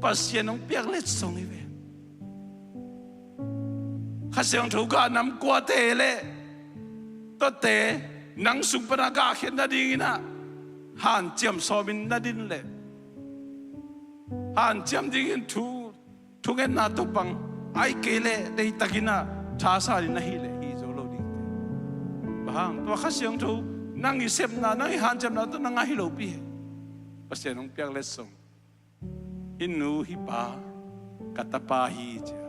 Pasian hong piak letsong hi ve. Kha Siangtho gah nam kuate le tuate nang sung pan a gahkhiat nadingin ah hanciam sawmin na din leh, hanciam dingin thu, thungetna tawh pang, ahih kei leh deihtakin ah thasa ding na hih leh, hih zo lo ding hi teh. Bang hang? Tua Kha Siangtho nang i sepna, nang i hanciamna tawh na ngah hi lopi hi. Pasian hong piak letsong. Hih nu hih pa ka tapa hi, ci-a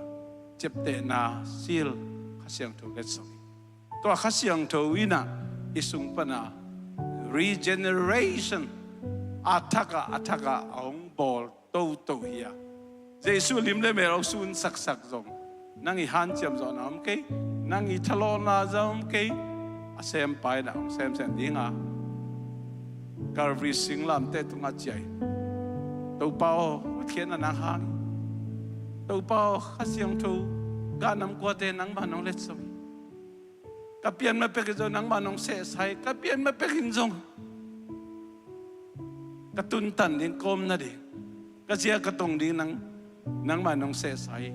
ciaptehna sil Kha Siangtho letsong hi. Tua Kha Siangtho in ah i sung pan a regeneration, a thak ah, a thak ah a hong bawl toto hi a, Jesu lim le mel hong sunsaksak zong nang i hanciam zawhna om kei, nang i thalawhna zong om kei. A sempa in ah hong semsem ding a, Calvary singlamteh tungah ciah in, Topa aw, hotkhiatna nang hang hi. Topa aw, Kha Siangtho gah nam kuate nangmah nong letsong hi. Ka pian ma pek in zong nangmah nong sehsa hi. Ka pian ma pek in zong ka tuntan ding, ka om nading, ka zia ka tong ding nang, nangmah nong sehsa hi.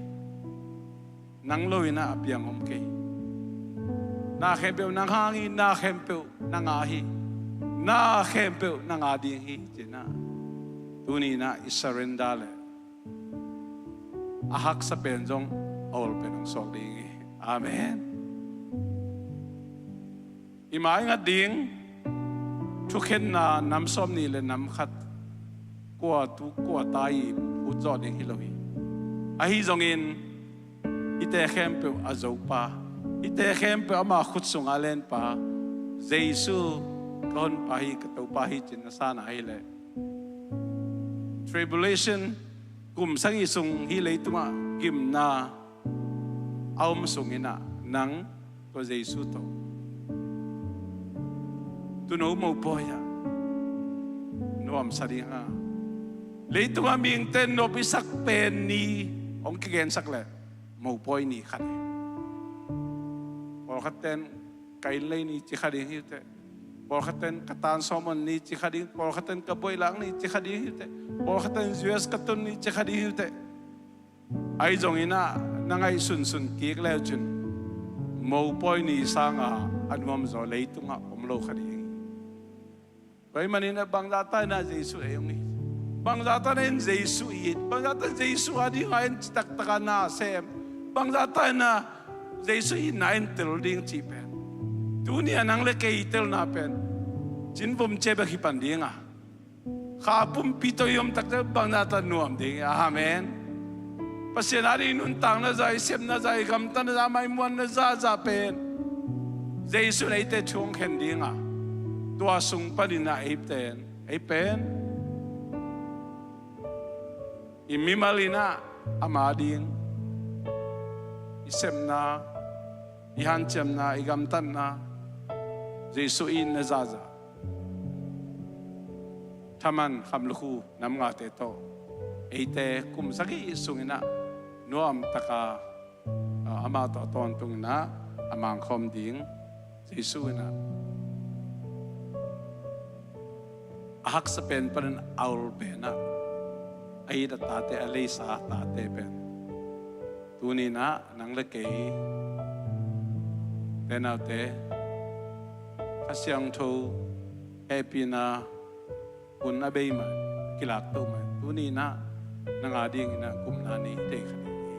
Nang lo in ah a piang om kei. Na khempeuh nang hang hi, na khempeuh nang a hi, na khempeuh nang a ding hi, ci-in ah tuni-in ah i surrender leh a haksa pen zong a ol pen hong suak ding hi. Amen. I maingat ding thukhenna nam sawmnih le nam khat, kua tu kua ta i phut zawh ding hi lo hi. Ahi zongin hihte khempeuh a zopa, hihte khempeuh ama khut sungah a lenpa Jesu ka honpa hi, ka Topa hi, ci-in na sa na hi leh, tribulation, kum sagih sung hih leitungah gimna a om sungin ah nang tua Jesu tawh Tuuno mopawi ah nuamsa ding a, leitungah mihingte nuam i sak pen ni hong kigensak leh mopawi ni khat hi. Pawlkhatte in ka innlei ni ci kha ding hi uh teh. Pawlkhatte in ka tan sawm on ni ci kha ding, pawlkhatte in ka buailak ni ci kha ding hi uh teh. Pawlkhatte in U S ka tun ni ci kha ding hi uh teh. Ahi zongin ah na ngaihsunsun kik le uh cin mopawi ni sanga a nuamzaw leitungah om lo kha ding hi. Tua ahih manin ah bangzah ta in ah Jesu ei hong hi. Bangzah ta in ah in Jesu it. Bangzah ta in ah Jesu a dingah in citaktak a na sem. Bangzah ta in ah Jesu itna in tel ding cih pen, tuni a nang le kei i telna pen cinvum cia bek hi pan ding a, kha pumpi tawh i om takte bangzah ta nuam ding hi. Amen. Pasian a ding i nuntakna zah, i sepna zah, i gamtatna zah, amah i muanna zahzah pen Jesu in eite thu hong khen ding a, tua sung panin ah ei pen, ei pen i mimal in ah ama ding, i sepna, i hanciamna, i gamtatna, Jesu itna zahzah, thaman khamlukhu nam ngate tawh eite kum sagih sungin ah nuamtaka, ah, amah tawh a tawntungin ah a mangkhawm ding, Jesu in ah a haksa pen panin a ol pen ah a it a tate, a leisa tate pen tuni-in ah nang le kei, te naute, Kha Siangtho hehpihna hun a bei mah, kilakto mah, tuni-in ah nang a dingin ah gupna nei thei kha ding hi.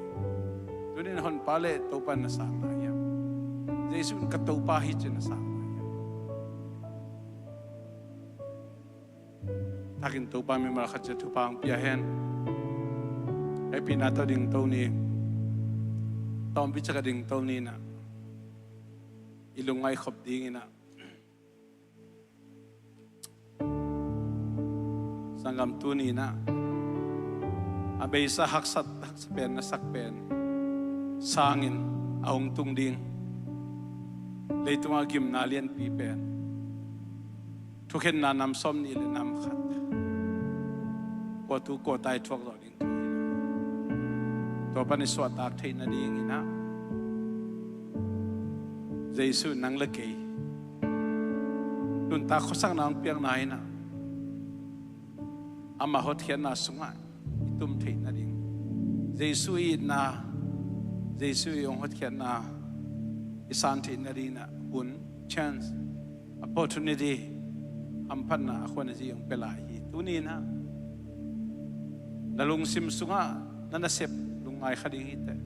Tuni-in Honpa le Topa na sang lai hiam? Jesuh in ka Topa hi ci-in na sang lai hiam? Takin Topa mimal khat ciat thupha hong pia hen. Hehpihna tawh dingto ni. Tawmpi ciat ka dingto ni-in ah, i lungngaih khop dingin ah, sanggam, tuni-in ah a beisa haksat, haksa pen, na sak pen sangin a hong tung ding, leitungah gimna lianpi pen, thukhenna nam sawmnih le nam khat, kua tu kua ta i thuak zawh ding thu hi lo. Tua pan i suahtak theih nadingin ah Jesuh in nang le kei nuntak khuasakna hong piakna in ah, ama hotkhiatna sungah i tum theih nading, Jesuh i itna, Jesuh i hong hotkhiatna i san theih nadingin ah hun, chance, opportunity, hamphatna a khuan a zi hong pia lai hi. Tuni-in ah na lungsim sungah na nasep lungngai kha ding hi teh,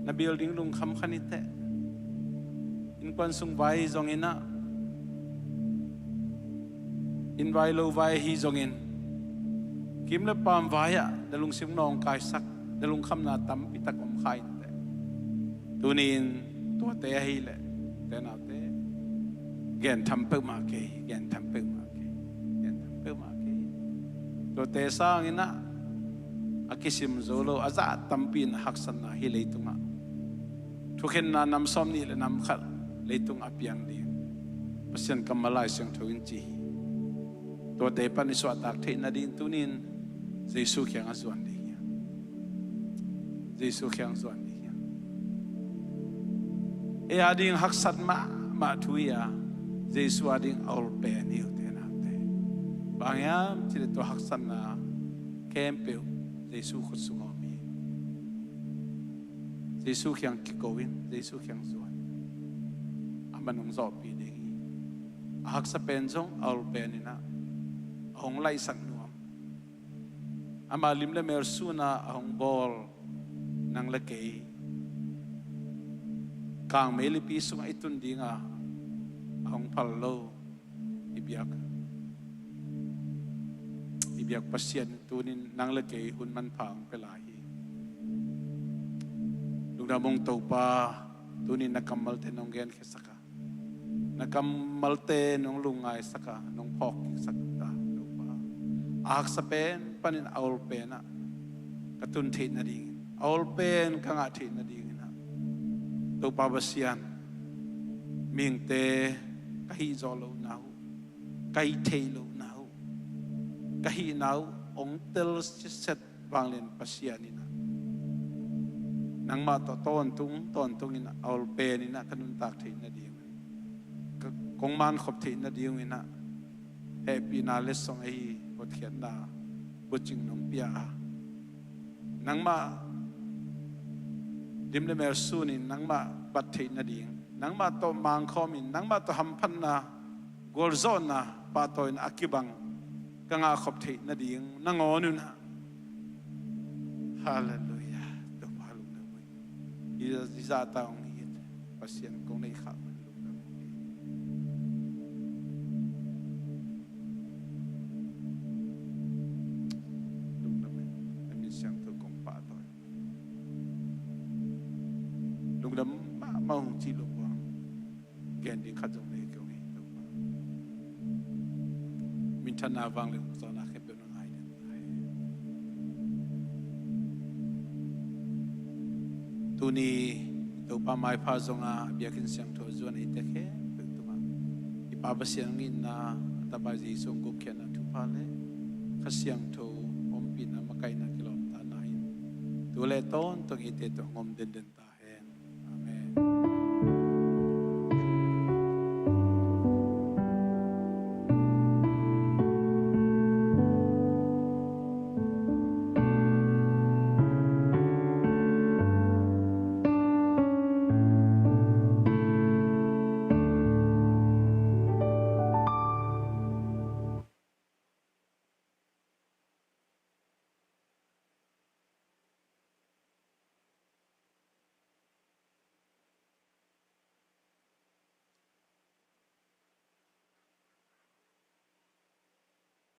na building lungkham kha ni teh, innkuan sung vai hi zongin ah, inn vai lo vai hi zongin, kim le paam vai-ah na lungsim nawngkaisak, na lungkhamna tampi tak om kha in teh, tuni-in tuate ahih leh, te naute, gentham peuhmah kei, gentham peuhmah kei, gentham peuhmah kei. Tuate sangin ah a kisim zo lo a zah tampi in haksatna hi leitungah, thukhenna nam sawmnih le nam khat leitungah a piang ding, Pasian kammal Lai Siangtho in ci hi. Tuate pan i suahtak theih nading tuni-in Jesuh kiangah zuan ding hi hang. Jesuh kiangah zuan ding hi hang. Ei a ding haksat mahmah thu hi a, Jesuh a ding a ol pen hi uh, te naute. Bang hiam cih leh tua haksatna khempeuh Jesuh khut sungah om hi. Jesuh kiang kiko in, Jesuh kiang zuan in, aman hong zawhpih ding hi. A haksa pen zong a ol pen in ah a hong laihsak nuam, ama lim le mel sun a a hong bawl nang le kei, kangmei lipi sungah i tun ding a a hong phal lo i biak, i biak Pasian in tuni-in nang le kei hun manpha hong pia lai hi. Lungdam ung Topa, tuni-in na kammalte nong genkhiasak a, na kammalte nong lungngaisak a, nong phawkkiksak ta Topa. A haksa pen panin a ol pen ah ka tun theih nadingin, a ol pen ka ngah theih nadingin ah, Topa Pasian, mihingte ka hih zawh lohna uh, ka hih theih lohna uh, ka hihna uh hong tel siset vanglian Pasian in ah, nangmah tawh tawntung tawntung in ah a ol pen in ah ka nuntak theih nading, ka, kong mankhop theih nading in ah, hehpihna letsong ahi hotkhiatna bucing nong pia a, nangmah lim le mel sun in nangmah bat theih nading, nangmah tawh mangkhawm in nangmah tawh hamphatna, gualzawhna, pahtawina a kibang ka ngahkhop theih nading nangawn un ah. Halleluiah. Topa lungdam uh hi. Hi, hi zahta hong it Pasian kong neih khak man lungdam uh hi. Lungdam hi. Na min siangtho kong pahtawi. Lungdam mahmah hong cih loh buang gen ding khat zong nei kei hong hi Topa. Minthanna, vanglian, hong zawhna khempeuh na ngai den ta hi. Tuni Topa maipha zong a biakinn siangtho a zuan eite khempeuh tungah i Pa Pasian hong itna, a tapa Jesuh hong gupkhiatna thupha le Kha Siangtho ompihna, makaihna, kilawmtatna in tu le tawntung eite tungah hong om denden ta.